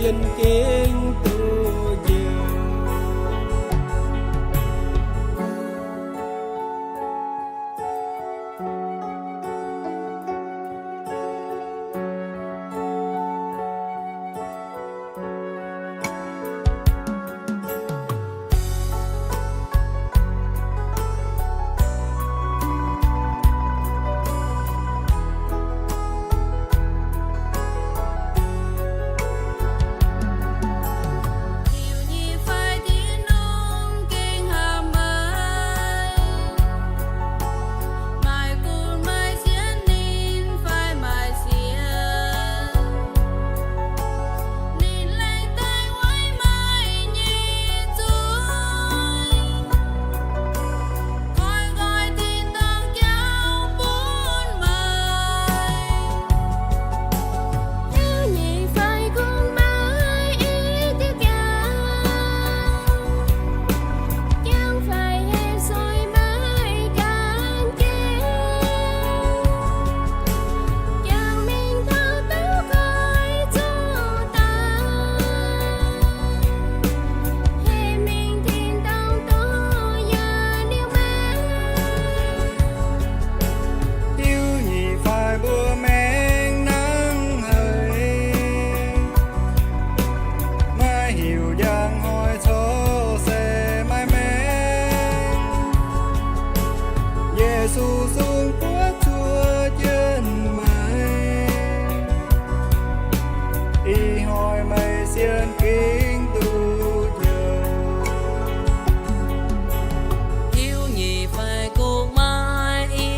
sienx gengh duqv njoux. Liuz nyei fai tin-Hungh gengh hamx meih, maaih gunv maaih sienx ninh fai maaih sienx, ninh laengz daaih weic meih nyei zuiz, koi nqoi tin-dorngh jauv bun meih. Hiuv nyei fai kungx maaih i diuh jangx, jangx fai hepc sueih meih ganh jiex, jangx mingh taux duqv koiv zuqc daaih, hepc mingh tin-dorngh duqv yienc liuz maengc. Hiuv nyei fai mbuo maengc nangv haic, maiv heuc njang hnoi corc se maiv maengc. Yesu sung buov zuov jienv meih, ih hnoi meih sienx gengh duqv njoux. Hiuv nyei fai kungx maaih i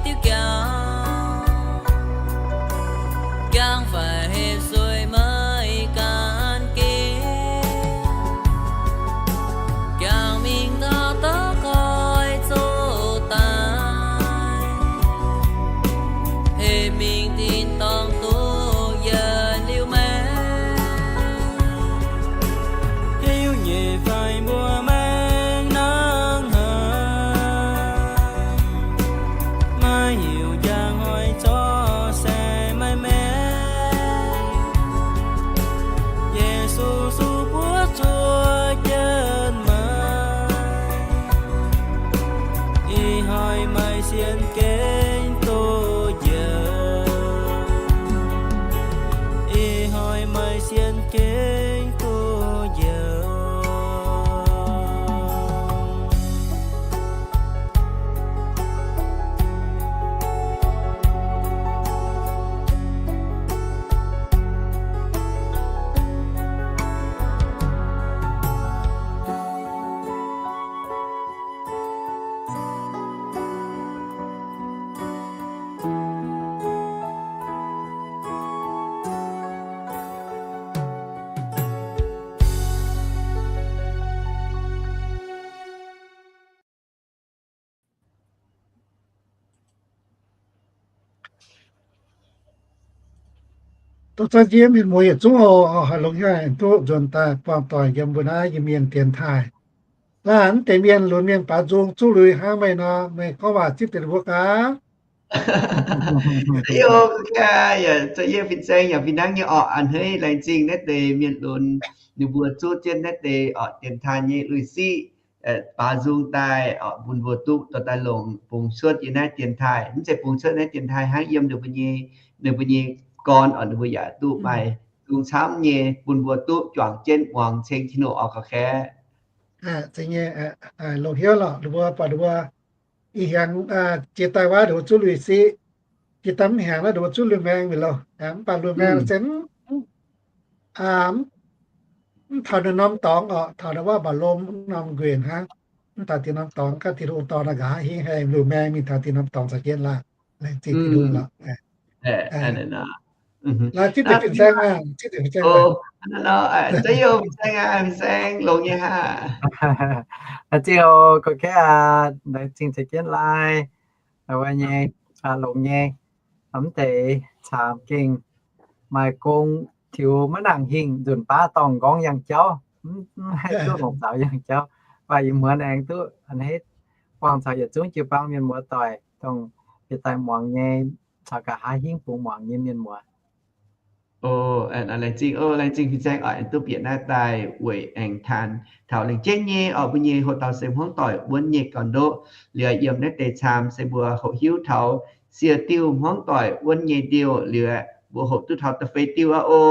diuh jangx, jangx fai hepc sueih meih ganh jiex, jangx mingh taux duqv koiv zuqc daaih, hepc mingh tin-dorngh duqv yienc liuz maengc. Hiuv nyei fai mbuo maengc nangv haic, maiv heuc njang hnoi corc se maiv maengc. Yesu sung buov zuov jienv meih, ih hnoi meih sienx gengh duqv njoux. Ih hnoi meih sienx gengh duqv njoux. Dorh zanv jiex mienh muoz yietc zungv oc. Haih longx hnyouv aengx duqv nzuonx daaih buangh doic yiem mbuo naaiv Iu-Mienh dienx taaih. Laanh mv deix mienh lunx mienh baaux nzung zuqv lui hnangv meih nor, meih gorngv waac zipv deix mbuo gaax. Yaac yie fin-saeng yaac fih hnangv nyei orqc. A'hneiv laengz zingh naaiv deix mienh lunx ninh mbuo zuqv jienv naaiv deix orqc dienx taaih nyei lui-siqv, baaux nzung daaih orqc bun mbuo duqv dorh daaih longc bungx cuotv yiem naaiv dienx taaih. Mv zeiz bungx cuotv naaiv dienx taaih hnangv, yiem ninh mbuo nyei, ninh mbuo nyei gorn orqc ninh mbuo yaac duqv maaih nzung camv nyei bun mbuo duqv juangc jienv muangx ceng Tin-Hungh orqc ga'kaeqv. Longx hnyouv lorqc, ninh mbuo buatc ninh mbuo ih hienx jiex daaih wuov ninh mbuo zuqv lui-siqv, jiex daaih mv hnyangx naaiv ninh mbuo zuqv lui-maeng mingh loh. Mv baac lui-maeng se mv taux ninh norm dorngx orqc, taux ninh wuov mba'lom norm nquenc hnangv. Mv taux dinh norm dorngx, ganh Tin-Hungh dorh naaic nqa'haav hingv haih lui-maeng mingh taux dinh norm dorngx za'gengh laangh. Laengz zingh Tin-Hungh lorqc. Laaix zipv deix fin-saeng, zipv deix fin-saeng. Za'gengh longx nyei aqv, laengz zingh mv deix caangx gengh maaih gong tiux maiv nangc hingh, nzunc baav dorngh nqorngv yangh jauv, mv haih duqv longc zaux yangh jauv. Mv baac ih muonz aengx duqv a'hneiv buangh caux yietc zungv jiu-baang mienh muoz-doic, dongh bieqc daaih muangx nyei, caux nqa'haav hingv bungx muangx nyei mienh muoz. O, laengz zingh, o, laengz zingh fin-saeng oc, aengx duqv bieqc naaiv daaih weic aengx taan taux lengc jeiv nyei oc, mbuo nyei houx dauh se hmuangv doic wuonv nyei gauh ndoqv. Liuz yiem naaiv deix caam se mbuo hoqc hiuv taux sie diuh hmuangv doic wuonv nyei diuh, liuz mbuo hoqc duqv taux da'feix diuh aqv o.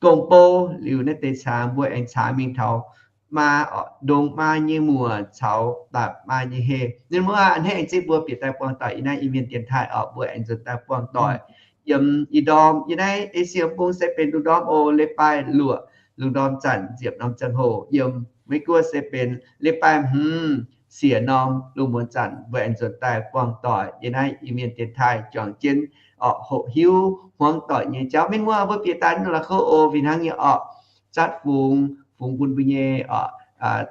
Gong-bou liuz naaiv deix caam mbuo aengx caamx mingh taux maa, ndongx maa nyei muoc caux daapc maa nyei heh. Ninh mbuo a'hneiv aengx zipv mbuo bieqc daaih buangh doic yiem naaiv Iu-Mienh dienx taaih oc, mbuo aengx nzuonx daaih buangh doic yiem ih ndorm yiem naaiv Esie Bung se benx lungh ndorm o, leiz-baaix luoqc lungh ndorm zanc nziepc norm ziangh hoc. Yiem Meiv Guoqv se benx leiz-baaix hmz siec norm lungh muonz zanc, mbuo aengx nzuonx daaih buangh doic yiem naaiv Iu-Mienh dienx taaih juangc jienv oc, hoqc hiuv hmuangv doic nyei jauv. Mienh muoz, mbuo bieqc daaih nor la'kuqv o, fih hnangv nyei oc, zatv fungx, fungx bun mbuo nyei oc,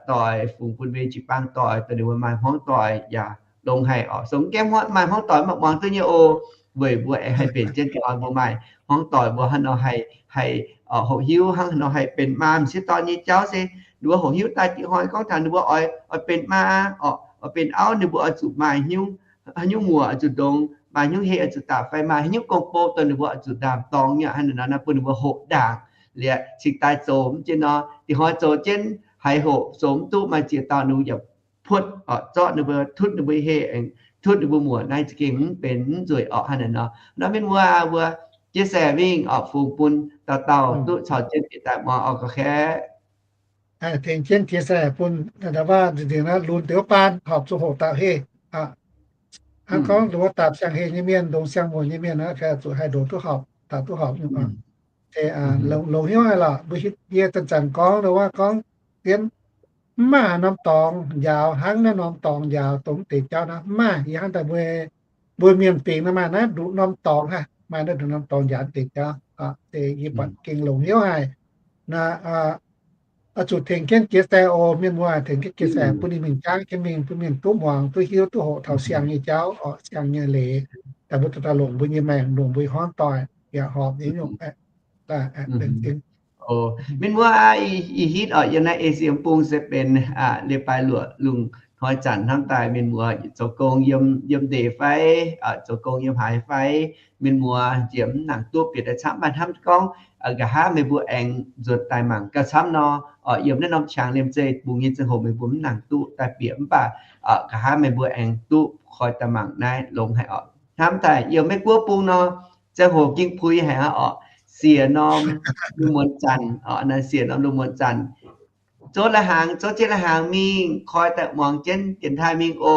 doic, fungx bun mbuo jiu-baang doic, dongh ninh mbuo maaih hmuangv doic yaac longx haic oc. Sou mv gaengh maaih hmuangv doic mv baac muangx duqv nyei o. Weic mbuo aengx haih mbenc jienv ga'hlen mbuo maaih hmuangv doic, mbuo hnangv nor haih, haih hoqc hiuv, hnangv nor haih benx maa m'sieqv dorn nyei jauv se ninh mbuo hoqc hiuv daaih diqc hnoi gorngv taux ninh mbuo oix, oix benx maa oc, oix benx auv, ninh mbuo oix zuqc maaih hnyouv, hnyouv muoc oix zuqc ndongx, maaih hnyouv heh oix zuqc daapc fai maaih hnyouv gong-bou dongh ninh mbuo oix zuqc ndaam-dorngx nyei hnangv naaiv, bun ninh mbuo hoqc ndaangc liuz cingx daaih zoux mv jienv nor. Diqc hnoi zoux jienv haiz hoqc zoux mv duqv, maaih ziex dauh ninh mbuo yaac puotv oc, zorqv ninh mbuo, tutv ninh mbuo heh, aengx tutv ninh mbuo muoc, naaiv za'gengh mv benx mv nzueic oc hnangv naaiv nor. Nor mienh muoz, mbuo chia sẻ mingh oc, fungx bun dauh dauh duqv caux jienv bieqc daaih muangx oc, ga'kv. Tengx jienv chia sẻ bun, waac nzengc naaiv lunx deix wuov baan horpc zuqc hoqc daapc heh. Hnangv gorngv nduov daapc siang-heh nyei mienh, ndongx siang-muoc nyei mienh, zuqc haih ndoqc duqv horpc, daapc duqv horpc nyungc. Longx hnyouv haic lorqc, mbuo hietv yie zanc-zanc gorngv nduov waac gorngv, mv maaih norm dorngx njaaux hnangv naaiv norm dorngx njaaux dongh mv deix jauv naaiv, mv maaih. Yie hnamv daaih mbuo, mbuo mienh fingx naaiv maaih naaiv nduqc norm dorngx haic, maaih naaiv nduqc norm dorngx njaaux mv deix jauv. Yie buatc gengh longx hnyouv haic. Naaiv oix zuqc tengx jienv chia sẻ oc, mienh muoz, tengx jienv chia sẻ bun ninh mingh jangv jienv mingh, bun mienh duqv muangx, duqv hiuv, duqv hoqc taux siang nyei jauv oc, siang nyei leiz, daaih mbuo duqv daaih longc mbuo nyei maengc, longc mbuo nyei hmuangv doic yaac horpc nyei nyungc. Mienh muoz aac, ih hitv oc, yiem naaiv Esie Bung se benx leiz-baaix luoqc lungh hnoi zanc hnamv daaih mienh muoz zoux gong yiem, yiem ndeic fai zoux gong yiem haaix fai, mienh muoz njiec mv nangc duqv bieqc daaih camv, mv baac hnamv gorngv nqa'haav meih mbuo aengx nzuonx daaih mangc gauh camv nor, yiem naaiv norm qangx liemh zeih bungx nyei ziangh hoc meih mbuo mv nangc duqv daaih bieqc, mv baac nqa'haav meih mbuo aengx duqv koi daaih mangc naaiv longx haic oc. Hnamv daaih yiem Meiv Guoqv Bung nor, ziangh hoc gengh puix haic aqv oc. Siec norm lungh muonz zanc oc, naaiv siec norm lungh muonz zanc, zouv lai-hnaangx, zouv jienv lai-hnaangx mingh koi daaih muangx jienv dienx taaih mingh o.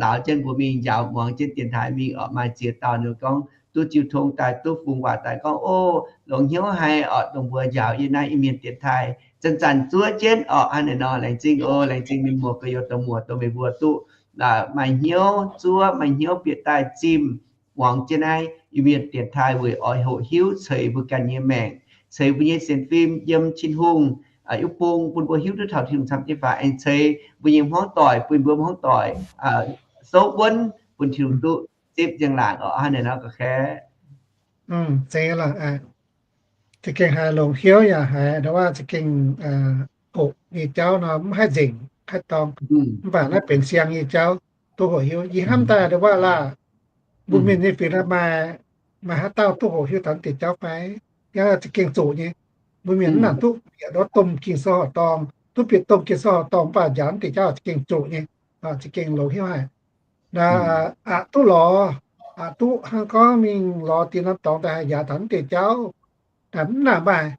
Lauz jienv mbuo mingh njaaux muangx jienv dienx taaih mingh oc. Maaih ziex dauh ninh gorngv duqv jiu tong daaih, duqv fungx waac daaih gorngv, o, longx hnyouv haic oc, dongh mbuo njaaux yie naaiv Iu-Mienh dienx taaih zanc-zanc zuov jienv oc. Hnangv naaiv nor, laengz zingh o, laengz zingh mienh muoz gauh youh dauh muoz dongh meih mbuo duqv maaih hnyouv zuov, maaih hnyouv bieqc daaih zimh muangx jienv naaiv Iu-Mienh dienx taaih weic oix hoqc hiuv ceix mbuo ganh nyei maengc, ceix mbuo nyei sienx fim yiem Tin-Hungh i bung, bun mbuo hiuv duqv taux Tin-Hungh camv nyei faaux, aengx ceix mbuo nyei hmuangv doic, bun mbuo hmuangv doic souv wuonv bun Tin-Hungh duqv zipv njang-laangc oc. Hnangv naaiv nor ga'kv. Zeiz lorqc, za'gengh haiz longx hnyouv yaac haiz nduov waac za'gengh hoqc nyei jauv nor mv haih nzengc haaix dorngx. Mv baac naaiv benx siang nyei jauv, duqv hoqc hiuv. Yie hnamv daaih nduov waac laah, mbuo mienh nyei fingx maaih, maaih haaix dauh duqv hoqc hiuv taux deix jauv fai? Yaac za'gengh zoqc nyei. Mbuo mienh mv nangc duqv bieqc nduov domh Ging-Sou horqc dorngh, duqv bieqc domh Ging-Sou horqc dorngh mv baac njaaux deix jauv za'gengh zoqc nyei, za'gengh longx hnyouv haic. Naaiv aqc duqv lorz, aqc duqv hnangv gorngv mingh lorz diex norm dorngx daaih haih njaaux taux deix jauv, mv nangc maaih.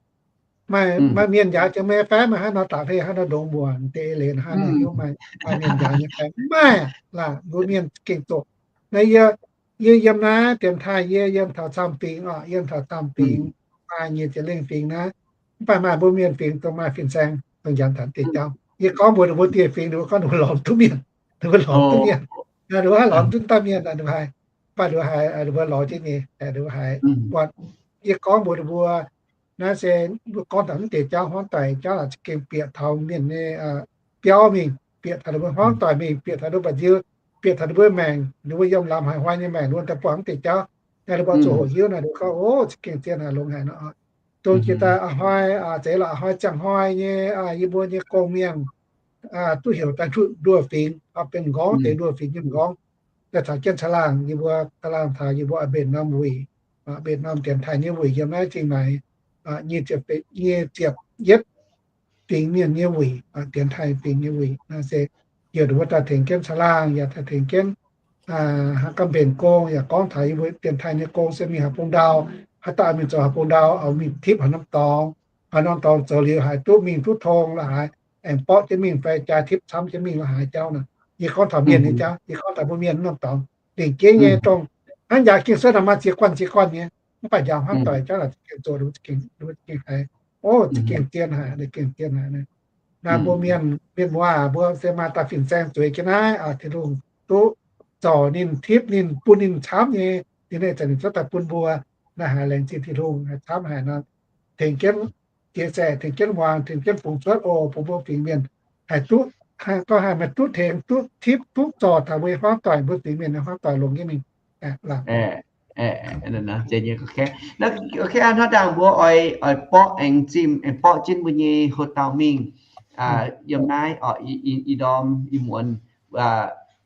Maaih, maaih mienh njaaux jiex mei fai maaih haaix nor daaih hei haaix nor ndongx muoc deix leiz haaix nor hnyouv maaih, maaih mienh njaaux nyei fai? Mv maaih laah. Mbuo mienh gengh zoqc. Naaiv yie, yie yiem naaiv dienx taaih yie yiem taux camv fingx oc, yiem taux camv fingx, maaih nyic ziepc lengh fingx naaiv, mv baac maaih mbuo mienh fingx dongh maaih fin-saeng dongh njaaux taux deix jauv. Yie gorngv mbuox ninh mbuo dieh fingx, ninh mbuo gorngv ninh mbuo lorz duqv mienh, ninh mbuo lorz duqv mienh, ninh mbuo haih lorz duqv dauh mienh, ninh mbuo haiz, mv baac ninh mbuo haiz, ninh mbuo lorz jienv nyei, ninh mbuo haiz buatc. Yie gorngv mbuox ninh mbuo, naaiv se mbuo gorngv taux mv deix jauv, hmuangv doic jauv laaic za'gengh bieqc taux mienh nyei biauv mingh, bieqc taux ninh mbuo hmuangv doic mingh, bieqc taux ninh mbuo mba'nziu, bieqc taux ninh mbuo maengc, ninh mbuo yiem lamz haic hnoi nyei maengc, ninh mbuo daaih buangh mv deix jauv. Naaiv ninh mbuo zuqc hoqc hiuv naaic, ninh mbuo gorngv, o, za'gengh zien haic, longx haic nor. Dongh jiex daaih a'hnoi, zeiz lorqc, a'hnoi ziangh hnoi nyei, yie mbuo nyei gong mienh duqv heuc daaih nduov fingx, benx m'nqorngv deix nduov fingx nyei m'nqorngv, daaih taux jienv caangh laangh, yie mbuo caangh laangh taux yie mbuo a'mbenc norm wuic, mbenc norm dienx taaih nyei wuic yiem naaiv zingh naaic, nyic ziepc yietv fingx mienh nyei wuic, dienx taaih fingx nyei wuic naaiv se yie nduov daaih tengx jienv caangh laangh yaac daaih tengx jienv haaix gamh mbenc gong yaac gorngv taux yie mbuo dienx taaih nyei gong se mingh haaix bung ndau, haaix dauh mingh zoux haaix bung ndau, oix mingh tipv haaix norm dorngx, haaix norm dorngx zoux liuz haiz duqv mingh duqv tong la'haaix, aengx borqv jienv mingh fai jaa tipv camv jienv mingh la'haaix jauv nor. Yie gorngv taux mienh nyei jauv, yie gorngv taux mbuo mienh norm dorngx lengc jeiv nyei dongh hnangv yaac gengh se naaic maaih ziex guanh ziex guanh nyei, mv baac njaaux hnangv doic jauv laaix za'gengh zoux, za'gengh haiz, o, za'gengh zien haic, za'gengh zien haic. Naaiv mbuo mienh, mienh muoz, mbuo se maaih daaih fin-saeng zueiz jienv naaiv, Tin-Hungh duqv zorc ninh, tipv ninh, bun ninh camv nyei, ninh zanc ninh cuotv daaih bun mbuo. Naaiv haiz laengz zingh Tin-Hungh haiz camv haic nor, tengx jienv jiex zaeqc, tengx jienv muangx, tengx jienv fungx cuotv oc, bun mbuo fingx mienh haih duqv, gorngv haih maaih duqv tengx, duqv tipv, duqv zorc taux mbuo nyei hmuangv doic, mbuo fingx mienh nyei hmuangv doic longx jienv mingh. Hnangv ndaangc mbuo oix, oix borqv aengx zimh, aengx borqv jienv mbuo nyei hoc dauh mingh yiem naaiv, ih ndorm ih muonz,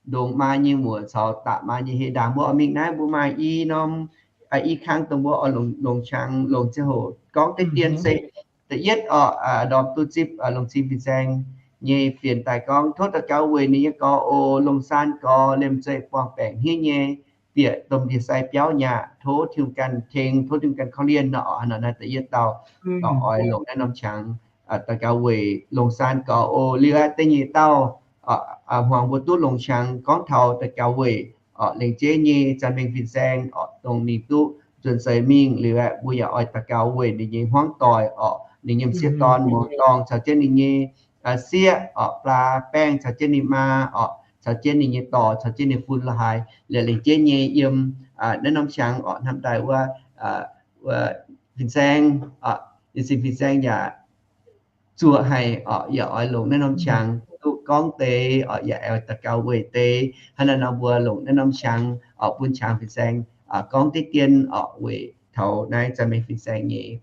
ndongc maa nyei muoc caux da'maa nyei heh ndaangc mbuo oix mingh naaiv, mbuo maaih i norm, i kang dongh mbuo oix longc qangx longc ziangh hoc gorngv deix dien se da'yietv oc, ndorm duqv zipv longc cing fin-saeng nyei fienx daaih gorngv, tov daux gaux weic ninh nyei gorx oc, Longc Saan gorx liemh zeih buangh baengc hniev nyei, bieqc domh ndie-sai biauv nyaqc, tov Tin-Hungh ganh tengx, tov Tin-Hungh ganh korv-lienh nor. Naaiv da'yietv dauh oix longc naaiv norm qangx daux gaux weic Longc Saan gorx oc. Liuz aeqv, da'nyeic dauh hmuangx mbuo duqv longc qangx gorngv taux daux gaux weic oc, lengc jeiv nyei Zanh Mengh Fin-Saeng oc, dongh ninh duqv nzuonx seix mingh liuz aeqv, mbuo yaac oix daux gaux weic ninh nyei hmuangv doic oc, ninh nyei m'sieqv dorn muoz-dorng caux jienv ninh nyei sieqv oc, Blaa Baengh caux jienv ninh maa oc, caux jienv ninh nyei dorc, caux jienv ninh fun la'haaix, liuz lengc jeiv nyei yiem naaiv norm qangx oc, hnamv daaih wuov, wuov fin-saeng, yie sin fin-saeng yaac zuoqc haic oc, yaac oix longc naaiv norm qangx duqv gorngv deix oc, yaac oix daux gaux weic deix. Hnangv naaiv nor mbuo longc naaiv norm qangx oc, bun qangx fin-saeng gorngv deix dien oc, weic taux naaiv Zanh Mengh Fin-Saeng nyei.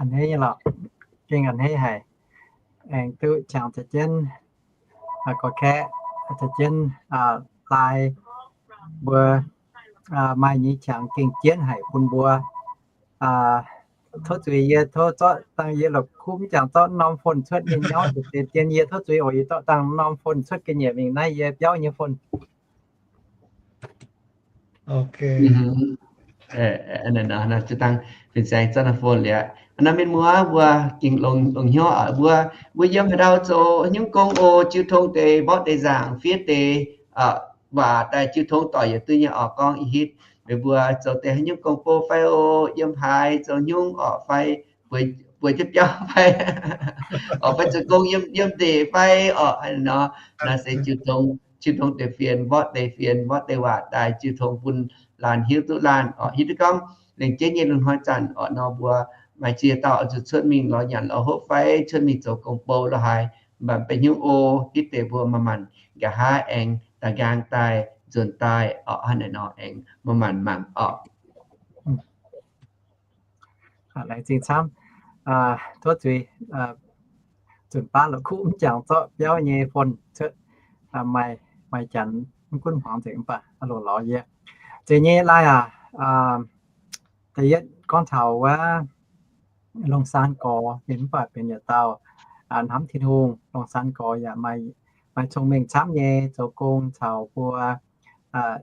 A'hneiv nyei lorqc, gengh a'hneiv haic. Aengx duqv qangx caux jienv, gorx-kaeqv caux jienv, lai mbuo maaih nyei qangx gengh jienv haic bun mbuo. Tov zuiz yie tov zorqv dangh yie la'kuqv mv jangx zorqv norm phone cuotv nyei nyauv deix dien, yie tov zuiz oc, yie zorqv dangh norm phone cuotv ga'nyiec mingh naaiv yie biauv nyei phone. Dangh fin-saeng zorqv norm phone liuz, naaiv mienh muoz mbuo gengh longx hnyouv oc, mbuo, mbuo yiem haaix ndau zoux haaix nyungc gong oc, jiu tong deix mborqv deix nzaangc fiev deix waac daaih jiu tong doic yietc duqv nyei oc, gorngv ih hitv meih mbuo zoux deix haaix nyungc gong bou fai oc, yiem haaix zoux nyungc oc, fai bueix jienv biauv fai oc, fai zoux gong yiem, yiem ndeic fai oc, nor, naaiv se jiu tong, jiu tong deix fienx, mborqv deix fienx, mborqv deix waac daaih jiu tong bun laanh hiuv duqv laanh oc. Hiuv duqv gorngv lengc jeiv nyei lungh hnoi zanc oc, nor mbuo maaih ziex dauh oix zuqc cuotv mingh lorz nyanc lorz hopv fai cuotv mingh zoux gong bou lorz haaix, mv baac mv benx hnyouv oc, hitv deix mbuo manc-manc nqa'haav aengx da'nqaang daaih nzuonx daaih oc, hnangv naaiv nor aengx manc-manc mangc oc. Laengz zingh camv. Tov zuiz, zunc baav la'kuqv mv jangx zorqv biauv nyei phone cuotv, maaih, maaih janx mv gunv hmuangx nzengc mv baac loz-lorz yie. Zeiz nyei lai aac, da'yietv gorngv taux wuov Longc Saan Gorx ninh mv baac benx yietc dauh hnamv Tin-Hungh. Longc Saan Gorx yaac maaih cong-mengh camv nyei, zoux gong caux mbuo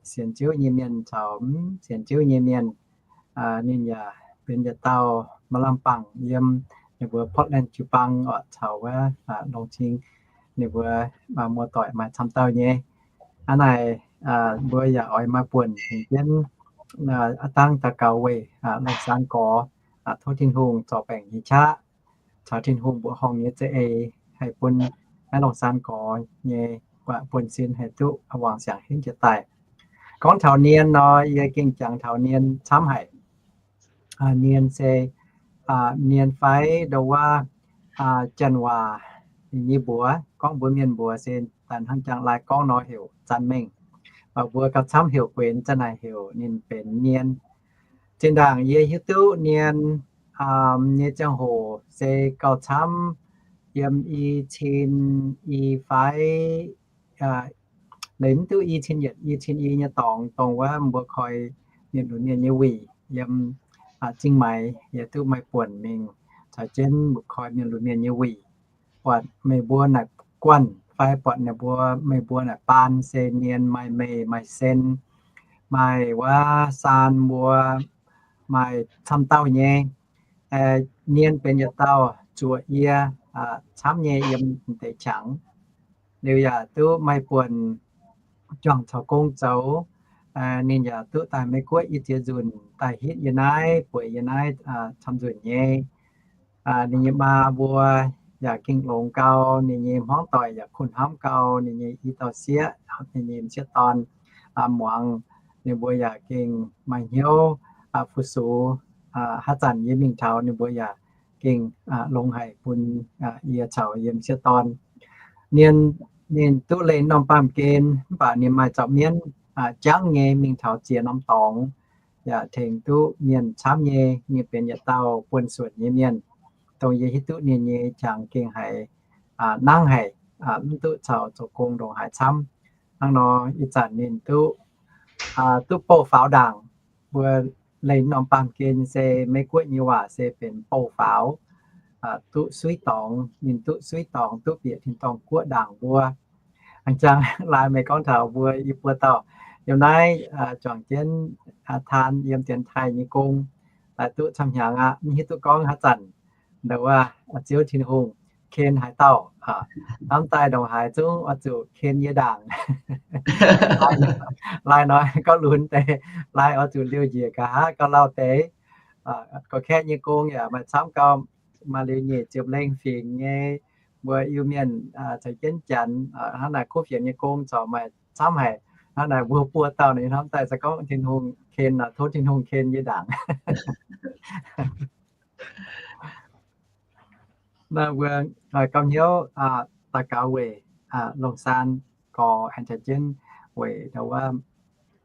sienx Ziouv nyei mienh caux mv sienx Ziouv nyei mienh. Ninh yaac benx yietc dauh maaih lamh bangc yiem ninh mbuo Portland jiu-baang oc, caux wuov longx cing ninh mbuo muoz-doic maaih camv dauh nyei. Hnangv naaic, mbuo yaac oix maaih buonc tengx jienv aav dangh daux gaux weic Longc Saan Gorx, tov Tin-Hungh zorc baengc nyei qaqv caux Tin-Hungh mbuoqc horngh nyei za'eix haih bun naaiv Longc Saan Gorx nyei buonv-sin haih duqv wangc siangx henv jiez daaih. Gorngv taux nien nor, yie gengh jangx taux nien camv haic. Nien se, nien fai ndo wuov, janx waac nyei mbuox, gorngv mbuo mienh mbuox se daaih hnangv jangx lai gorngv nor heuc zan mengh. Mv baac mbuo gauh camv heuc guenx, za'naaic heuc ninh benx nien. Zinh ndaangc yie hiuv duqv nien nyei ziangh hoc se gauh camv yiem i cin i fai Leiz mv duqv i cin yietc, i cin i nyei dorngx, dongh wuov mbuo koi mienh lunx mienh nyei wuic yiem Zingh Maix, yaac duqv maaih buonc mingh caux jienv mbuo koi mienh lunx mienh nyei wuic, buatc meih mbuo naaic guanh fai buatc ninh mbuo, meih mbuo naaic baan se nien, maaih meih, maaih sen, maaih wuov saan mbuo, maaih camv dauh nyei. Nien benx yietc dauh zuoqc yie camv nyei yiem deix qangx. Liuz yaac duqv maaih buonc juangc caux gong zoux. Ninh yaac duqv daaih Meiv Guoqv i ziex nzunc daaih hitv yie naaiv, bueix yie naaiv camv nzunc nyei. Ninh nyei maa mbuo yaac gengh longx gau, ninh nyei hmuangv doic yaac kuh hnamv gau ninh nyei i dauh sieqv, ninh nyei m'sieqv dorn muangx. Ninh mbuo yaac gengh maaih hnyouv fu-sux. Haaix zanc yie mingh taux ninh mbuo yaac gengh longx haic bun yie caux yie m'sieqv dorn. Nien ninh duqv leih norm baamh gen mv baac ninh maaih zaux mienv jangv nyei mingh taux ziex norm dorngx, yaac tengx duqv mienh camv nyei. Ninh benx yietc dauh buonv-suonc nyei mienh, dongh yie hiuv duqv ninh nyei qangx gengh haiz nangv haic, mv duqv caux zoux gong ndongc haaix camv. Hnangv nor ih zanc ninh duqv, duqv bouh faaux ndaangc. Mbuo leih norm baamh gen se Meiv Guoqv nyei waac se benx bouh faaux, duqv suiv dorngx. Ninh duqv suiv dorngx duqv bieqc tin-dorngh guoqv ndaangc mbuo. A'jang lai meih gorngv taux mbuo i buo dauh yiem naaiv juangc jienv taan yiem Dienx Taaih nyei gong, daaih duqv camv hnyangx aqv. Mv hiuv duqv gorngv haaix zanc ndau wuov ziouv Tin-Hungh ken haaix dauh, hnamv daaih ndongc haaix zungv oix zuqc ken yie ndaangc. Lai hnoi gorngv lunx deix, lai oix zuqc liouh njiec nqa'haav gauh lauh deix. Gorqv-kaeqv nyei gong yaac maaih camv gau, maaih liuz nyeic ziepc lengh fingx nyei. Mbuo Iu-Mienh caux jienv Janx hnangv naaic kuv fienx nyei gong corc maaih camv haic. Hnangv naaic mbuo buo dauh ninh hnamv daaih se gorngv Tin-Hungh ken, tov Tin-Hungh ken yie ndaangc. Naaiv mbuo gauh hnyouv daux gaux weic Longc Saan Gorx aengx caux jienv weic ndau wuov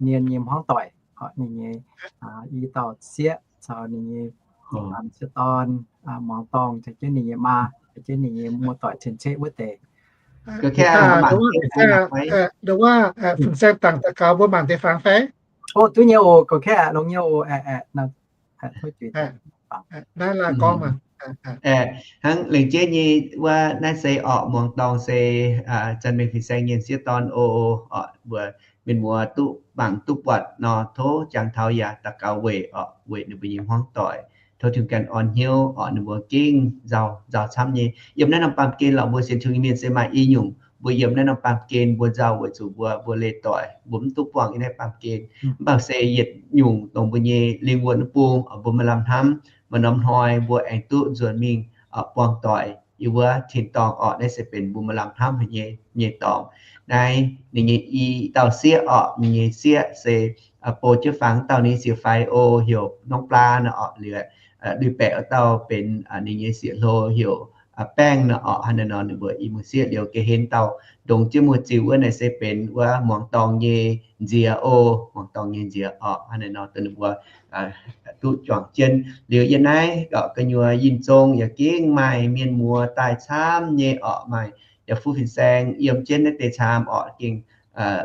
Nien nyei hmuangv doic, ninh nyei i dauh sieqv caux ninh nyei m'sieqv dorn, muangx dorngh caux jienv ninh nyei maa, caux jienv ninh nyei muoz-doic cien-ceqv wuov deix. Ndau wuov Fin-Saeng dangc daux gaux mbuo mangc deix fangx fai? O, duqv nyei oc, gorqv-kaeqv longx nyei oc. Hnangv lengc jeiv nyei wuov naaiv se orqc, muangx dorngh se Janx-Mengh Fin-Saeng nyei m'sieqv dorn oc. Mbuo mienh muoz duqv mangc duqv buatc nor, tov jangx taux yaac daux gaux weic orqc, weic ninh mbuo nyei hmuangv doic. Tov Tin-Hungh ganh orn hnyouv orqc, ninh mbuo gengh nzauh, nzauh camv nyei. Yiem naaiv norm baamh gen lorqc, mbuo sienx Tin-Hungh nyei mienh se maaih i nyungc mbuo yiem naaiv norm baamh gen mbuo nzauh weic zuqc mbuo, mbuo leih doic, mbuo mv duqv buangh yiem naaiv baamh gen. Mv baac se yietc nyungc dongh mbuo nyei lingh wuonh wuov bung, mbuo maaih lamh hnamv, maaih norm hnoi mbuo aengx duqv nzuonx mingh buangh doic yiem wuov tin-dorngh orqc. Naaiv se benx mbuo maaih lamh hnamv haic nyei, nyei dorngx. Naaiv ninh nyei i dauh sieqv orqc, ninh nyei sieqv se bou jienv fangx dauh ninh nyei sieqv-faix oc, heuc Norm Blaa nor orqc. Liuz, lui-baeqc wuov dauh benx ninh nyei sieqv-hlo heuc Baengh nor orqc. Hnangv naaiv nor ninh mbuo i muoz-sieqv liuz ga'hlen dauh ndongx jienv muoz-ziux wuov naaic se benx wuov muangx dorngh nyei nziex oc, muangx dorngh nyei nziex orqc. Hnangv naaiv nor dongh ninh mbuo duqv juangc jienv. Liuz yiem naaiv gu'nyuoz yinh zong yaac gengh maaih mienh muoz daaih camv nyei orqc. Maaih yaac fuqv fin-saeng yiem jienv naaiv deix camv orqc, gengh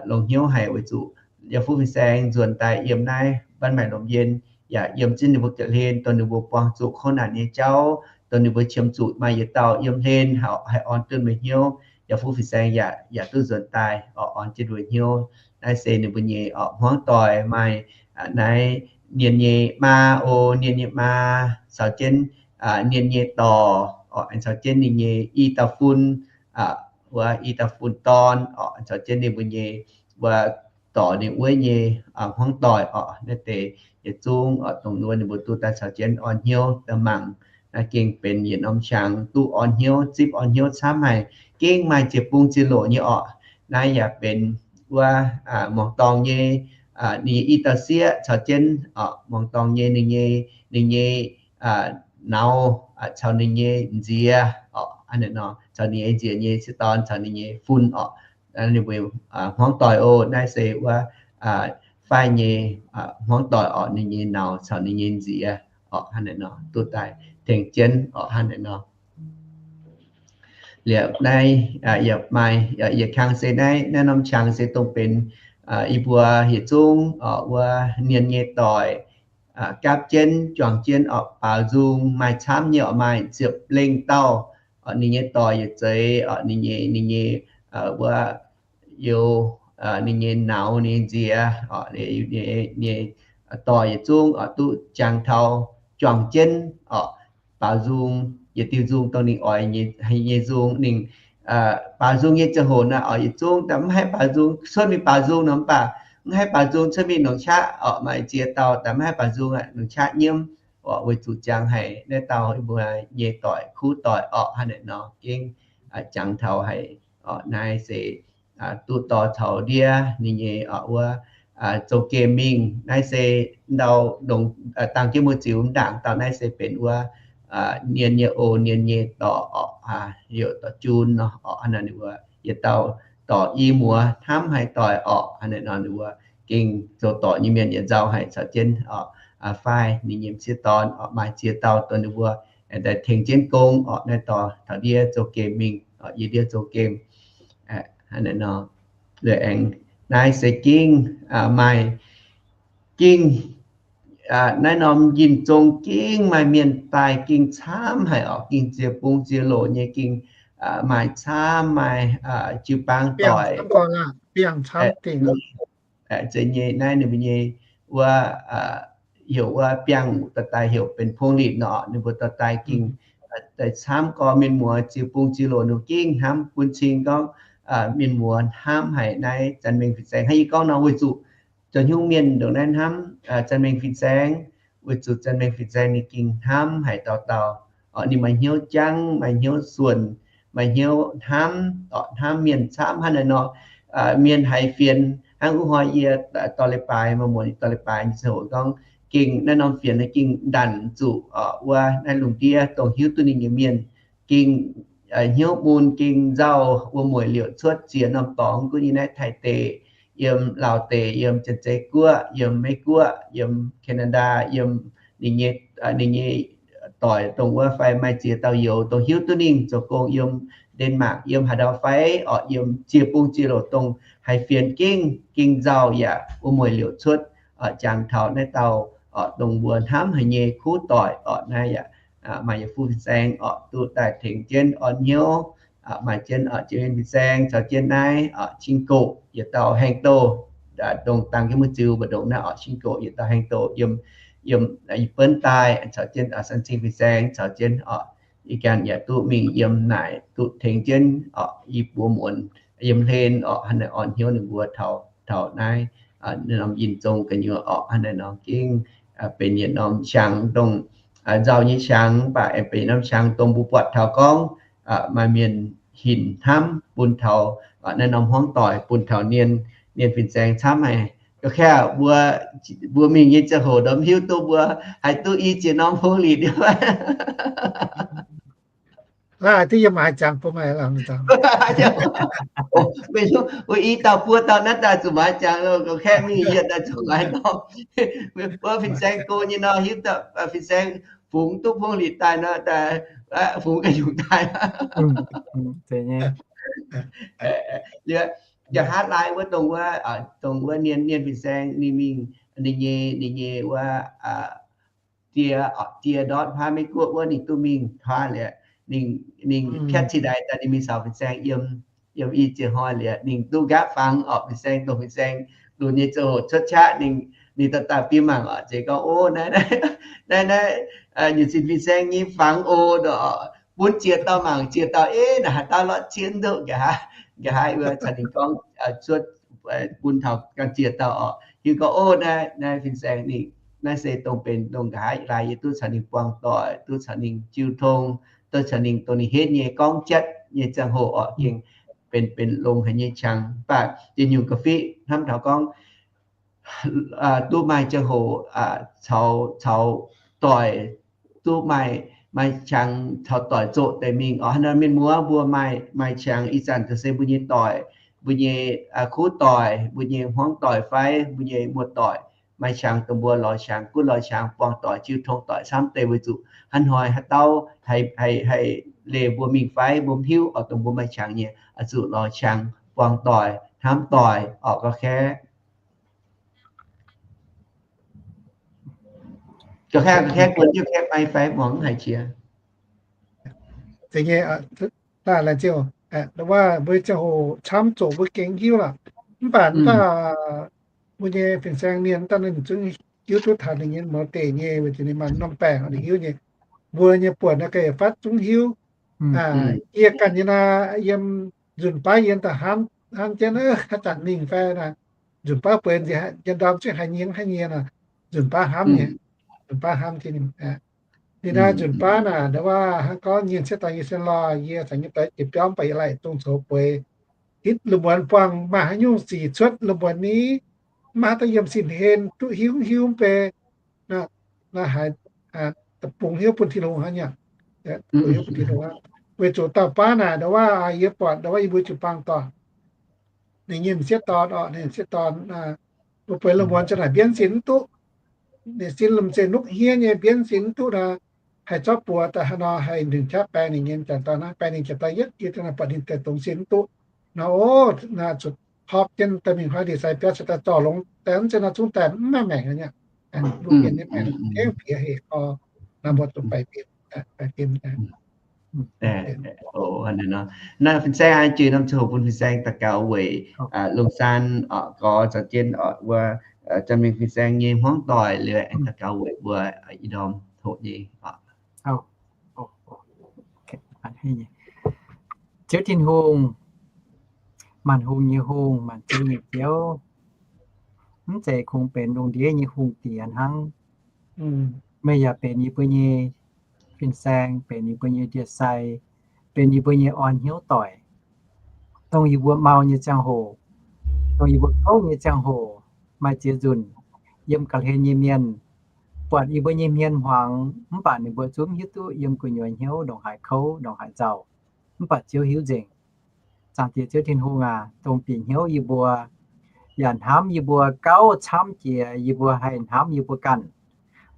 longx hnyouv haic weic zuqc yaac fuqv fin-saeng nzuonx daaih yiem naaiv Mbaan Maaic Lomc Yien, yaac yiem jienv ninh mbuo ga'hlen, dongh ninh mbuo buangh zuqc kouv naanc nyei jauv, dongh ninh mbuo qiemx zuqc maaih yietc dauh yiem hlen haih orn duqv meih hnyouv. Yaac fuqv fin-saeng yaac, yaac duqv nzuonx daaih orqc, orn jienv mbuo hnyouv. Naaiv se ninh mbuo nyei orqc hmuangv doic, maaih naaiv Nien nyei maa oc, Nien nyei maa caux jienv Nien nyei dorc orqc, aengx caux jienv ninh nyei i dauh fun, wuov i dauh fun dorn orqc, caux jienv ninh mbuo nyei wuov dorc ninh wuov nyei hmuangv doic orqc. Naaiv deix yietc zungv orqc, dongh wuov ninh mbuo duqv daaih caux jienv orn hnyouv daaih mangc. Naaiv gengh benx yietc norm qangx duqv orn hnyouv, zipv orn hnyouv camv haic. Gengh maaih ziex bung ziex loc nyei orqc. Naaiv yaac benx wuov muangx dorngh nyei, ninh nyei i dauh sieqv caux jienv orqc, muangx dorngh nyei ninh nyei, ninh nyei nauz caux ninh nyei nziex orqc, hnangv naaiv nor, caux ninh nyei nziex nyei sieqv dorn caux ninh nyei fun orqc. Ninh mbuo hmuangv doic oc. Naaiv se wuov faix nyei hmuangv doic orqc, ninh nyei nauz caux ninh nyei nziex orqc, hnangv naaiv nor duqv daaih tengx jienv orqc, hnangv naaiv nor. Liuz naaiv yaac maaih yietc kang se naaiv, naaiv norm qangx se dongh benx yie mbuo yietc zungv wuov mienh nyei doic gapv jienv juangc jienv orqc, baaux nzung maaih camv nyei orqc, maaih ziepc lengh dauh orqc, ninh nyei doic yietc zeiz orqc, ninh nyei, ninh nyei wuov youz, ninh nyei nauz, ninh nyei nziex orqc, nyei doic yietc zungv orqc, duqv jangx taux juangc jienv orqc, baaux nzung, yietc diuh nzung dongh ninh oix nyei nzung. Ninh baaux nzung nyei ziangh hoc naaiv orqc, yietc zungv daaih mv haih baaux nzung, cuotv mingh baaux nzung nor mv baac mv haih baaux nzung, cuotv mingh longc qaqv orqc, maaih ziex dauh daaih mv haih baaux nzung, longc qaqv nyiemv orqc, weic zuqc jangx haic naaiv dauh mbuo nyei doic, kuv doic orqc, hnangv naaic nor gengh jangx taux haic orqc. Naaiv se duqv dorh taux ndiev ninh nyei orqc wuov zoux gemh mingh. Naaiv se ndau dongh dangh jienv muoz-ziux mv ndaangc dauh, naaiv se benx wuov Nien nyei oc, Nien nyei dorc orqc, heuc dorc Jun nor orqc. Hnangv naaic ninh mbuo yietc dauh dorc i muoz hnamv haic doic orqc. Hnangv naaic nor ninh mbuo gengh zoux dorc nyei mienh yietc nzauh haic caux jienv orqc, faix ninh nyei m'sieqv dorn orqc, maaih ziex dauh dongh ninh mbuo daaih tengx jienv gong orqc. Naaiv dorh taux ndiev zoux gemh mingh orqc, yie ndiev zoux gemh. Hnangv naaic nor, aengx naaiv se gengh maaih gengh naaiv norm yinh zong gengh maaih mienh daaih gengh camv haic orqc, gengh ziex bung ziex loc nyei gengh maaih camv, maaih jiu-baang doic. Zeiz nyei naaiv ninh mbuo nyei wuov heuc wuov biangh dorh daaih heuc benx พวงหรีด nor, ninh mbuo dorh daaih gengh daaih camv gorx, mienh muoz ziex bung ziex loc ninh gengh hnamv bun cing gorngv mienh muoz hnamv haic naaiv Janx-Mengh fin-saeng. Hnangv yie gorngv nor, weic zuqc zoux hnyouv mienh ndongc naaiv hnamv Janx-Mengh fin-saeng, weic zuqc Janx-Mengh fin-saeng ninh gengh hnamv haic dauh dauh. Ninh maaih hnyouv jangv, maaih hnyouv suonc, maaih hnyouv hnamv, hnamv mienh camv hnangv naaiv nor. Mienh haiz fienx hnangv wuov hnoi yie dorh leiz-baaix, maaih muonc dorh leiz-baaix nyei ziangh hoc gorngv gengh naaiv norm fienx naaiv gengh ndanc zuqc wuov naaiv lungh ndiev dongh hiuv duqv ninh nyei mienh gengh hnyouv mun gengh nzauh wuom-mueic liouc cuotv ziex norm dorngx, gunv yiem naaiv Taiv deic, yiem Laauv deic, yiem Janx-Zei Guoqv, yiem Meiv Guoqv, yiem Canada, yiem ninh nyei, ninh nyei doic dongh wuov fai maaih ziex dauh youz dongh hiuv duqv ninh zoux gong yiem Denmark, yiem haaix ndau fai orqc, yiem ziex bung ziex loc dongh haiz fienx gengh, gengh nzauh yaac wuom-mueic liouc cuotv, jangx taux naaiv dauh dongh mbuo hnamv haic nyei kuv doic orqc. Naaiv yaac maaih yietc fuqv fin-saeng orqc duqv daaih tengx jienv orn hnyouv, maaih jienv orqc, Janx-Mengh fin-saeng caux jienv naaiv orqc, Cing-Goqc yietc dauh haeng douh, dongh dangh jienv muoz-ziux mbu'ndongx naaiv orqc, Cing-Goqc yietc dauh haeng douh yiem, yiem i buonv daaih caux jienv San Cing fin-saeng caux jienv orqc, ih ganh yaac duqv mingh yiem naaic duqv tengx jienv orqc, i buo muonz yiem hlen orqc, hnangv naaic orn hnyouv ninh mbuo taux, taux naaiv norm yinh zong gu'nyuoz orqc. Hnangv naaic nor gengh benx yietc norm qangx dongh nzauh nyei qangx, mv baac aengx benx norm qangx dongh mbuo buatc taux gorngv maaih mienh hinc hnamv bun taux naaiv norm hmuangv doic, bun taux Nien, Nien fin-saeng camv haic. Ga'kaaih mbuo, mbuo mingh nyei ziangh hoc ndorm hiuv duqv mbuo haiz duqv i ziex norm พวงหรีด Mbuo i dauh buo dauh naaiv daaih zuqc maaiz jangx loh, ga'kaaih mingh yietc daaih zuqc maaiz norm. Wuov fin-saeng go nyei nor, hiuv duqv fin-saeng fungx duqv พวงหรีด daaih nor, daaih fungx ga'nyungc daaih. Nqa'haav laai wuov dongh wuov, dongh wuov Nien, Nien fin-saeng ninh mingh, ninh nyei, ninh nyei wuov die, die ndortv haav Meiv Guoqv wuov ninh duqv mingh taav liuz, ninh, ninh piatv cin ndaix daaih ninh mingh caux fin-saeng yiem, yiem i ziex hnoi liuz ninh duqv nqaapv fangx orqc, fin-saeng dongh fin-saeng lunx nyei ziangh hoc cuotv qaqv ninh, ninh daaih daaih bun mangc orqc, zeiz gorngv, o, naaiv, naaiv, naaiv nyutc sin fin-saeng nyei fangx oc. Bun ziex dauh mangc, ziex dauh, e, naaiv haaix dauh lorz cien ndoqv nqa'haav, nqa'haav wuov caux ninh gorngv cuotv bun taux ganh ziex dauh orqc, hiuv gorngv, o, naaiv, naaiv fin-saeng ninh, naaiv se dongh benx dongh nqa'haav laai yie duqv caux ninh buangh doic, duqv caux ninh jiu tong, duqv caux ninh dongh ninh henv nyei gorngv jatv nyei ziangh hoc orqc, gengh benx, benx longx haic nyei qangx. Mv baac yietc nyungc ga'fitv hnamv taux gorngv duqv maaih ziangh hoc caux, caux doic, duqv maaih, maaih qangx caux doic zoqc deix mingh orqc. Hnangv naaiv mienh muoz mbuo maaih, maaih qangx ih zanc ga'sie mbuo nyei doic, mbuo nyei kuv doic, mbuo nyei hmuangv doic fai mbuo nyei muoz-doic, maaih qangx dongh mbuo lorz qangx, gunv lorz qangx buangh doic, jiu tong doic camv deix weic zuqc hnangv hnoi haaix dauh haih, haih, haih leih mbuo mingh fai mbuo mv hiuv, oix dongh mbuo maaih qangx nyei, oix zuqc lorz qangx buangh doic, hnamv doic, orqc, gauh kaeqv. Gauh kaeqv, gauh kaeqv, guon jienv kaeqv fai, fai muangx haiz jiex. Zeiz nyei, laengz zingh. Waac mbuo ziangh hoc camv zoqc mbuo gengh hiuv lorqc. Mv baac daaih mbuo nyei fin-saeng mienh daaih ninh zungv hiuv duqv taux ninh nyei mouz deic nyei, weic zuqc ninh maaih norm baengc ninh hiuv nyei. Mbuo nyei buonc naaiv ga'fatv zungv hiuv. Yie ganh nyei naaiv, yiem nzunc baav yie daaih hnamv, hnamv jienv haaix zanc mingh fai naaic, nzunc baav bueix nziex njien-ndorm zungv haiz nyei, haiz nyei naaic, nzunc baav hnamv nyei, nzunc baav hnamv jienv ninh. Ninh naaiv nzunc baav naaic, ndau wuov hnangv gorngv nyienh cietv dorngx nyei sien lorh, yie caux nyei doix jiex biauv mv baac yie laaic dongh coux bueix hitv lungh muonz buangh maaih haaix nyungc sic cuotv lungh muonz ni, mv maaih haaix dauh yiem sin hlen duqv hiuv hiuv mv bei, naaiv haiz da'bungx hnyouv bun Tin-Hungh hnangv nyei. Da'bungx hnyouv bun Tin-Hungh aqv. Weic zuqc dauh baav naaic ndau wuov yie buatc ndau wuov yie mbuo jiu-baang dorn, ninh nyei m'sieqv dorn orqc, ninh m'sieqv dorn, mbuo bueix lungh muonz za'naaic mbienv sin mv duqv. Ninh sin lomh nzengc nupv hniev nyei mbienv sin mv duqv nor, haih zorqv buoz daaih haaix nor haih ndongc qaqv baeng ninh nyei m'jangc dorn hnangv, baeng ninh m'jangc dorn yietv, yie daaih buatc ninh daaih dongz sin mv duqv. Nor, o, naaiv zuqc horpc jienv daaih mingh huaav ndie-sai biauv cingx daaih zorc longx daaih, mv zeiz nor zungv daaih mv maaih maengc nyei. Mbuo mienh nyei maengc gengh piex hec gorx, naaiv mbuo zuqc baih bienh, baih bienh. Naaiv fin-saeng aengx jiex norm ziangh hoc bun fin-saeng daux gaux weic Longc Saan orqc, gorx zaux jienv orqc, wuov janx mingh fin-saeng nyei hmuangv doic liuz aengx daux gaux weic mbuo ih ndorm hoqc nyei orqc. Ziouv Tin-Hungh, maanc hungh nyei Hungh, maanc ziouv nyei Ziouv, mv zeiz kungx benx lungh ndiev nyei hungh diex hnangv. Meih yaac benx yie mbuo nyei fin-saeng, benx yie mbuo nyei ndie-sai, benx yie mbuo nyei orn hnyouv doic. Dongh yie mbuo mau nyei ziangh hoc, dongh yie mbuo kouv nyei ziangh hoc, maaih ziex nzunc yiem ga'hlen nyei mienh buatc yie mbuo nyei hmien hmuangx, mv baac ninh mbuo zungv hiuv duqv yiem gu'nyuoz hnyouv ndongc haaix kouv, ndongc haaix nzauh. Mv baac Ziouv hiuv nzengc. Zaangc Diex Ziouv Tin-Hungh aac, dongh bieqc hnyouv yie mbuo, yaac hnamv yie mbuo gauh camv jiex yie mbuo haih hnamv yie mbuo ganh,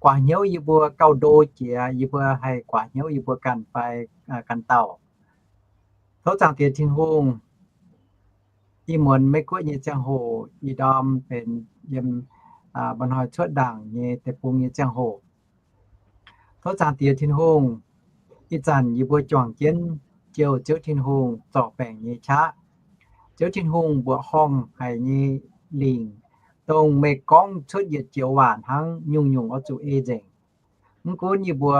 guaax hnyouv yie mbuo gauh ndo jiex yie mbuo haih guaax hnyouv yie mbuo ganh fai ganh dauh. Tov Zaangc Diex Tin-Hungh, ih muonz Meiv Guoqv nyei ziangh hoc ih ndorm benx yiem mba'hnoi cuotv ndaangc nyei deic-bung nyei ziangh hoc. Tov Zaangc Diex Tin-Hungh, ih zanc yie mbuo juangc jienv jouh Ziouv Tin-Hungh zorc baengc nyei qaqv. Ziouv Tin-Hungh mbuoqc horngh haic nyei lingc, dongh meih gorngv cuotv yietc joux waac hnangv, nyungc-nyungc oix zuqc ei nzengc. Mv gunv yie mbuo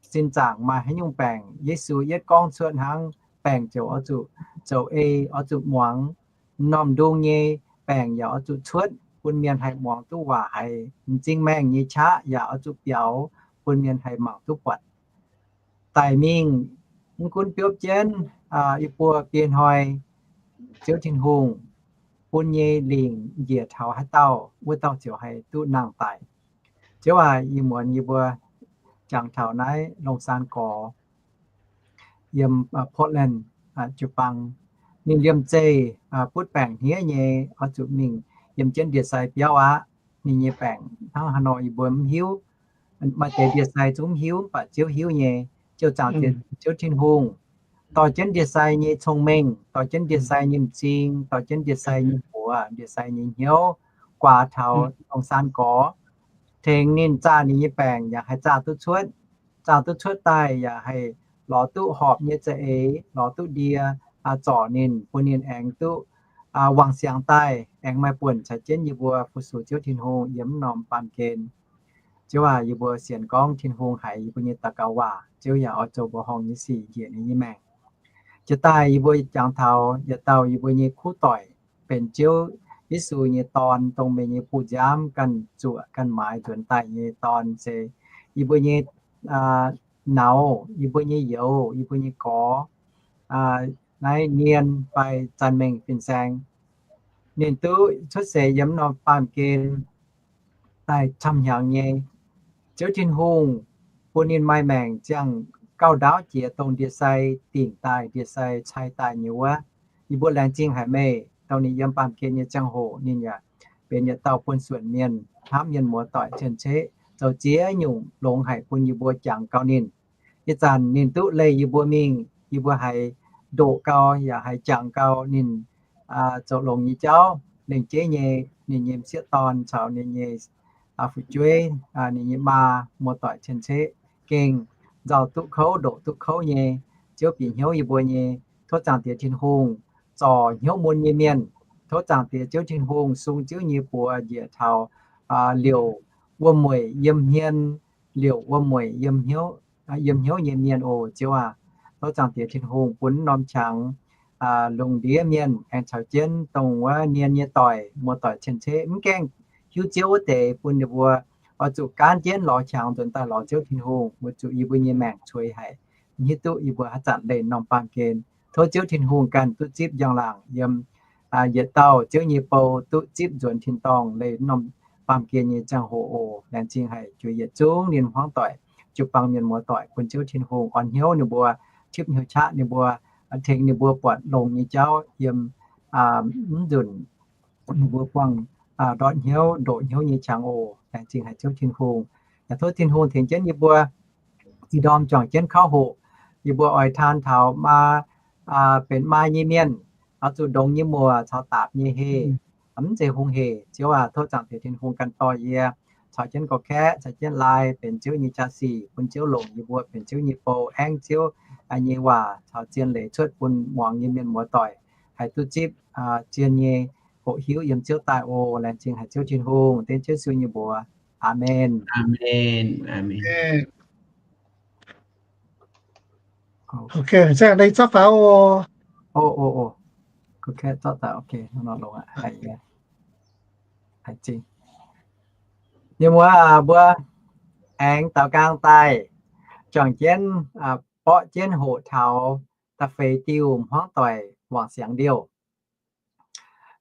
sin zaangc maaih haaix nyungc baengc, Yesu yietv gorngv cuotv hnangv, baengc ziouc oix zuqc zoux ei, oix zuqc muangx. M'normh ndung nyei baengc yaac oix zuqc cuotv bun mienh haih muangx duqv waac haic. M'zing maengh nyei qaqv yaac oix zuqc biaux bun mienh haih mangc duqv buatc. Daic mingh, mv gunv biopv jienv yie mbuo biei hnoi, Ziouv Tin-Hungh bun nyei lingc njiec taux haaix dauh, wuov dauh ziouc haih duqv nangh daic. Ziouv aac, ih muonz yie mbuo jangx taux naaiv Longc Saan Gorx yiem Portland jiu-baang. Ninh liemh zeih butv baengc hniev nyei, oix zuqc mingh yiem jienv ndie-sai biauv aqv. Ninh nyei baengc hnangv haaix nor yie mbuo mv hiuv. Maaih deix ndie-sai zungv mv hiuv, mv baac Ziouv hiuv nyei. Ziouv zaangc Diex, Ziouv Tin-Hungh, dorh jienv ndie-sai nyei cong-mengh, dorh jienv ndie-sai nyei m'zing, dorh jienv ndie-sai nyei mbuox, ndie-sai nyei hnyouv, guaax taux Longc Saan Gorx, tengx ninh zaah ninh nyei baengc yaac haih zaah duqv cuotv, zaah duqv cuotv daaih yaac haih lorz duqv horpc nyei za'eix, lorz duqv ndie zorc ninh, bun ninh aengx duqv wangc siangx daaih, aengx maaih buonc caux jienv yie mbuo fu-sux Ziouv Tin-Hungh yiem m'normh baamh gen. Ziouv aac, yie mbuo sienx gorngv Tin-Hungh haiz yie mbuo nyei daux gaux waac, Ziouv yaac oix zoux mbuoqc horngh nyei sic njiec ninh nyei maengc. Jiex daaih yie mbuo jangx taux yietc dauh yie mbuo nyei kuv doic, benx Ziouv Yesu nyei Dorn, dongh meih nyei bu nziaamv ganh zuoqc ganh maaiz nzuonx daaih nyei Dorn, se yie mbuo nyei nauz, yie mbuo nyei youz, yie mbuo nyei gorx, naaiv nien fai zaanc mengh fin-saeng. Ninh duqv cuotv seix yiem norm baamh gen daaih camv hnyangx nyei. Ziouv Tin-Hungh bun ninh maaih maengc ziangh gauh ndaauv jiex dongh ndie-sai dingc daaih, ndie-sai cai daaih nyei wuov. Yie mbuo laengz zingh haic meih, dongh ninh yiem baamh gen nyei ziangh hoc ninh yaac benx yietc dauh buonv-suonc mienh, hnamv mienh muoz-doic cien-ceqv, zoux ziex nyungc longx haic bun yie mbuo jangx gauh ninh. Ih zanc ninh duqv leih yie mbuo mingh, yie mbuo haiz ndoqc gau yaac haiz jangx gau ninh zoux longx nyei jauv, lengc jeiv nyei ninh nyei m'sieqv dorn caux ninh nyei fu'jueiv, ninh nyei maa, muoz-doic, cien-ceqv gengh nzauh duqv kouv, ndoqc duqv kouv nyei. Ziouv bieqc hnyouv yie mbuo nyei. Tov Zaangc Diex Tin-Hungh zorc hnyouv mun nyei mienh. Tov Zaangc Diex Ziouv Tin-Hungh sung Ziouv nyei buoz njiec taux liouc wuom-mueic yiem hmien, liouc wuom-mueic yiem hnyouv nyei mienh oc, Ziouv aac. Tov Zaangc Diex Tin-Hungh bun norm qangx lungh ndiev mienh aengx caux jienv dongh wuov mienh nyei doic, muoz-doic, cien-ceqv mv gaengh hiuv Ziouv wuov deix, bun ninh mbuo oix zuqc gaanv jienv lorz qangx nzuonx daaih lorz Ziouv Tin-Hungh, weic zuqc yie mbuo nyei maengc cueix haic, mv hiuv duqv yie mbuo haaix zanc leih norm baamh gen. Tov Ziouv Tin-Hungh ganh duqv zipv njang-laangc yiem yietc dauh Ziouv nyei bou, duqv zipv nzuonx tin-dorngh leih norm baamh gen nyei ziangh hoc oc. Laengz zingh haic juix yietc zungv ninh hmuangv doic, jiu-baang mienh muoz-doic, bun Ziouv Tin-Hungh orn hnyouv ninh mbuo, tipv hnyouv qaqv ninh mbuo, tengx ninh mbuo buatc longx nyei jauv yiem mv nzunc ninh mbuo buangh ndortv hnyouv, ndoqc hnyouv nyei qangx oc. Laengz zingh haic Ziouv Tin-Hungh. Yaac tov Tin-Hungh tengx jienv yie mbuo ih ndorm juangc jienv kauv hoqc, yie mbuo oix taan taux maa, benx maa nyei mienh oix zuqc ndongx nyei muoc caux daapc nyei heh, mv zeiz hungh hec. Ziouv aac, tov Zaangc Diex Tin-Hungh ganh dorh yie caux jienv gorqv-kaeqv, caux jienv laai benx Ziouv nyei jaa-sic, bun Ziouv longc yie mbuo benx Ziouv nyei bou, aengv Ziouv nyei waac caux zien leiz cuotv bun muangx nyei mienh muoz-doic haih duqv zipv zien nyei hoqc hiuv yiem Ziouv daaih oc. Laengz zingh haic Ziouv Tin-Hungh, dengv Ziouv Yesu nyei mbuox. Aamen. Mienh muoz, mbuo aengx daaux nqaang daaih, juangc jienv borqv jienv hoqc taux da'feix diuh hmuangv doic wangc siangx ndiouh.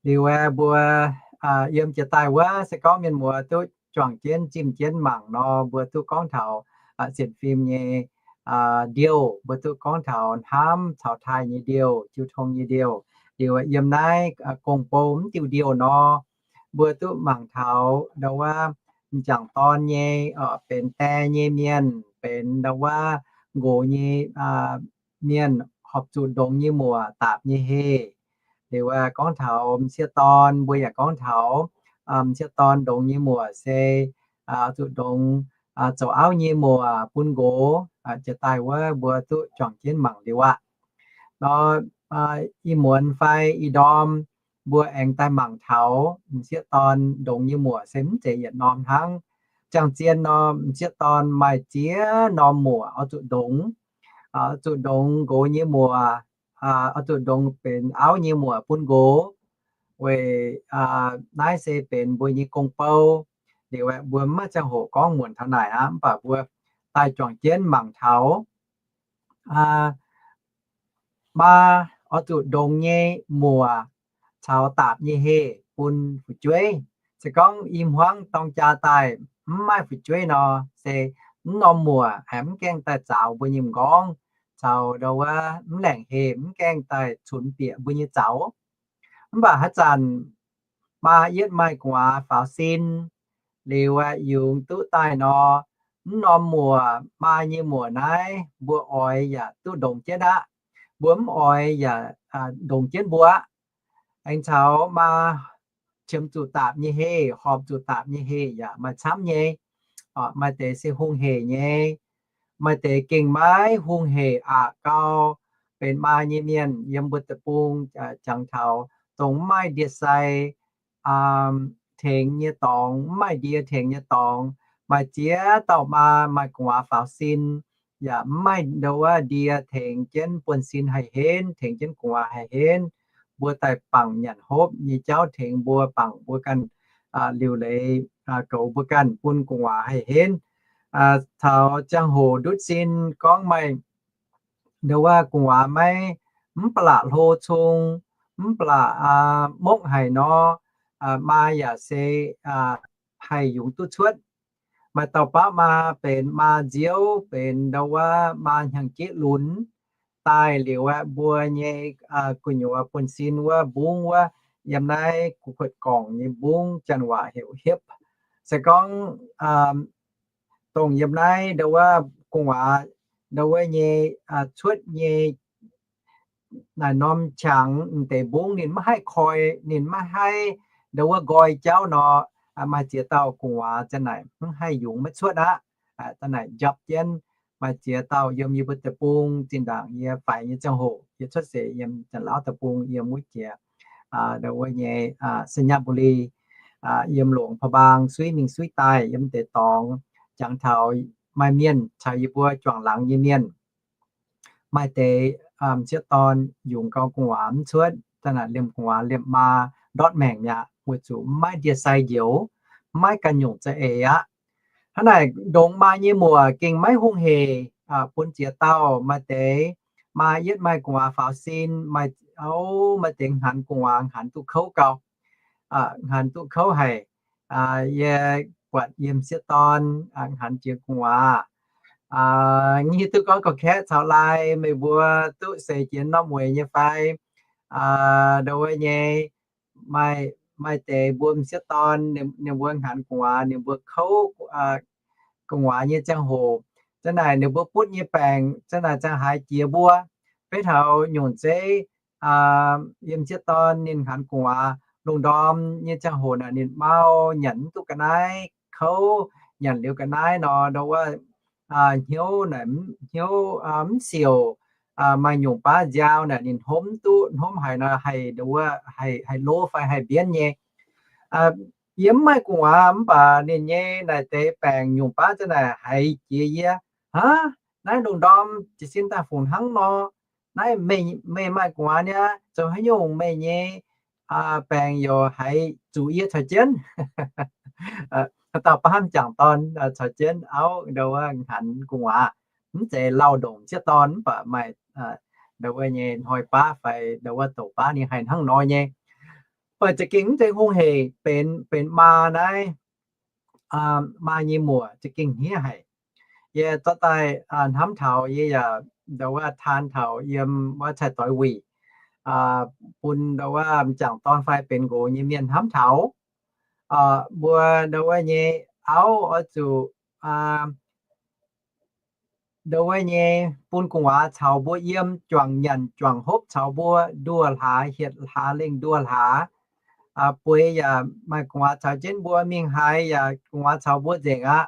Liuz aeqv, mbuo yiem jiex daaih wuov se gorngv mienh muoz duqv juangc jienv zimh jienv mangc nor, mbuo duqv gorngv taux sienx fim nyei ndiouh, mbuo duqv gorngv taux hnamv caux taaih nyei ndiouh, jiu tong nyei ndiouh. Liuz yiem naaiv gong-bou mv diuh ndiouh nor, mbuo duqv mangc taux ndau wuov m'jangc dorn nyei, benx die nyei mienh, benx ndau wuov nqox nyei mienh, horpc zuqc ndongx nyei muoc, daapc nyei heh. Liuz aeqv, gorngv taux m'sieqv dorn, mbuo yaac gorngv taux m'sieqv dorn ndongx nyei muoc se zuqc ndongx zoux auv nyei muoc bun nqox. Jiex daaih wuov mbuo duqv juangc jienv mangc liuz aqv. Nor, ih muonz fai ih ndorm mbuo aengx daaih mangc taux m'sieqv dorn ndongx nyei muoc se mv zeiz yietc norm hnangv. Ziangh zien nor, m'sieqv dorn maaih ziex norm muoc oix zuqc ndongx. Oix zuqc ndongx nqox nyei muoc, oix zuqc ndongx benx auv nyei muoc bun nqox. Weic naaiv se benx mbuo nyei gong-bou. Liuz aeqv, mbuo mv maaih ziangh hoc gorngv muonc taux naaic aqv, mv baac mbuo daaih juangc jienv mangc taux maa oix zuqc ndongx nyei muoc caux daapc nyei heh bun fu'jueiv. Se gorngv i hmuangv dorng jaa daaih mv maaih fu'jueiv nor, se mv norm muoc aengx mv gaengh daaih zaux mbuo nyei m'nqorngv, caux ndau wuov mv laengc heh mv gaengh daaih cunx bieqc mbuo nyei zaux. Mv baac haaix zanc maa yietv maaih gu'nguaaz faaux sin, liuz aeqv, yungz duqv daaih nor, mv norm muoc, maa nyei muoc naaiv mbuo oix yaac duqv ndongx jienv aqv. Mbuo mv oix yaac ndongx jienv mbuo aqv. Aengx caux maa qiemx zuqc daapc nyei heh, horpc zuqc daapc nyei heh yaac maaih camv nyei. Maaih deix se hungh hec nyei, maaih deix gengh maiv hungh hec aqc gau. Benx maa nyei mienh yiem mbuo deic-bung jangx taux dongh mv maaih ndie-sai tengx nyei dorngx, mv maaih ndie tengx nyei dorngx. Maaih ziex dauh maa maaih gu'nguaaz faaux sin, yaac mv maaih ndau wuov ndie tengx jienv buonv-sin haih henv, tengx jienv gu'nguaaz haih henv. Mbuo daaih bangc nyanc hopv nyei jauv tengx mbuo, bangc mbuo ganh liuc leiz goux mbuo ganh bun gu'nguaaz haih henv. Taux ziangh hoc ndutv sin gorngv maaih ndau wuov gu'nguaaz maiv, mv ba'laqc hlo cung, mv ba'laqc mokv haic nor, maa yaac se haih yungz duqv cuotv. Maaih dauh baav maa benx maa nziouv, benx ndau wuov maa hnyangx-jeiv lunx, daaih liuz aeqv, mbuo nyei gu'nyuoz buonv-sin wuov mbungv wuov, yiem naaiv gu'kuotv gorngc nyei mbungv, janx waac heuc hiepv. Se gorngv dongh yiem naaiv ndau wuov gu'nguaaz ndau wuov nyei cuotv nyei naaic norm qangx m'deix mbungv ninh maiv haih koi, ninh maiv haih ndau wuov nqoi jauv nor, maaih ziex dauh gu'nguaaz zanc naaic mv haih yungz maiv cuotv aqv. Zanc naaic njapc jienv maaih ziex dauh yiem yie mbuo deic-bung. Zinh ndaangc yie faix nyei ziangh hoc, yie cuotv seix yiem Janx-Laauv deic-bung yiem wuov jiex ndau wuov nyei Sainyabuli, yiem longc พะบาง suiv mingh suiv daaih yiem deix dorngx, jangx taux maaih mienh caux yie mbuo juangc laangz nyei mienh. Maaih deix m'sieqv dorn yungz gau gu'nguaaz mv cuotv, zanc naaic liemh gu'nguaaz liemh maa ndortv maengc mi'aqv, weic zuqc maiv ndie-sai njoux, maiv ganh nyungc za'eix aqv. Hnangv naaic ndongx maa nyei muoc gengh maiv hungh heic bun ziex dauh. Maaih deix maa yietv maaih gu'nguaaz faaux sin, maaih, o, maaih deix hnaanx gu'nguaaz hnaanx duqv kouv gau, hnaanx duqv kouv haic. Yie buatc yie m'sieqv dorn hnaanx jiex gu'nguaaz, yie hiuv duqv gorngv gauh kaeqv caux laai, meih mbuo duqv seix jiex norm weic nyei fai? Ndau wuov nyei, maaih deix mbuo m'sieqv dorn ninh mbuo hnaanx gu'nguaaz, ninh mbuo kouv gu'nguaaz nyei ziangh hoc, zanc naaic ninh mbuo butv nyei baengc zanc naaic ziangh haaix jiex mbuo. Beiv taux nyungc zeiv yie m'sieqv dorn ninh hnaanx gu'nguaaz lungh ndorm nyei ziangh hoc naaic ninh mau nyanc mv duqv ga'naaiv, kouv, nyanc liuz ga'naaiv nor, ndau wuov hnyouv naaic, hnyouv mv siouc, maaih nyungc baav nziaaux naaic ninh hnomv duqv, hnomv haic nor haih, ndau wuov, haih lov fai haih mbienv nyei. Yie mv maaih gu'nguaaz mv baac ninh nyei naaic deix baengc nyungc baav zanc naaic haiz jiex yie, Aav, naaiv lungh ndorm jiez sin daaih fungc hnangv nor. Naaiv meih maaih gu'nguaaz niaa, zoux haaix nyungc meih nyei baengc youc haiz zuqc yie caux jienv? Dauh baav m'jangc dorn caux jienv auv ndau wuov hnaanx gu'nguaaz, mv zeiz lauh ndongc m'sieqv dorn mv baac maaih ndau wuov nyei hnoi baav fai ndau wuov douc baav ninh haih hnangv nor nyei. Mv baac za'gengh mv zeiz hungh heic benx, benx maa naaiv, maa nyei muoc za'gengh hniev haic. Yie zorqv daaih hnamv taux yie yaac ndau wuov taan taux yiem wuov cai-doix wuic bun ndau wuov m'jangc dorn fai benx nqox nyei mienh hnamv taux mbuo ndau wuov nyei auv oix zuqc ndau wuov nyei bun gu'nguaaz caux mbuo yiem, juangc nyanc juangc hopv caux mbuo nduoh hlaax, hietc hlaax lengh nduoh hlaax. Bueix yaac maaih gu'nguaaz caux jienv mbuo, mingh haaix yaac gu'nguaaz caux mbuo nzengc aqv.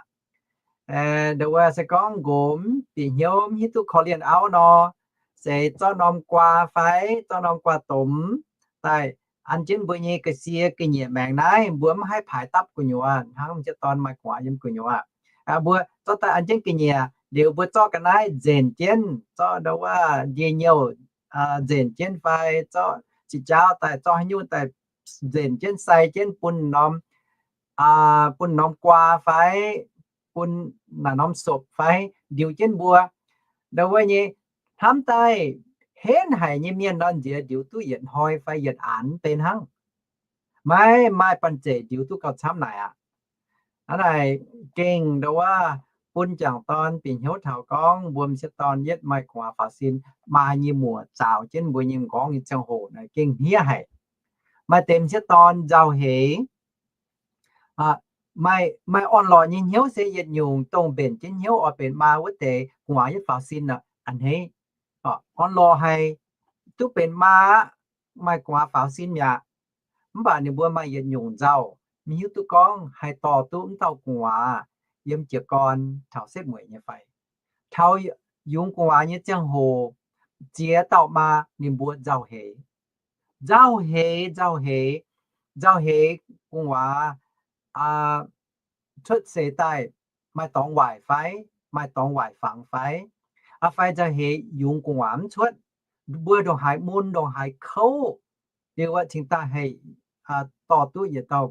Ndau wuov se gorngv nqox mv bieqc hnyouv mv hiuv duqv korv-lienh auv nor, se zorqv norm guaa fai zorqv norm guaa domx daaih an jienv mbuo nyei ga'sie ga'nyiec maengx naaiv, mbuo mv haih paaix dapv gu'nyuoz hnangv m'sieqv dorn maaih gu'nguaaz yiem gu'nyuoz. Mbuo zorqv daaih an jienv ga'nyiec liuz, mbuo zorqv ga'naaiv nzenc jienv, zorqv ndau wuov ndie-nyouh nzenc jienv fai zorqv ziqc jaauv daaih, zorqv haaix nyungc daaih nzenc jienv, sai jienv bun norm, bun norm guaa fai bun naaic norm sopc fai ndiux jienv mbuo. Ndau wuov nyei hnamv daaih henv haic nyei mienh nor nziex ndiux duqv yietc hnoi fai yietc aanx deix hnangv. Maiv maaih banh zeic ndiux duqv gauh camv naaic aqv. Hnangv naaic gengh ndau wuov bun m'jangc dorn bieqc hnyouv taux gorngv mbuo m'sieqv dorn yietv maaih gu'nguaaz faaux sin, maa nyei muoc zaaux jienv mbuo nyei m'nqorngv nyei ziangh hoc naaic gengh hniev haic. Maaih deix m'sieqv dorn nzauh heix, maaih, maaih orn-lorqc nyei hnyouv se yietc nyungc, dongh mbenc jienv hnyouv oix benx maa wuov deix gu'nguaaz yietv faaux sin a'hneiv. Orn-lorqc haic, duqv benx maa aqv, maaih gu'nguaaz faaux sin mi'aqv. Mv baac ninh mbuo maaih yietc nyungc nzauh, maiv hiuv duqv gorngv haih dorh duqv mv dauh gu'nguaaz yiem jiez gorn taux setv mueic nyei fai. Taux yungz gu'nguaaz nyei ziangh hoc, ziex dauh maa ninh mbuo nzauh heix. Nzauh heix, nzauh heix, nzauh heix gu'nguaaz cuotv seix daaih maaih dorngx waaic fai, maaih dorngx waaic fangx fai, fai nzauh heix yungz gu'nguaaz mv cuotv. Mbuo ndongc haaix mun ndongc haaix kouv, liuz wuov cingx daaih haih dorh duqv yietc dauh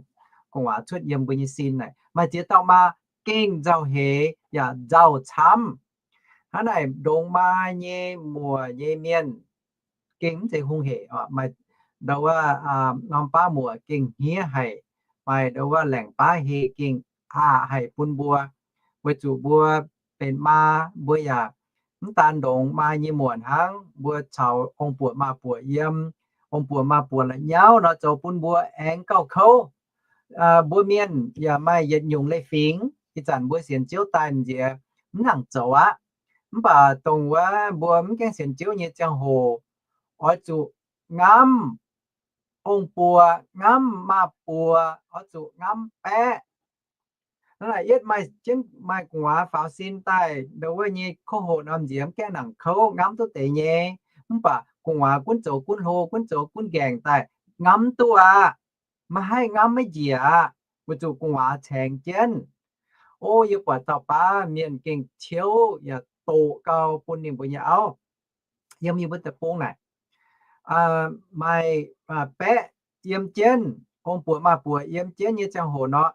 gu'nguaaz cuotv yiem mbuo nyei sin naaic. Maaih ziex dauh maa gengh nzauh heix yaac nzauh camv. Hnangv naaic ndongx maa nyei muoc nyei mienh gengh mv zeiz hungh hec. Maaih ndau wuov norm baav muoc gengh hniev haic, maaih ndau wuov laengc baav heh gengh aqc haic bun mbuo. Weic zuqc mbuo benx maa, mbuo yaac mv daan ndongx maa nyei muoc hnangv, mbuo caux ong-buoc maa-buoc yiem. Ong-buoc maa-buoc la'nyauv nor zoux bun mbuo aengx gauh kouv. Mbuo mienh yaac maaih yietc nyungc leiz-fingx, ih zanc mbuo sienx Ziouv daaih nziex mv nangc zoux aqv. Mv baac dongh wuov mbuo mv gaengh sienx Ziouv nyei ziangh hoc, oix zuqc ngamv ong-buoc, ngamv maa-buoc, oix zuqc ngamv baeqv. Hnangv naaic yietv maaih jienv maaih gu'nguaaz faaux sin daaih, ndo wuov nyei kouv hoqc norm nziex mv gaengh nangc kouv, ngamv duqv deix nyei. Mv baac gu'nguaaz gunv zoux gunv hlo, gunv zoux gunv nqaengc daaih, ngamv duqv aqv. Maiv haih ngamv maiv njiec aqv. Weic zuqc gu'nguaaz caengx jienv. O, yie buatc dauh baav mienh gengh ciouv yaac doqc gau bun ninh mbuo nyei auv. Yiem yie mbuo deic-bung naaic, maaih baeqv yiem jienv, ong-buoc maa-buoc yiem jienv nyei ziangh hoc nor,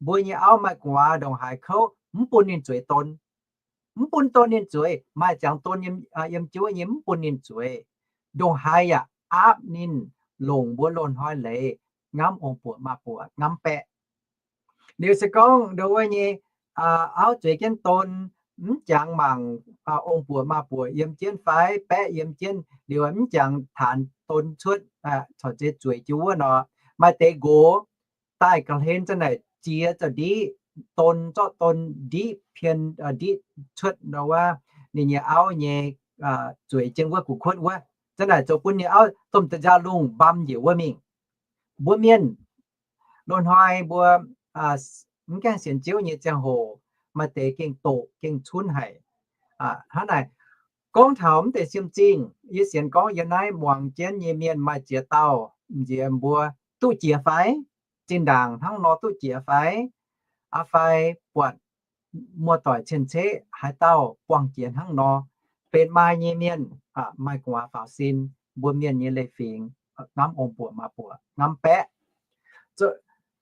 mbuo nyei auv maaih gu'nguaaz ndongc haaix kouv, mv bun ninh zueiz don. Mv bun don ninh zueiz, maaih ziangx don yiem jiuv nyei mv bun ninh zueiz. Ndongc haaix yaac aapv ninh longc mbuo loz-hnoi leiz ngamv ong-buoc maa-buoc, ngamv baeqv. Liuz se gorngv ndo wuov nyei auv zueiz jienv don, mv jangx mangc ong-buoc maa-buoc yiem jienv fai baeqv yiem jienv, liuz mv jangx taanx don cuotv, corc zeiz zueiz jienv wuov nor, maaih deix nqox daaih ga'hlen za'naaic jiex za'ndiqv, don zorqv don ndiqv pien, ndiqv cuotv ndo wuov ninh nyei auv nyei, zueiz jienv wuov gu'kuotv wuov. Za'naaic zoux bun ninh auv domh da'njaa lungh mbam njiec wuov mingh. Mbuo mienh loz-hnoi mbuo mv gaengh sienx Ziouv nyei ziangh hoc, maaih deix gengh doqc gengh cunv haic. Hnangv naaic, gorngv taux mv deix siem zingh, yie sienx gorngv yiem naaiv muangx jienv nyei mienh maaih ziex dauh, m'nziex mbuo duqv jiex fai? Zinh ndaangc hnangv nor duqv jiex fai? Aa fai buatc muoz-doic cien-ceqv haaix dauh buangh jiex hnangv nor, benx maa nyei mienh, maaih gu'nguaaz faaux sin, mbuo mienh nyei leiz-fingx, ngamv ong-buoc maa-buoc, ngamv baeqv,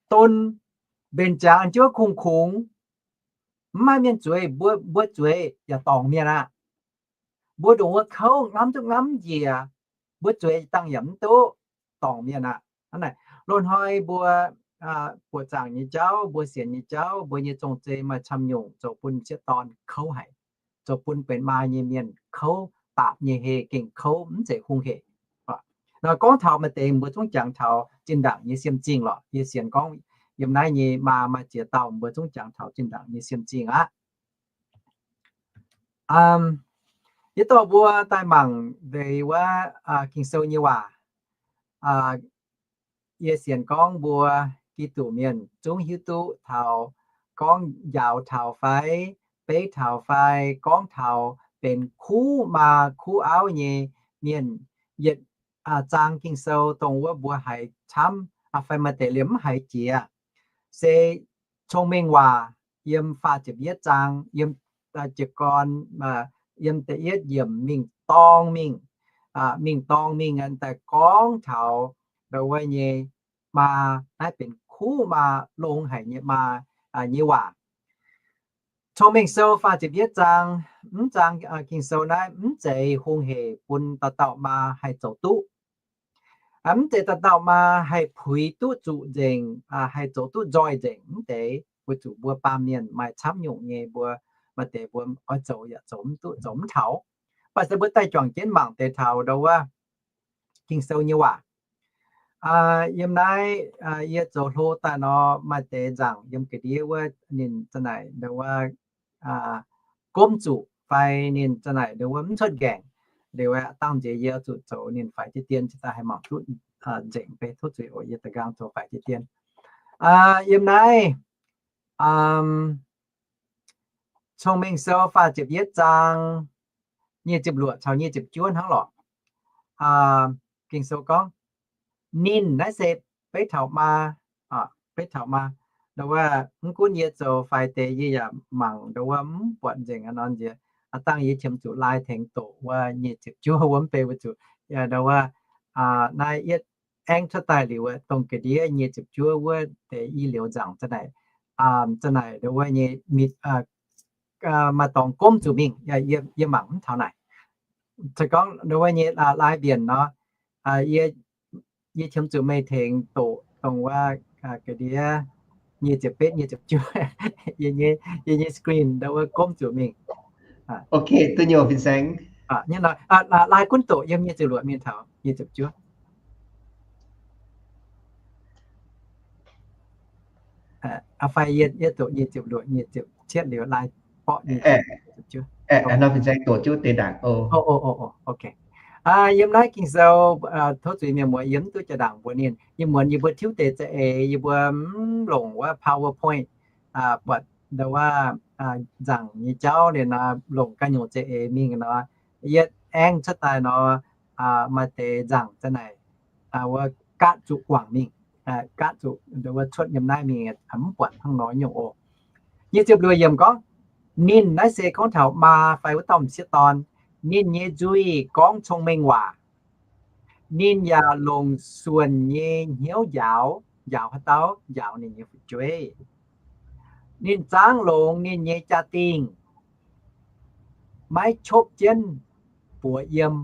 don mbenc jaax njuov kungx-kungx, mv maaih mienh zueiz, mbuo zueiz yaac dorngc mienh aqv. Mbuo ndongc wuov kouv ngamv duqv ngamv njiec, mbuo zueiz dangh yaac mv duqv, dorngc mienh aqv. Hnangv naaic, loz-hnoi mbuo buoqc zaangc nyei jauv, mbuo sienx nyei jauv, mbuo nyei zong-zei maaih camv nyungc zoux bun m'sieqv dorn kouv haic, zoux bun benx maa nyei mienh kouv, dapc nyei heh gengh kouv, mv zeiz hungh hec. Nor gorngv taux maaih deix mbuo zungv jangx taux zinh ndaangc nyei siem zingh lorqc. Yie sienx gorngv yiem naaiv nyei maa maaih ziex dauh mbuo zungv jangx taux zinh ndaangc nyei siem zingh aqv. Yie dorh mbuo daaih mangc deix wuov Ging-Sou nyei waac. Yie sienx gorngv mbuo Giduc mienh zungv hiuv duqv taux gorngv njaaux taux fai, beiv taux fai, gorngv taux benx kuv maa kuv auv nyei mienh yietc zaang Ging-Sou dongh wuov mbuo haiz camv fai maaih deix liemh mv haiz jiex. Se Cong-Mengh Waac yiem faah ziepc yietv zaang, yiem jiez gorn, yiem da'yietv yiemc mingh dorng mingh, mingh dorng mingh daaih gorngv taux ndo wuov nyei maa, naaiv benx kuv maa, longx haic nyei maa nyei waac. Cong-Mengh Sou faah ziepc yietv zaang, mv zaang Ging-Sou naaiv mv zeiz hungh hec bun dauh dauh maa haih zoux duqv. Mv zeiz dauh dauh maa haih puix duqv zuqc nzengc, haih zoux duqv nzoih nzengc, mv deix. Weic zuqc mbuo baamh mienh maaih camv nyungc nyei, mbuo maaih deix mbuo oix zoux yaac zoux mv duqv, zoux mv taux. Mv baac se mbuo daaih juangc jienv mangc deix taux ndo wuov Ging-Sou nyei waac. Yiem naaiv yie zoux hlo daaih nor, maaih deix nzaangc yiem ga'ndiev wuov ninh za'naaic ndo wuov gomv zuqc fai ninh za'naaic ndo wuov mv cuotv nqaengc. Liuz dangh nziex yie zuqc zoux ninh faix jiez dien, cingx daaih haih mangc duqv nzengc, beiv tov zuiz oc, yie da'nqaang zoux faix jiez dien. Yiem naaiv Cong-Mengh Sou faah ziepc yietv zaang nyic ziepc luoqc caux nyic ziepc juov hnangv lorqc. Ging-Sou gorngv, ninh naaiv se beiv taux maa, beiv taux maa. Ndo wuov mv gunv yie zoux faix deix yie yaac mangc ndo wuov mv buatc nzengc aqv nor nziex, dangh yie qiemx zuqc laai tengx doqc wuov nyic ziepc juov wuov mv bei weic zuqc ndo wuov naaiv yietv aengv cuotv daaih liuz, dongh ga'ndiev nyic ziepc juov wuov deix i liuz nzaangc za'naaic, za'naaic ndo wuov nyei maaih dorngx gomv zuqc mingh. Yie mangc mv taux naaic. Se gorngv ndo wuov nyei laai mbienc nor, yie qiemx zuqc meih tengx doqc dongh wuov ga'ndiev nyic ziepc betv, nyic ziepc juov, yie nyei screen ndo wuov gomv zuqc mingh. Ok, duqv nyei fin-saeng. Laai gunv doqc yiem nyic ziepc luoqc mingh taux nyic ziepc juov. Fai yie doqc nyic ziepc luoqc, nyic ziepc cietv liuz laai borqv nyic ziepc juov. Nor fin-saeng doqc jienv wuov deix ndaangc oc. Yiem naaiv Ging-Sou, tov zuiz mienh muoz, yie mv duqv jaa-ndaangc mbuox ninh. Ih muonz yie mbuo tiuv deix za'eix, yie mbuo mv longc wuov PowerPoint, buatc ndau wuov nzaangc nyei jauv liuz nor, longc ganh nyungc za'eix mingh nor, yie aengx cuotv daaih nor, maaih deix nzaangc za'naaic wuov gaatv zuqc guangc mingh, gaatv zuqc ndau wuov cuotv yiem naaiv mingh, mv buatc hnangv nor nyungc oc. Nyic ziepc luoqc yiemc gorngv, ninh naaiv se gorngv taux maa fai wuov dauh m'sieqv dorn, ninh nyei nzuih gorngv cong-mengh waac, ninh yaac longc suonc nyei hnyouv njaaux, njaaux haaix dauh? Njaaux ninh nyei fu'jueiv. Ninh zaangv longx ninh nyei jaa-dingh, maiv qopv jienv buoz yiem.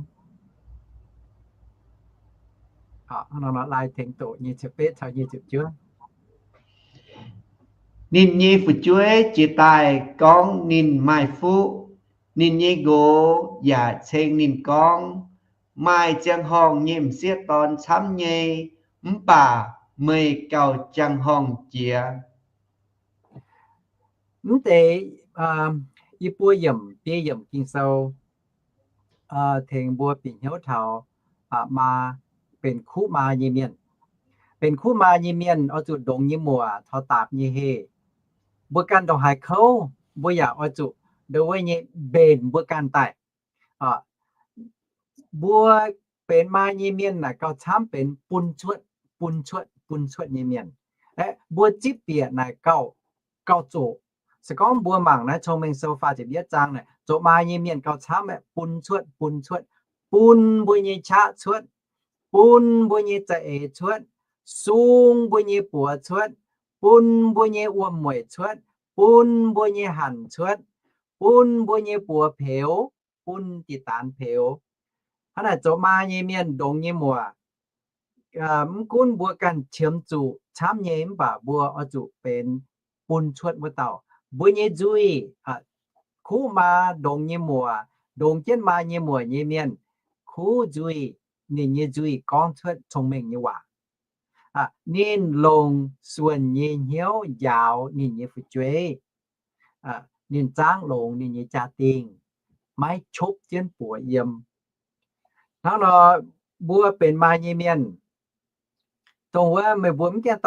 Ninh nyei fu'jueiv jiex daaih gorngv ninh maaih fuqv. Ninh nyei nqox yaac ceng ninh gorngv, maaih ziangh horngh nyei m'sieqv dorn camv nyei, mv baac meih gauh ziangh horngh jiex. Mv deix, yie buo yiemc, biei yiemc Ging-Sou tengx mbuo bieqc hnyouv taux maa, benx kuv maa nyei mienh. Benx kuv maa nyei mienh oix zuqc ndongx nyei muoc taux daapc nyei heh. Mbuo ganh ndongc haaix kouv, mbuo yaac oix zuqc ndongc wuov nyei mbenc mbuo ganh daaih. Mbuo benx maa nyei mienh naaic gauh camv benx bun cuotv, bun cuotv, bun cuotv nyei mienh. Aeqv, mbuo zipv bieqc naaic gauh, gauh zoqc. Se gorngv mbuo mangc naaiv Cong-Mengh Sou faah ziepc yietv zaang naaic, zoqc maa nyei mienh gauh camv aeqv, bun cuotv, bun cuotv, bun mbuo nyei qaqv cuotv, bun mbuo nyei za'eix cuotv, sung mbuo nyei buoz cuotv, bun mbuo nyei wuom-mueic cuotv, bun mbuo nyei hanc cuotv, bun mbuo nyei buoz peux, bun diqc daanx peux. Hnangv naaic zoux maa nyei mienh ndongx nyei muoc, mv gunv mbuo ganh qiemx zuqc camv nyei, mv baac mbuo oix zuqc benx bun cuotv wuov dauh. Mbuo nyei nzuih, kuv maa ndongx nyei muoc, ndongx jienv maa nyei muoc nyei mienh, kuv nzuih, ninh nyei nzuih gorngv cuotv cong-mengh nyei waac. Ninh longc suonc nyei hnyouv njaaux ninh nyei fu'jueiv. Ninh zaangv longx ninh nyei jaa-dingh, maiv qopv jienv buoz yiem. Hnangv nor, mbuo benx maa nyei mienh, dongh wuov meih mbuo mv gaengh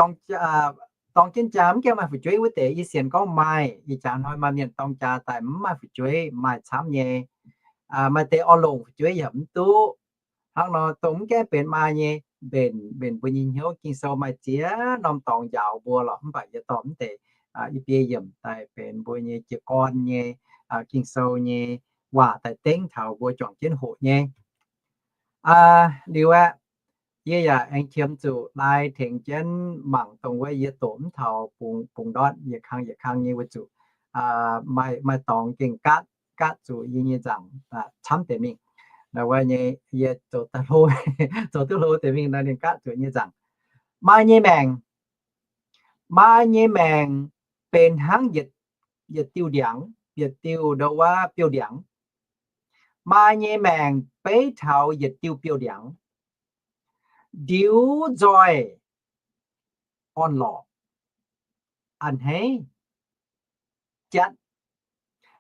dorng jienv jaa, mv gaengh maaih fu'jueiv wuov deix, yie sienx gorngv maaih. Ih jaax hnoi maaih mienh dorng jaa daaih mv maaih fu'jueiv, maaih camv nyei. Maaih deix orn longc fu'jueiv yaac mv duqv. Hnangv nor, dongh mv gaengh benx maa nyei, mbenc, mbenc mbuo nyei hnyouv. Ging-Sou maaih ziex norm dorngx njaaux mbuo lorqc, mv baac yie dorh mv deix i biei yiemc daaih benx mbuo nyei jiez gorn nyei Ging-Sou nyei waac daaih dengv taux mbuo juangc jienv hoqc nyei. Liuz aeqv, yie yaac aengx qiemx zuqc lai tengx jienv mangc dongh wuov yie doqc mv taux bungx, bungx ndortv yietc kang yietc kang nyei weic zuqc maaih, maaih dorngx gengh gaatv, gaatv zuqc yie nyei nzaangc camv deix mingh. Nor wuov nyei yie zoux duqv hlo, zoux duqv hlo deix mingh nor ninh gaatv zuqc nyei nzaangc. Maa nyei maengc, maa nyei maengc benx hnangv yietc, yietc diuh ndiangx, yietc diuh ndau wuov biouv-ndiangx. Maa nyei maengc beiv taux yietc diuh biouv-ndiangx, ndiux nzoih orn-lorqc, a'hneiv jatv.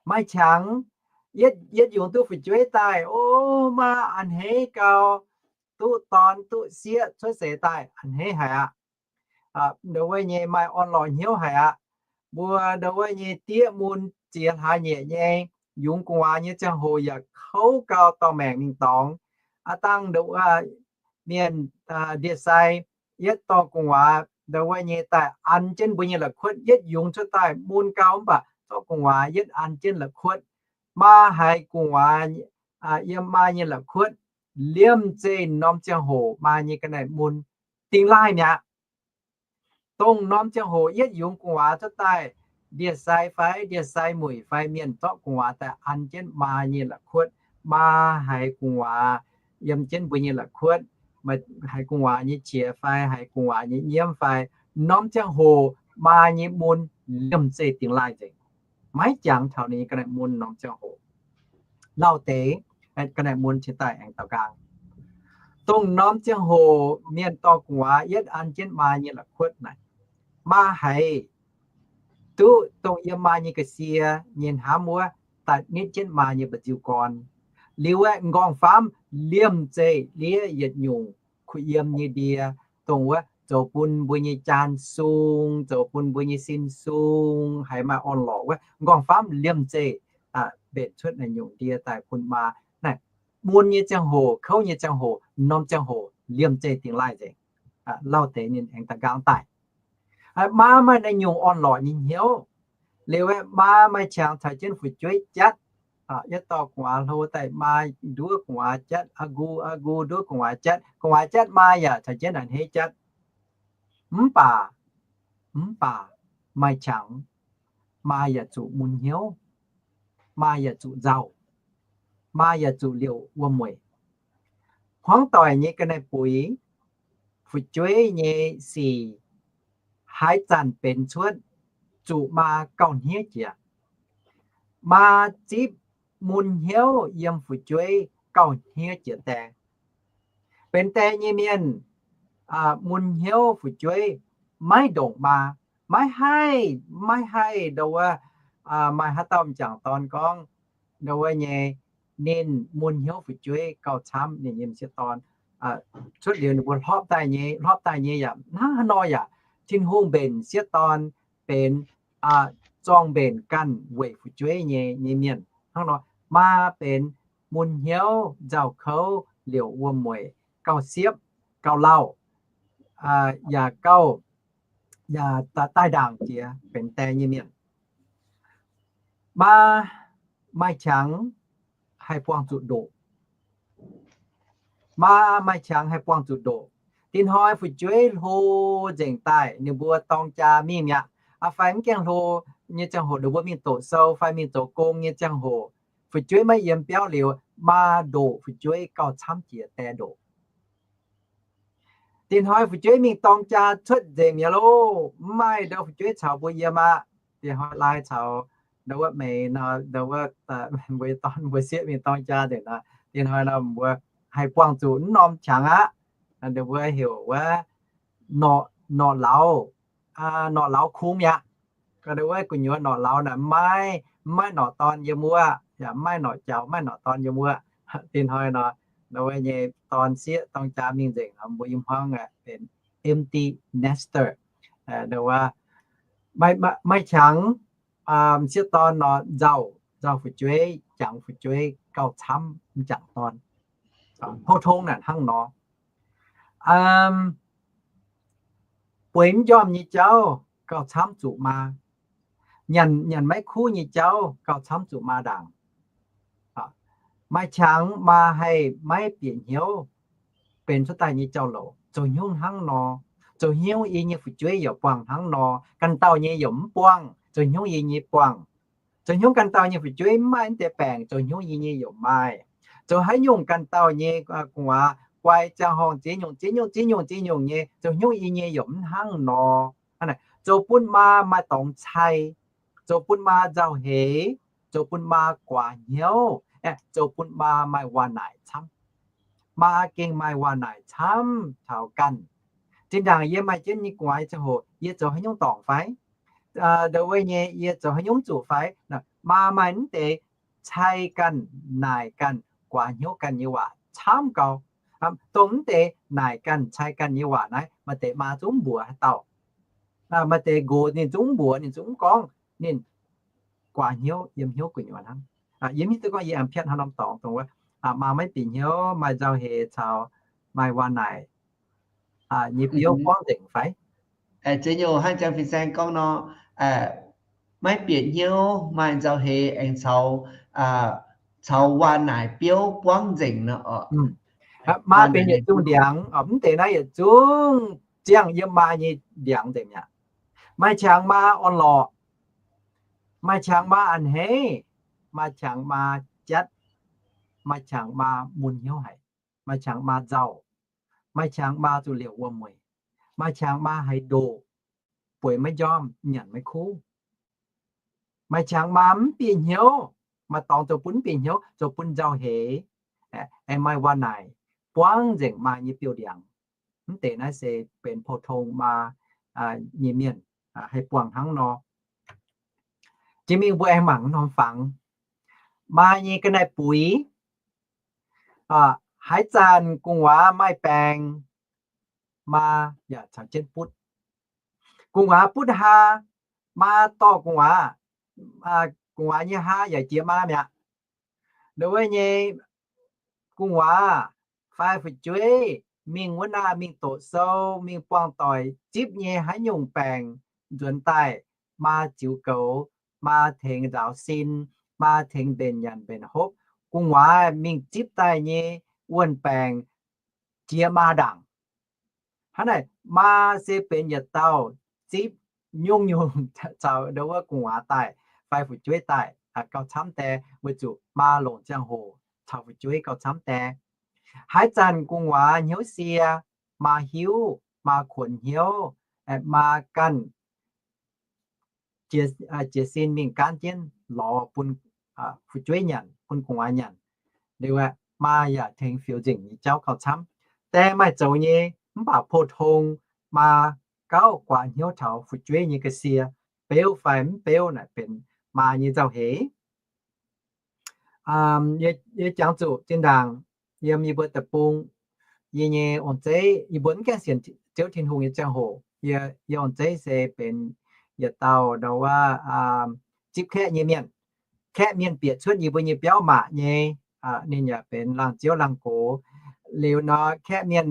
Maaih qangx yietv, yietv yungz duqv fu'jueiv daaih, o, maa a'hneiv gau, duqv dorn duqv sieqv cuotv seix daaih a'hneiv haic aqv. Ndau wuov nyei maaih orn-lorqc hnyouv haic aqv. Mbuo ndau wuov nyei diev mun ziex hlaax nyeic nyei, yungz gu'nguaaz nyei ziangh hoc yaac kouv gau dorh maengc mingh dorngx. Aav dangh ndau wuov mienh ndie-sai yietv dorh gu'nguaaz ndau wuov nyei daaih an jienv mbuo nyei la'kuotv, yietv yungz cuotv daaih mun gau mv baac zorqv gu'nguaaz yietv an jienv la'kuotv. Maa haiz gu'nguaaz yiem maa nyei la'kuotv, liemh zeih norm ziangh hoc maa nyei ga'naaiv mun dingx laaih mi'aqv. Dongh norm ziangh hoc yietv yungz gu'nguaaz cuotv daaih, ndie-sai fai ndie-sai muic fai mienh zorqv gu'nguaaz daaih an jienv maa nyei la'kuotv. Maa haiz gu'nguaaz yiem jienv mbuo nyei la'kuotv, haiz gu'nguaaz nyei qiex fai haiz gu'nguaaz nyei nyiemv fai, norm ziangh hoc maa nyei mun liemh zeih dingx laaih nzengc. Maiv jangx taux ninh nyei ga'naaiv mun norm ziangh hoc. Lauh deix ga'naaiv mun cingx daaih aengx daaux nqaang. Dongh norm ziangh hoc mienh dorh gu'nguaaz yietv an jienv maa nyei la'kuotv naaic, maa haiz duqv dongh yiem maa nyei ga'sie nyei hnamv wuov, daaih nitv jienv maa nyei mba'nziu gorn. Liuz aeqv, m'nqorngv-famv liemh zeih liev yietc nyungc kuh yiem nyei ndie, dongh wuov zoux bun mbuo nyei jaan sung, zoux bun mbuo nyei sin sung, haiz maaih orn-lorqc wuov, m'nqorngv-famv liemh zeih mbenc cuotv naaiv nyungc ndie daaih bun maa. Naaiv mun nyei ziangh hoc, kouv nyei ziangh hoc, m'norm ziangh hoc liemh zeih dingh laaih nzengc. Lauh deix ninh aengx da'nqaang daaih. Maa maaih naaiv nyungc orn-lorqc nyei hnyouv. Liuz aeqv, maa maaih qangx caux jienv fu'jueiv jatv. Yietv dorh gu'nguaaz hlo daaih, maa nduov gu'nguaaz jatv, a'ngu a'ngu nduov gu'nguaaz jatv, gu'nguaaz jatv maa yaac caux jienv a'hneiv jatv. Mv baac, mv baac maaih qangx, maa yaac zuqc mun hnyouv, maa yaac zuqc nzauh, maa yaac zuqc liouc wuom-mueic. Hmuangv doic nyei ga'naaiv-buix, fu'jueiv nyei sic, haaix zanc benx cuotv, zuqc maa gauh hniev jiex. Maa zipv mun hnyouv yiem fu'jueiv gauh hniev jiex die. Benx die nyei mienh, mun hnyouv fu'jueiv maiv ndongc maa, maiv haih, maiv haih ndau wuov, maaih haaix dauh m'jangc dorn gorngv ndau wuov nyei, ninh mun hnyouv fu'jueiv gauh camv ninh nyei m'sieqv dorn. Cuotv liuz ninh mbuo hlopv daaih nyei, hlopv daaih nyei yaac hnangv haaix nor yaac Tin-Hungh mbenc m'sieqv dorn benx zorng-mbenc ganh weic fu'jueiv nyei, nyei mienh hnangv nor. Maa benx mun hnyouv, nzauh kouv, liouc wuom-mueic, gauh siepv, gauh lauh, yaac gauh, yaac daaih ndaangc jiex benx die nyei mienh. Maa maaih qangx haih buangh zuqc ndoqc. Maa maaih qangx haih buangh zuqc ndoqc. Dinh hnoi fu'jueiv hlo nzengc daaih, ninh mbuo dorng jaa mingh mi'aqv. Aa, fai mv gaengh hlo nyei ziangh hoc, ninh mbuo mingh doqc sou fai mingh zoux gong nyei ziangh hoc, fu'jueiv maiv yiem biauv liuz, maa ndoqc fu'jueiv gauh camv jiex die ndoqc. Dinh hnoi fu'jueiv mingh dorng jaa cuotv nzengc mi'aqv loh, mv maaih ndau fu'jueiv caux mbuo yiem aqv. Dinh hnoi lai caux ndau wuov meix nor, ndau wuov mbuo dorn mbuo sieqv mingh dorng jaa nzengc nor, dinh hnoi nor mbuo haih buangh zuqc mv norm qangx aqv. Ninh mbuo heuc wuov norqc lauz, norqc lauz kungx mi'aqv. Gorngv ndau wuov gu'nyuoz norqc lauz naaic maiv, maiv norqc dorn yiem wuov, yaac maiv norqc jaux, maiv norqc dorn yiem wuov. Dinh hnoi nor, ndau wuov nyei dorn sieqv dorng jaa mingh nzengc nor, mbuo yiem hmuangv benx empty nester. Ndau wuov maaih qangx, m'sieqv dorn nor nzauh, nzauh fu'jueiv, jangx fu'jueiv gauh camv m'jangc dorn. Pou-tong naaic hnangv nor. Bueix mv njormh nyei jauv gauh camv zuqc maa. Nyanc, nyanc maiv kuv nyei jauv gauh camv zuqc maa ndaangc. Maaih qangx maa haih maiv bieqc hnyouv benx cuotv daaih nyei jauv-louc. Zoux haaix nyungc hnangv nor, zoux haaix nyungc yie nyei fu'jueiv yaac buangh hnangv nor, ganh dauh nyei yaac mv buangh, zoux haaix nyungc yie nyei buangh. Zoux haaix nyungc ganh dauh nyei fu'jueiv mv maaih mv deix baengc, zoux haaix nyungc yie nyei yaac maaih. Zoux haaix nyungc ganh dauh nyei gu'nguaaz guai ziangh horngh ziex nyungc ziex nyungc ziex nyungc ziex nyungc nyei, zoux haaix nyungc yie nyei yaac mv hnangv nor. Zoux bun maa maaih dorngx cai, zoux bun maa nzauh heix, zoux bun maa guaax hnyouv, zoux bun maa maaih waac-naaic camv. Maa gengh maaih waac-naaic camv taux ganh. Zinh ndaangc yie maaih jienv nyei gu'nguaaz ziangh hoc, yie zoux haaix nyungc dorngc fai? Ndau wuov nyei yie zoux haaix nyungc zuqc fai? Maa maaih mv deix cai ganh, naaic ganh, guaax hnyouv ganh nyei waac camv gau. Dongh mv deix naaic ganh, cai ganh nyei waac naaiv, maaih deix maa zungv mbuox haaix dauh. Maaih deix nqox ninh zungv mbuox, ninh zungv mv gorngv, ninh guaax hnyouv, yiem hnyouv gu'nyuoz hnangv. Yie mv hiuv duqv gorngv yie aengx piatv haaix norm dorngx dongh wuov, maa maiv bieqc hnyouv, maaih nzauh heix caux maaih waac-naaic nyei biouv buangv nzengc fai? Ziex nyungc hnangv Janx fin-saeng gorngv nor, maiv bieqc hnyouv, maaih nzauh heix aengx caux, caux waac-naaic biouv buangv nzengc nor. Maa benx yietc zungv ndiangx, mv deix naaiv yietc zungv ziangh yiem maa nyei ndiangx nzengc mi'aqv. Maaih qangx maa orn-lorqc, maaih qangx maa a'hneiv, maaih qangx maa jatv, maaih qangx maa mun hnyouv haic, maaih qangx maa nzauh, maaih qangx maa zuqc liouc wuom-mueic, maaih qangx maa haiz ndoqc, bueix maiv njormh, nyanc maiv kuv. Maaih qangx maa mv bieqc hnyouv, maaih dorngx zoux bun mv bieqc hnyouv, zoux bun nzauh heix, aengx maaih waac-naaic buangv nzengc maa nyei biouv-ndiangx. Mv deix naaiv se benx pou-tong maa nyei mienh haih buangh hnangv nor. Jiex mingh mbuo aengx mangc norm fangx. maa nyei ga'naaiv-buix. Haaix zanc gu'nguaaz maaih baengc, maa yaac caux jienv butv. Gu'nguaaz butv haa, maa dorh gu'nguaaz, gu'nguaaz nyei haa yaac jiex maa mi'aqv. Ndongc wuov nyei gu'nguaaz fai fu'jueiv mingh wuov naaiv mingh doqc sou, mingh buangh doic, zipv nyei haaix nyungc baengc nzuonx daaih, maa ziux goux, maa tengx nzaaux sin, maa tengx mbenc nyanc mbenc hopv. Gu'nguaaz mingh zipv daaih nyei wuon-baengc jiex maa ndaangc. Hnangv naaic, maa se benx yietc dauh zipv nyungc-nyungc caux ndongc wuov gu'nguaaz daaih fai fu'jueiv daaih gauh camv die, weic zuqc maa longc ziangh hoc caux fu'jueiv gauh camv die. Haaix zanc gu'nguaaz hnyouv sie, maa hiuv, maa kuonx hnyouv, maa ganh jiez sin mingh gaanv jienv lorz bun fu'jueiv nyanc, bun gu'nguaaz nyanc. Liuz maa yaac tengx fioux nzengc nyei jauv gauh camv. Die maaih zoux nyei, mv baac pou-tong maa gauh guaax hnyouv taux fu'jueiv nyei ga'sie, beuv fai mv beuv naaic benx maa nyei nzauh heix. Yie jangx zuqc zinh ndaangc yiem yie mbuo deic-bung, yie nyei ong-zeiv, yie mbuo mv gaengh sienx Ziouv Tin-Hungh nyei ziangh hoc, yie ong-zeiv se benx yietc dauh ndongc wuov zipv kaeqv nyei mienh. Kaeqv mienh bieqc cuotv yie mbuo nyei biauv maac nyei, ninh yaac benx laangz ziouv laangz gox. Liuz nor kaeqv mienh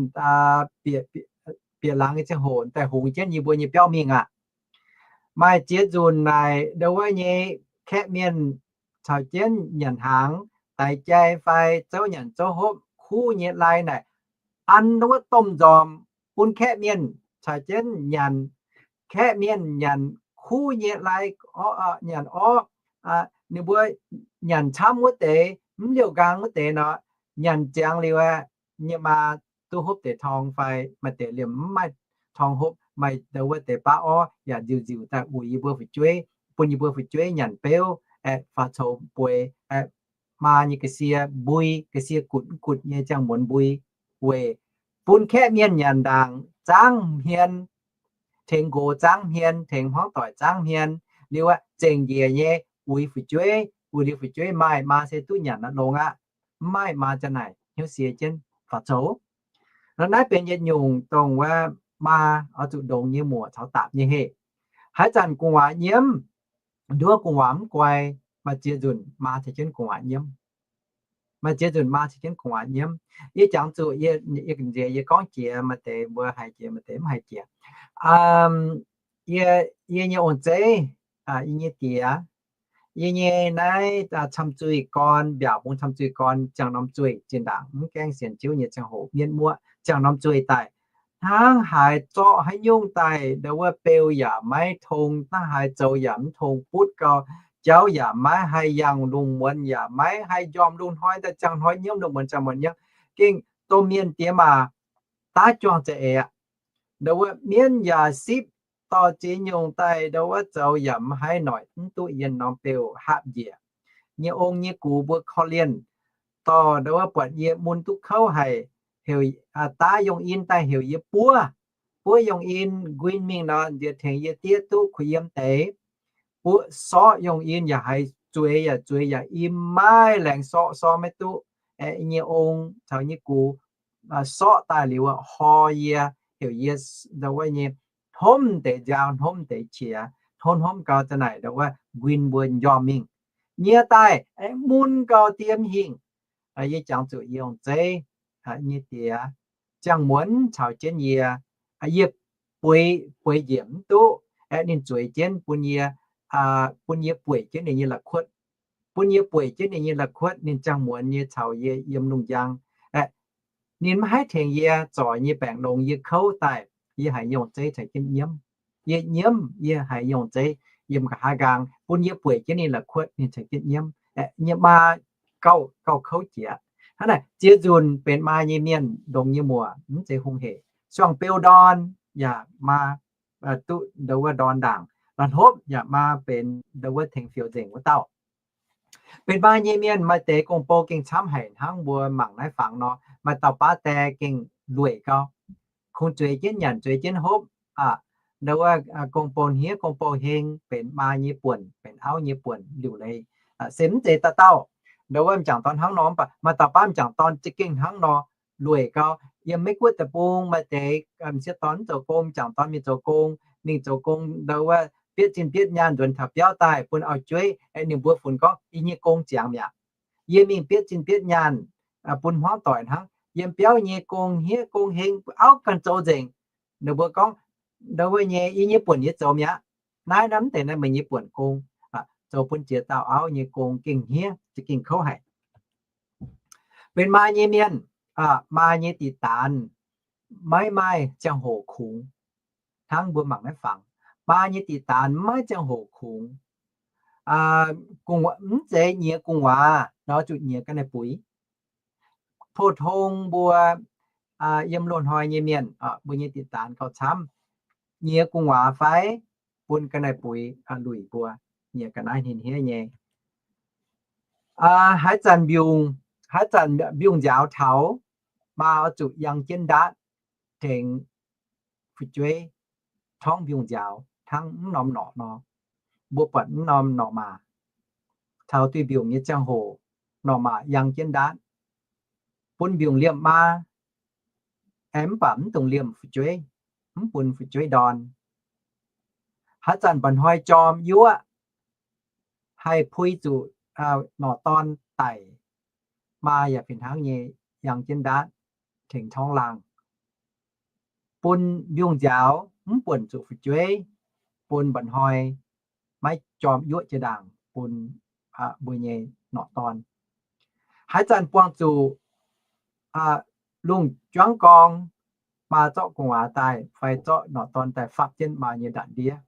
bieqc laangz nyei ziangh hoc daaih hungx jienv yie mbuo nyei biauv mingh aqv. Maaih ziex nzunc naaic ndongc wuov nyei kaeqv mienh caux jienv nyanc hnaangx, daix jai fai zouv nyanc zouv hopv, kuv nyei lai naaic an ndongc wuov domh nzormc bun kaeqv mienh caux jienv nyanc. Kaeqv mienh nyanc kuv nyei lai, nyanc orv, ninh mbuo nyanc camv wuov deix, mv liouh nqaang wuov deix nor, nyanc ziangx liuz aqv, nyei maa duqv hopv deix torng fai maaih deix liemh mv maaih torng hopv, maaih ndongc wuov deix baav orv yaac nziuc nziuc daaih uix yie mbuo fu'jueiv, bun yie mbuo fu'jueiv nyanc beuv, aeqv, faaux coux bueix, aeqv, maa nyei ga'sie mbui, ga'sie gutc mv gutc nyei ziangh muonz mbui, weic bun kaeqv mienh nyanc ndaangc zaangv hmien, tengx nqox zaangv hmien, tengx hmuangv doic zaangv hmien, liuz aqv, zengc njiec nyei uix fu'jueiv, uix liuz fu'jueiv maaih maa se duqv nyanc longx aqv. Mv maaih maa za'naaic hnyouv sie jienv faaux coux. Nor naaiv benx yietc nyungc dongh wuov maa oix zuqc ndongx nyei muoc caux daapc nyei heh. Haaix zanc gu'nguaaz nyiemv, nduov gu'nguaaz mv guai, maaih ziex nzunc maa caux jienv gu'nguaaz nyiemv. Maaih ziex nzunc maa caux jienv gu'nguaaz nyiemv. Yie jangx zuqc yie, yie nziex yie gorngv jiex, maaih deix mbuo haiz jiex, maaih deix mv haiz jiex. Yie, yie nyei ong-zeiv, yie nyei diex, yie nyei naaiv camh zuih gorn, mbiaauc bung camh zuih gorn, ziangh norm zuih zinh ndaangc mv gaengh sienx Ziouv nyei ziangh hoc, mienv muoqv ziangh norm zuih daaih, hnangv haaix zorqv haaix nyungc daaih, ndau wuov beu yaac maiv tong, hnangv haaix zoux yaac mv tong, butv gau, jauv yaac maiv haih yangh, lungh muonz yaac maiv haih njormh, lungh hnoi daaih ziangh hnoi nyiemv, lungh muonz ziangh muonz nyiemv, gengh domh mienh diex maac daav juangc za'eix aqv. Ndau wuov mienv yaac sipv dorh ziex nyungc daaih, ndau wuov zoux yaac mv haih noic, mv duqv yiem norm beu hapv njiec. Nyei ong nyei gux mbuo korv-lienh dorh ndau wuov buatc yie mun duqv kouv haic, heuc, daav yongh in daaih heuc yie buov. Buov yongh in nquin mingh nor, nziex tengx yie diev duqv kuh yiem deix. Buov sorqv yongh in yaac haiz zueiz yaac zueiz yaac im, maiv laengz sorqv, sorqv maiv duqv. Aeqv, nyei ong caux nyei gux sorqv daaih liuz, hor yie, heuc yie ndau wuov nyei hnomv deix nziaaux, hnomv deix qiex, hnomv hnomv gau za'naaic ndau wuov nquin mbuo njormh mingh. Nyie daaih aeqv, mun gau diev hingh. Yie jangx zuqc yie ong-zeiv nyei diex, ziangh muonz caux jienv yie, yie bueix, bueix njiec mv duqv, aeqv, ninh zueiz jienv bun yie, bun yie bueix jienv ninh nyei la'kuotv. Bun yie bueix jienv ninh nyei la'kuotv, ninh ziangh muonz nyei caux yie yiem lungh njang. Aeqv, ninh maiv haih tengx yie zorc nyei baengc longx, yie kouv daaih, yie haiz yie ong-zeiv caux jienv nyiemv. Yie nyiemv, yie haiz yie ong-zeiv yiem nqa'haav nqaang, bun yie bueix jienv ninh la'kuotv, ninh caux jienv nyiemv. Aeqv, nyei maa gauh, gauh kouv jiex. Hnangv naaic ziex nzunc benx maa nyei mienh ndongx nyei muoc mv zeiz hungh hec. Suangx beu ndorn yaac maa duqv ndau wuov ndorn ndaangc. La'hnopv yaac maa benx ndau wuov tengx fioux nzengc wuov dauh. Benx maa nyei mienh maaih deix gong-bou gengh camv haic hnangv mbuo mangc naaiv fangx nor, maaih dauh baav die gengh lueic gau, kungx zueiz jienv nyanc zueiz jienv hopv aqv. Ndau wuov gong-bou hniev gong-bou heng, benx maa nyei buonc, benx auv nyei buonc liuc leiz, se mv zeiz dauh dauh. Ndau wuov m'jangc dorn hnangv nor, mv baac maaih dauh baav m'jangc dorn za'gengh hnangv nor lueic gau. Yiem Meiv Guoqv deic-bung maaih deix m'sieqv dorn mv zoux gong, m'jangc dorn mingh zoux gong, mingh zoux gong ndau wuov bietv zinh bietv nyaanh nzuonx taux biauv daaih bun auv-jueiv, ninh mbuo funx gorngv, Yie nyei gong ziangx mi'aqv. Yie mingh bietv zinh bietv nyaanh bun hmuangv doic hnangv. Yiem biauv nyei gong hniev gong heng auv ganh zoux nzengc. Ninh mbuo gorngv, Ndau wuov nyei, yie nyei buonc yie zoux mi'aqv. Naaiv, naaiv mv deix naaiv meih nyei buonc gong. Zoux bun ziex dauh auv nyei gong gengh hniev, za'gengh kouv haic. Benx maa nyei mienh, maa nyei diqc daanz maiv maaih ziangh hoc kungx. Hnangv mbuo mangc naaiv fangx, maa nyei diqc daanz maiv ziangh hoc kungx. Mv zeiz nyiex gu'nguaaz nor zuqc nyiex ga'naaiv-buix. Pou-tong mbuo yiem loz-hnoi nyei mienh, mbuo nyei diqc daanz gauh camv. Nyiex gu'nguaaz fai bun ga'naaiv-buix luic mbuo, nyiex ga'naaiv hnih hniev nyei. Haaix zanc mbiungc, haaix zanc mbiungc nziaaux taux, maa oix zuqc yangh jienv ndaatv tengx fu'jueiv torngv mbiungc nziaaux hnangv mv norm norqc nor. Mbuo buatc mv norm norqc maac taux duih mbiungc nyei ziangh hoc, norqc maac yangh jienv ndaatv bun mbiungc liemh maa, aengx mv baac mv dungx liemh fu'jueiv, mv bun fu'jueiv ndorn. Haaix zanc mba'hnoi jorm yuoqv, haih pui zuqc norqc dorn daic, maa yaac fih hnangv nyei yangh jienv ndaatv tengx torngv laangh, bun mbiungc nziaaux mv buonc zuqc fu'jueiv, bun mba'hnoi maiv jorm yuoqv jiex ndaangc bun mbuo nyei norqc dorn. Haaix zanc buangh zuqc lungh juangv gorng, maa zorqv gu'nguaaz daaih fai zorqv norqc dorn daaih fapv jienv maa nyei ndanc ndiev.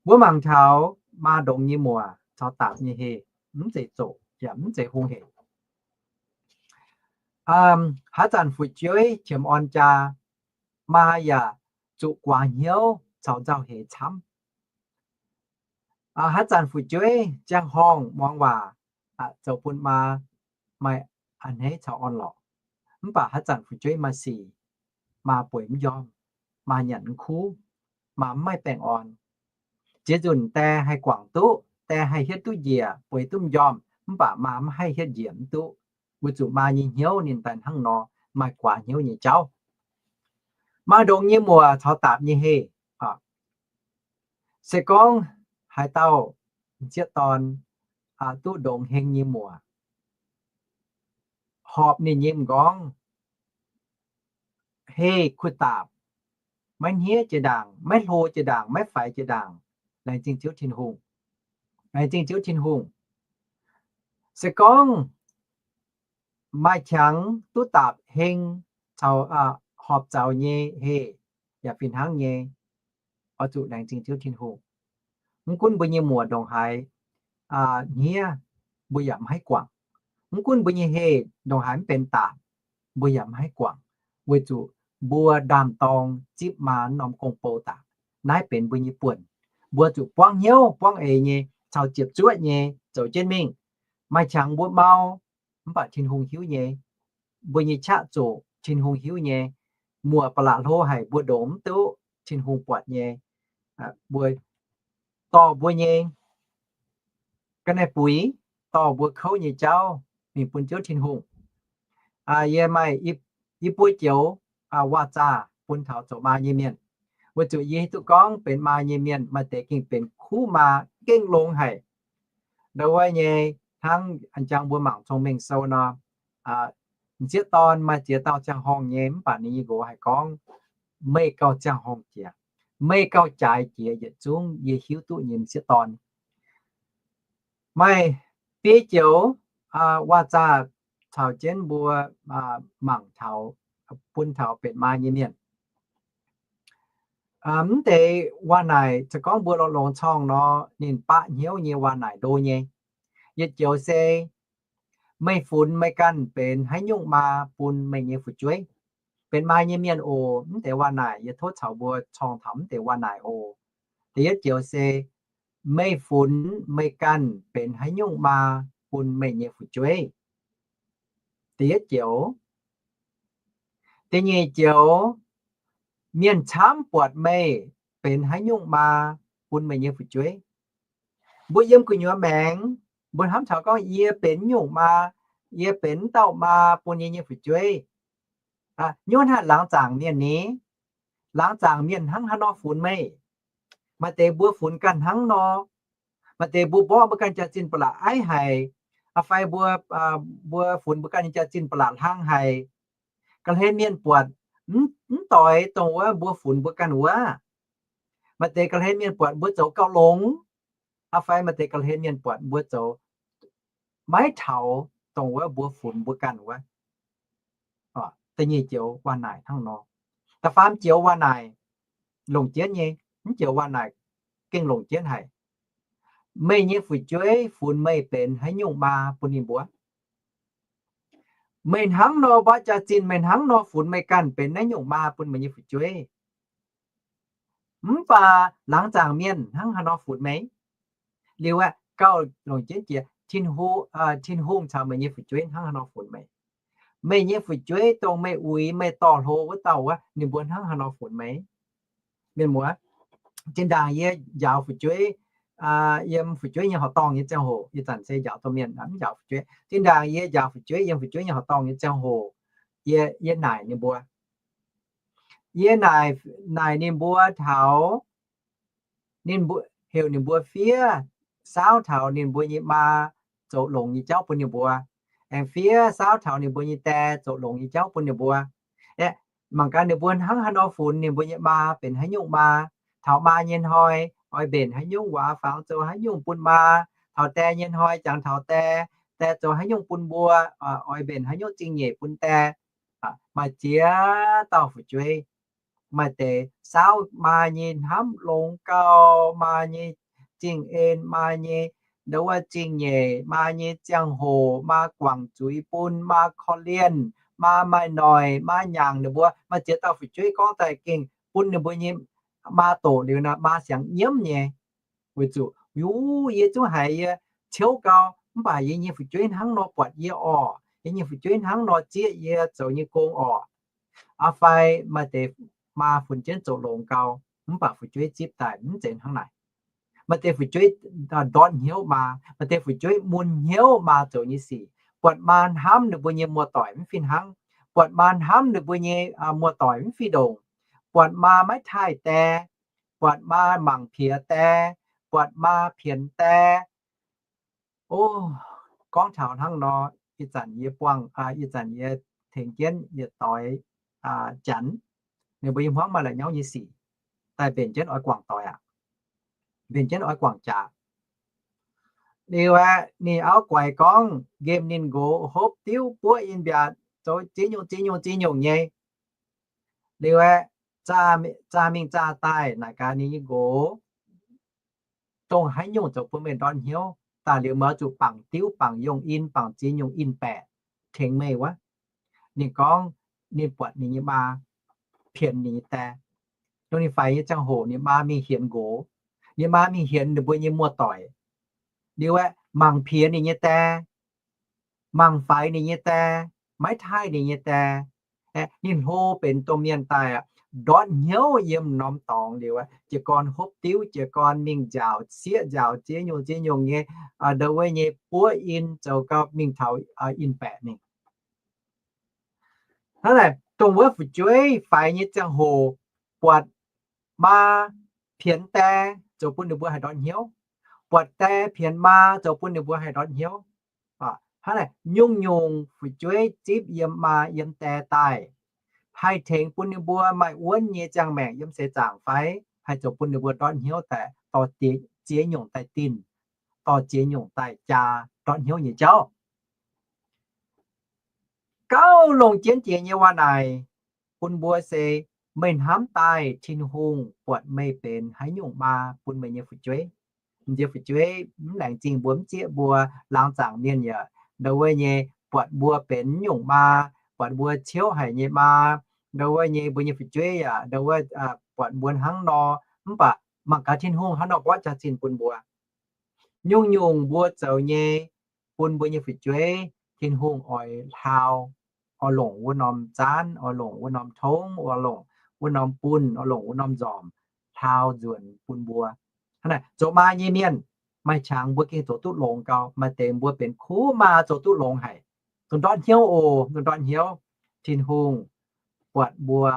Mbuo mangc taux maa ndongx nyei muoc caux daapc nyei heh mv zeiz zoqc yaac mv zeiz hungh hec. Haaix zanc fu'jueiv qiemx orn jaa, maa yaac zuqc guaax hnyouv caux nzauh heix camv. Haaix zanc fu'jueiv ziangh horngh muangx waac, zoux bun maa maaih a'hneiv caux orn-lorqc. Mv baac haaix zanc fu'jueiv maaih sic, maa bueix mv njormh, maa nyanc mv kuv, maa mv maaih baengh orn. Ziex nzunc die haih guangc duqv, die haih hietv duqv njiec, bueix duqv mv njormh, mv baac maa mv haih hietv njiec mv duqv, weic zuqc maa nyei hnyouv ninh daaih hnangv nor, maaih guaax hnyouv nyei jauv. Maa ndongx nyei muoc caux daapc nyei heh. Se gorngv haaix dauh m'sieqv dorn duqv ndongx heng nyei muoc, horpc ninh nyei m'nqorngv, heh kuh daapc, maiv hniev jiex ndaangc, maiv hlo jiex ndaangc, maiv faix jiex ndaangc, laengz zingh Ziouv Tin-Hungh. Laengz zingh Ziouv Tin-Hungh. Se gorngv maaih qangx duqv daapc heng caux horpc zaux nyei heh yaac fih hnangv nyei, oix zuqc laengz zingh Ziouv Tin-Hungh. Mv gunv mbuo nyei muoc ndongc haaix hniev, mbuo yaac mv haih guangc. Mv gunv mbuo nyei heh ndongc haaix mv benx daapc, mbuo yaac mv haih guangc, weic zuqc mbuo ndaam-dorng zipv maa norm gong-bou daaih. Naaiv benx mbuo nyei buonc. Mbuo zuqc buangv hnyouv buangv eix nyei caux ziepc zuoqv nyei zoux jienv mingh. Maaih qangx mbuo mau, mv baac Tin-Hungh hiuv nyei. Mbuo nyei qaqv zoqc Tin-Hungh hiuv nyei. Muoc ba'laqc hlo haic mbuo ndongx mv duqv, Tin-Hungh buatc nyei. Mbuo dorh mbuo nyei ga'naaiv-buix, dorh mbuo kouv nyei jauv mingh bun Ziouv Tin-Hungh. Yie maaih i buo joux waac-zaah bun taux zoux maa nyei mienh, weic zuqc yie hiuv duqv gorngv benx maa nyei mienh maaih deix gengh benx kuv maa, gengh longx haic. Ndau wuov nyei, hnangv an jang mbuo mangc Cong-Mengh Sou nor, m'sieqv dorn maaih ziex dauh ziangh horngh nyei, mv baac ninh nyei nqox haih gorngv, meih gauh ziangh horngh jiex, meih gauh jaaix jiex yietc zungv yie hiuv duqv nyei m'sieqv dorn. Maaih biei joux waac-zaah caux jienv mbuo mangc taux, bun taux benx maa nyei mienh. Mv deix waac-naaic se gorngv mbuo lorz longx corngh nor, ninh baqv hnyouv nyei waac-naaic ndo nyei. Yietc joux se, meih funx meih ganh benx haaix nyungc maa bun meih nyei fu'jueiv. Benx maa nyei mienh oc, mv deix waac-naaic yie tov caux mbuo corngh taux mv deix waac-naaic oc. Da'yietv joux se, meih funx meih ganh benx haaix nyungc maa bun meih nyei fu'jueiv. Da'yietv joux. Da'nyeic joux, mienh camv buatc meih benx haaix nyungc maa bun meih nyei fu'jueiv. Mbuo yiem gu'nyuoz maengx, Mbuo hnamv taux gorngv yie benx nyungc maa, yie benx dauh maa bun yie nyei fu'jueiv. Nyungc naaiv laangz zaangc mienh ni, laangz zaangc mienh hnangv haaix nor funx meih? Maaih deix mbuo funx ganh hnangv nor. Maaih deix mbuo mborqv mbuo ganh jaax-zinh ba'laqc aiv haic, fai mbuo, mbuo funx mbuo ganh nyei jaax-zinh ba'laqc hlang haic. Ga'hlen mienh buatc mv doix dongh wuov mbuo funx mbuo ganh wuov. Maaih deix ga'hlen mienh buatc mbuo zoux gauh longx, fai maaih deix ga'hlen mienh buatc mbuo zoux maiv taux dongh wuov mbuo funx mbuo ganh wuov. Da'nyeic joux waac-naaic hnangv nor. Da'faam joux waac-naaic longc jienv nyei, mv joux waac-naaic gengh longc jienv haic. Meih nyei fu'jueiv funx meih benx haaix nyungc maa bun ninh mbuo? Meih hnangv nor mborqv jaax-zinh, meih hnangv nor funx meih ganh benx naaiv nyungc maa bun meih nyei fu'jueiv. Mv baac laangz zaangc mienh hnangv haaix nor funx meih? Liuz aeqv, gauh longc jienv jiex, Tin-Hungh caux meih nyei fu'jueiv hnangv haaix nor funx meih? Meih nyei fu'jueiv dongh meih uix meih dorh hlo wuov dauh wuov, ninh mbuo hnangv haaix nor funx meih? Mienh muoz, zinh ndaangc yie njaaux fu'jueiv, yiem fu'jueiv nyei horqc dorngh nyei ziangh hoc, ih zanc se njaaux domh mienh mv njaaux fu'jueiv. Zinh ndaangc yie njaaux fu'jueiv yiem fu'jueiv nyei horqc dorngh nyei ziangh hoc, yie, yie naaic ninh mbuo, yie naaic, naaic ninh mbuo taux, ninh mbuo, heuc ninh mbuo fiev saauv taux ninh mbuo nyei maa zoux longx nyei jauv bun ninh mbuo, aengx fiev saauv taux ninh mbuo nyei die zoux longx nyei jauv bun ninh mbuo. Aeqv, mangc gaax ninh mbuo hnangv haaix nor funx ninh mbuo nyei maa benx haaix nyungc maa. Taux maa nyei hnoi, oix mbenc haaix nyungc waac fangx zoux haaix nyungc bun maa. Taux die nyei hnoi, jangx taux die, die zoux haaix nyungc bun mbuo, oix mbenc haaix nyungc zingh nyeic bun die. Maaih ziex dauh fu'jueiv, maaih deix saauv maa nyei hnamv longx gau, maa nyei zingh en, maa nyei ndo wuov zingh nyeic, maa nyei ziangh hoc, maa guangc zuiz bun, maa korv-lienh, maa maaih noic, maa nyaangc ninh mbuo. Maaih ziex dauh fu'jueiv gorngv daaih gengh bun ninh mbuo nyei maa doqc liuz nor, maa siangx nyiemv nyei. Weic zuqc yie zungv haiz yie ciouv gau, mv baac yie nyei fu'jueiv hnangv nor buatc yie orqc, yie nyei fu'jueiv hnangv nor zieqv yie zoux nyei gong orqc. Aa fai maaih deix maa funx jienv zoux longx gau, mv baac fu'jueiv zipv daaih mv zeiz hnangv naaic. Maaih deix fu'jueiv ndortv hnyouv maa, maaih deix fu'jueiv mun hnyouv maa zoux nyei sic, buatc maa hnamv ninh mbuo nyei muoz-doic mv fih hnangv, buatc maa hnamv ninh mbuo nyei muoz-doic mv fih ndongc, buatc maa maiv taaih die, buatc maa mangc piex die, buatc maa pienx die. O, gorngv taux hnangv nor, ih zanc yie buangh, ih zanc yie tengx jienv yietc doix Janx, ninh mbuo yie hmuangv maaih la'nyauv nyei sic daaih mbenc jienv oix guangc doic aqv, mbenc jienv oix guangc jaax. Liuz aeqv, ninh auv guaix gorngv nqemh ninh nqox hopv diuv buov in mbiaatc zoux ziex nyungc ziex nyungc ziex nyungc nyei. Liuz aeqv, zaah mingh zaah daaih naaic gaax ninh nyei nqox, dongh haaix nyungc zoux bun meih ndortv hnyouv? Daaih liuz meih oix zuqc bangc diuv bangc yongh in bangc ziex nyungc in-baeqc tengx meih wuov. Ninh gorngv ninh buatc ninh nyei maa pienx ninh nyei die. Dongh ninh faix nyei ziangh hoc ninh maa mingh hienx nqox, ninh maa mingh hienx ninh mbuo nyei muoz-doic. Liuz aeqv, mangc piex ninh nyei die, mangc faix ninh nyei die, maiv taaih ninh nyei die. Ninh hlo benx domh mienh daaih aqv, ndortv hnyouv yiem norm dorngx liuz aeqv, jiez gorn hopv diuv, jiez gorn mingh nziaauc sieqv nziaauc ziex nyungc ziex nyungc nyei, ndo wuov nyei buov in zoux gau mingh taux in-baeqc mingh. Hnangv naaic, dongh wuov fu'jueiv faix nyei ziangh hoc buatc maa pienx die zoux bun ninh mbuo haih ndortv hnyouv, buatc die pienx maa zoux bun ninh mbuo haih ndortv hnyouv. Hnangv naaic, nyungc-nyungc fu'jueiv zipv yiem maa yiem die daaih, haih tengx bun ninh mbuo maaih wuonv nyei ziangh maengc yiem seix zaangc fai haih zoux bun ninh mbuo ndortv hnyouv daaih dorh ziex nyungc daaih dinh, dorh ziex nyungc daaih jaa ndortv hnyouv nyei jauv. Gauh longc jienv jiex nyei waac naaic bun mbuo se, meih hnamv daaih Tin-Hungh buatc meih benx haaix nyungc maa bun meih nyei fu'jueiv? Meih nyei fu'jueiv mv laengz zingh mbuo, mv zieqv mbuo, laangz zaangc mienh yaac ndo wuov nyei buatc mbuo benx nyungc maa, buatc mbuo ciouv haic nyei maa, ndo wuov nyei mbuo nyei fu'jueiv yaac ndo wuov buatc mbuo hnangv nor. Mv baac mangc gaax Tin-Hungh hnangv nor mborqv jaax-zinh bun mbuo. Nyungc-nyungc mbuo zoux nyei bun mbuo nyei fu'jueiv, Tin-Hungh oix hlau, oix longc wuov norm zaanv, oix longc wuov norm tongv, oix longc wuov norm bunh, oix longc wuov norm nzormc hlau nzuonx bun mbuo. Hnangv naaic, zoux maa nyei mienh, maaih qangx mbuo gengh zoux duqv longx gau. Maaih deix mbuo benx kuv maa zoux duqv longx haic. Dongh ndortv hnyouv oc, dongh ndortv hnyouv. Tin-Hungh buatc mbuo,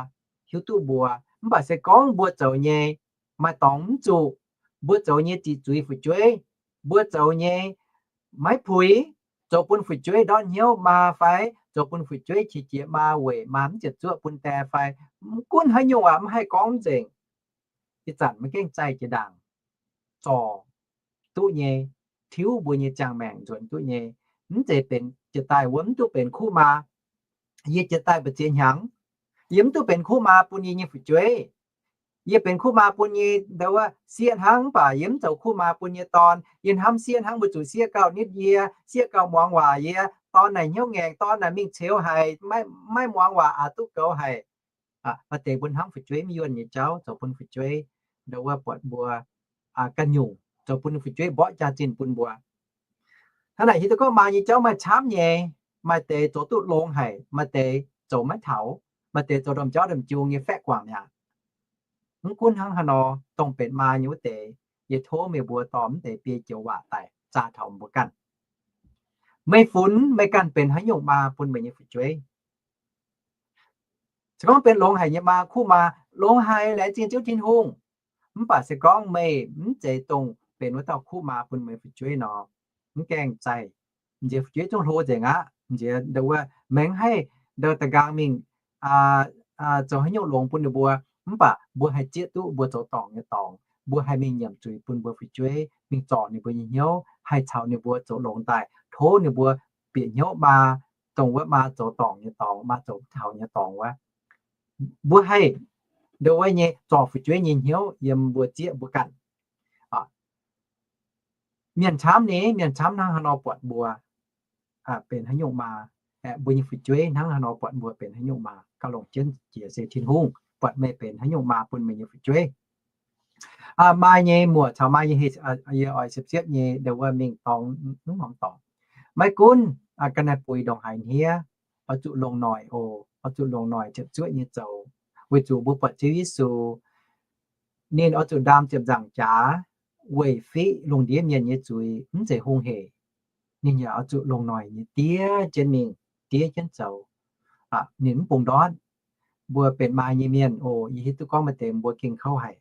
hiuv duqv mbuo. Mv baac se gorngv mbuo zoux nyei maaih dorngx mv zuqc, mbuo zoux nyei ziqc zuiz fu'jueiv, mbuo zoux nyei maiv puix, zoux bun fu'jueiv ndortv hnyouv maa fai zoux bun fu'jueiv qiex jiez maa weic maa mv ziepc zuoqv bun die fai, mv gunv haaix nyungc aac, mv haih gorngv mv nzengc. Ih zanc maiv gaengh zaih jiex ndaangc, zorc duqv nyei, tiuv mbuo nyei ziangh maengc nzuonx duqv nyei. Mv zeiz benx jiex daaih wuov mv duqv benx kuv maa. Yie jiex daaih mbu'ziex hnyangx, yie mv duqv benx kuv maa bun yie nyei fu'jueiv. Yie benx kuv maa bun nyei ndau wuov sieqv hnangv, mv baac yie mv zoux kuv maa bun nyei dorn. Yie hnamv sieqv hnangv mbuo zuqc sieqv gauh nitv yie, sieqv gauh muangx waac yie. Dorn naaic hnyouv ngaengc, dorn naaic mingh ceux haic, maiv muangx waac aqc duqv goux haic. Maaih deix mbuo hnamv fu'jueiv mv yuonh nyei jauv zoux bun fu'jueiv ndau wuov buatc mbuo ganh nyungc, zoux bun fu'jueiv mborqv jaax-zinh bun mbuo. Hnangv naaic hiuv duqv gorngv maa nyei jauv maaih camv nyei. Maaih deix zoux duqv longx haic, maaih deix zoux maiv taux, maaih deix zoux ndorm jauv ndorm jung nyei faeqv guangc mi'aqv. Mv gunv hnangv haaix nor, dongh benx maa nyei wuov deix, yie tov meih mbuo dorh mv deix biei joux waac daaih zaah taux mbuo ganh. Meih funx meih ganh benx haaix nyungc maa bun meih nyei fu'jueiv? Se gorngv benx longx haic nyei maa, kuv maa, longx haic, laengz zingh Ziouv Tin-Hungh. Mv baac se gorngv meih mv zeiz dongh benx wuov dauh kuv maa bun meih fu'jueiv nor, mv gaengh zaih. Nziex fu'jueiv zungv hlo nzengc aqv. Nziex ndau wuov maengx haih ndau da'nqaang mingh zoux haaix nyungc longx bun ninh mbuo, mv baac mbuo haih zieqv duqv mbuo zoux dorngc nyei dorngx. Mbuo haih mingh nyiemc zuiz bun mbuo fu'jueiv, mingh zorc ninh mbuo nyei hnyouv, haih caux ninh mbuo zoux longx daaih, tov ninh mbuo bieqc hnyouv maa, dongh wuov maa zoux dorngc nyei dorngx, maa zoux mv taux nyei dorngx wuov. Mbuo haih ndau wuov nyei zorc fu'jueiv nyei hnyouv yiem mbuo zieqv mbuo ganh. Mienh camv ni, mienh camv hnangv haaix nor buatc mbuo benx haaix nyungc maa, mbuo nyei fu'jueiv hnangv haaix nor buatc mbuo benx haaix nyungc maa. Gauh longc jienv jiex se Tin-Hungh buatc meih benx haaix nyungc maa bun meih nyei fu'jueiv. Maa nyei muoc caux maa nyei heh, yie oix siepv-siepv nyei ndau wuov mingh dorngx mv norm dorngx. Maiv gunv ga'naaiv buix ndongc haaix hniev, oix zuqc longc noic oc, oix zuqc longc noic ziepc zuoqv nyei zoux, weic zuqc mbuo buatc Ziouv Yesu, ninh oix zuqc ndaam ziepc nzaangc jaax weic fiqv lungh ndiev mienh nyei zuiz, mv zeiz hungh hec. Ninh yaac oix zuqc longc noic nyei diev jienv mingh, diev jienv zoux. Ninh mv bungx ndortv. Mbuo benx maa nyei mienh oc, yie hiuv duqv gorngv maaih deix mbuo gengh kouv haic,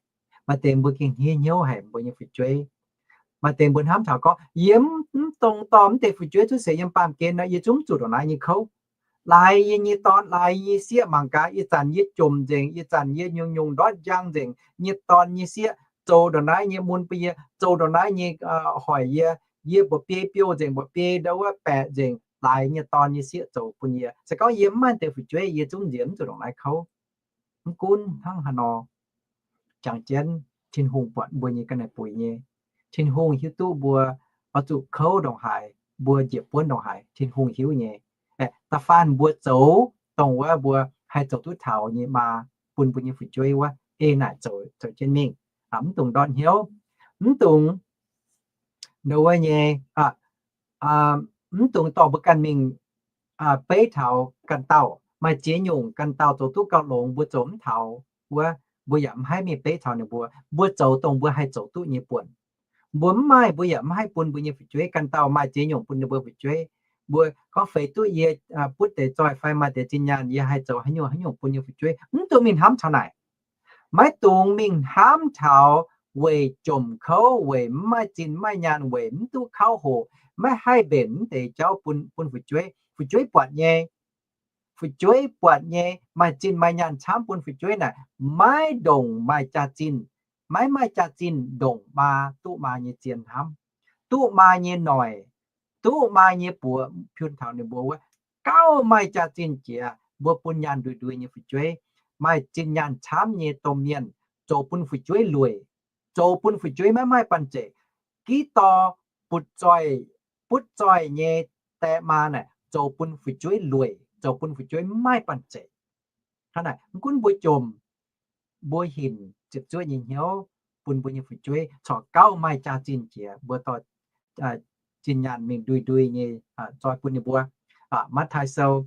maaih deix mbuo gengh hniev hnyouv haic mbuo nyei fu'jueiv. Maaih deix mbuo hnamv taux gorngv, yie mv dongh dorh mv deix fu'jueiv cuotv seix yiem baamh gen nor, yie zungv mv zuqc ndongc naaiv nyei kouv. Laaix yie nyei dorn, laaix yie nyei sieqv mangc gaax, ih zanc yie jomc nzengc, ih zanc yie nyungc-nyungc ndortv njang nzengc, nyei dorn nyei sieqv zoux ndongc naaiv nyei mun bun yie, zoux ndongc naaiv nyei hoic yie, yie mba'biei biouv nzengc, mba'biei ndau wuov baeqc nzengc, laaix nyei dorn nyei sieqv zoux bun yie. Se gorngv yie mv maaih deix fu'jueiv, yie zungv nziex mv zuqc ndongc naaiv kouv. Mv gunv hnangv haaix nor, jangx jienv Tin-Hungh buatc mbuo nyei ga'naaiv buix nyei. Tin-Hungh hiuv duqv mbuo oix zuqc kouv ndongc haaix, mbuo njiec buonv ndongc haaix, Tin-Hungh hiuv nyei. Da'faanh mbuo zoux dongh wuov mbuo haih zoux duqv taux nyei maa bun mbuo nyei fu'jueiv wuov, ei naaic zoux, zoux jienv mingh. Mv dungx ndortv hnyouv, mv dungx ndau wuov nyei, mv dungx dorh mbuo ganh mingh beiv taux ganh dauh. Maaih ziex nyungc ganh dauh zoux duqv gauh longx mbuo zoux mv taux wuov, mbuo yaac mv haih mingh beiv taux ninh mbuo. Mbuo zoux dongh mbuo haih zoux duqv nyei buonc. Mbuo mv maaih, mbuo yaac mv haih bun mbuo nyei fu'jueiv. Ganh dauh maaih ziex nyungc bun ninh mbuo fu'jueiv, mbuo gorngv feix duqv yie butv deix zoih fai maaih deix zinh nyaanh yie haih zoux haaix nyungc haaix nyungc bun yie fu'jueiv. Mv dungx mingh hnamv taux naaic. Maiv dungx mingh hnamv taux weic jomc kouv, weic mv maaih zinh maaih nyaanh, weic mv duqv kauv hoqc, maiv haih mbenc mv deix jauv bun, bun fu'jueiv. Fu'jueiv buatc nyei, fu'jueiv buatc nyei, maaih zinh maaih nyaanh camv bun fu'jueiv naaic, maiv ndongc maaih jaax-zinh, maiv maaih jaax-zinh ndongc maa, duqv maa nyei zien hnamv, duqv maa nyei noic, duqv maa nyei buoz piun taux ninh mbuo wuov, gauh maaih jaax-zinh jiex mbuo bun nyaanh ndui-ndui nyei fu'jueiv. Maaih zinh nyaanh camv nyei domh mienh zoux bun fu'jueiv lueic, zoux bun fu'jueiv maiv maaih banh zeic. Giv dorh butv zoih, butv zoih nyei die maa naaic zoux bun fu'jueiv lueic, zoux bun fu'jueiv maiv maaih banh zeic. Hnangv naaic, mv gunv mbuo jomc, mbuo hinc ziepc zuoqv nyei hnyouv bun mbuo nyei fu'jueiv corc gauh maaih jaax-zinh jiex, mbuo dorh zinh nyaanh mingh ndui-ndui nyei zoi bun ninh mbuo. Matv^taai Sou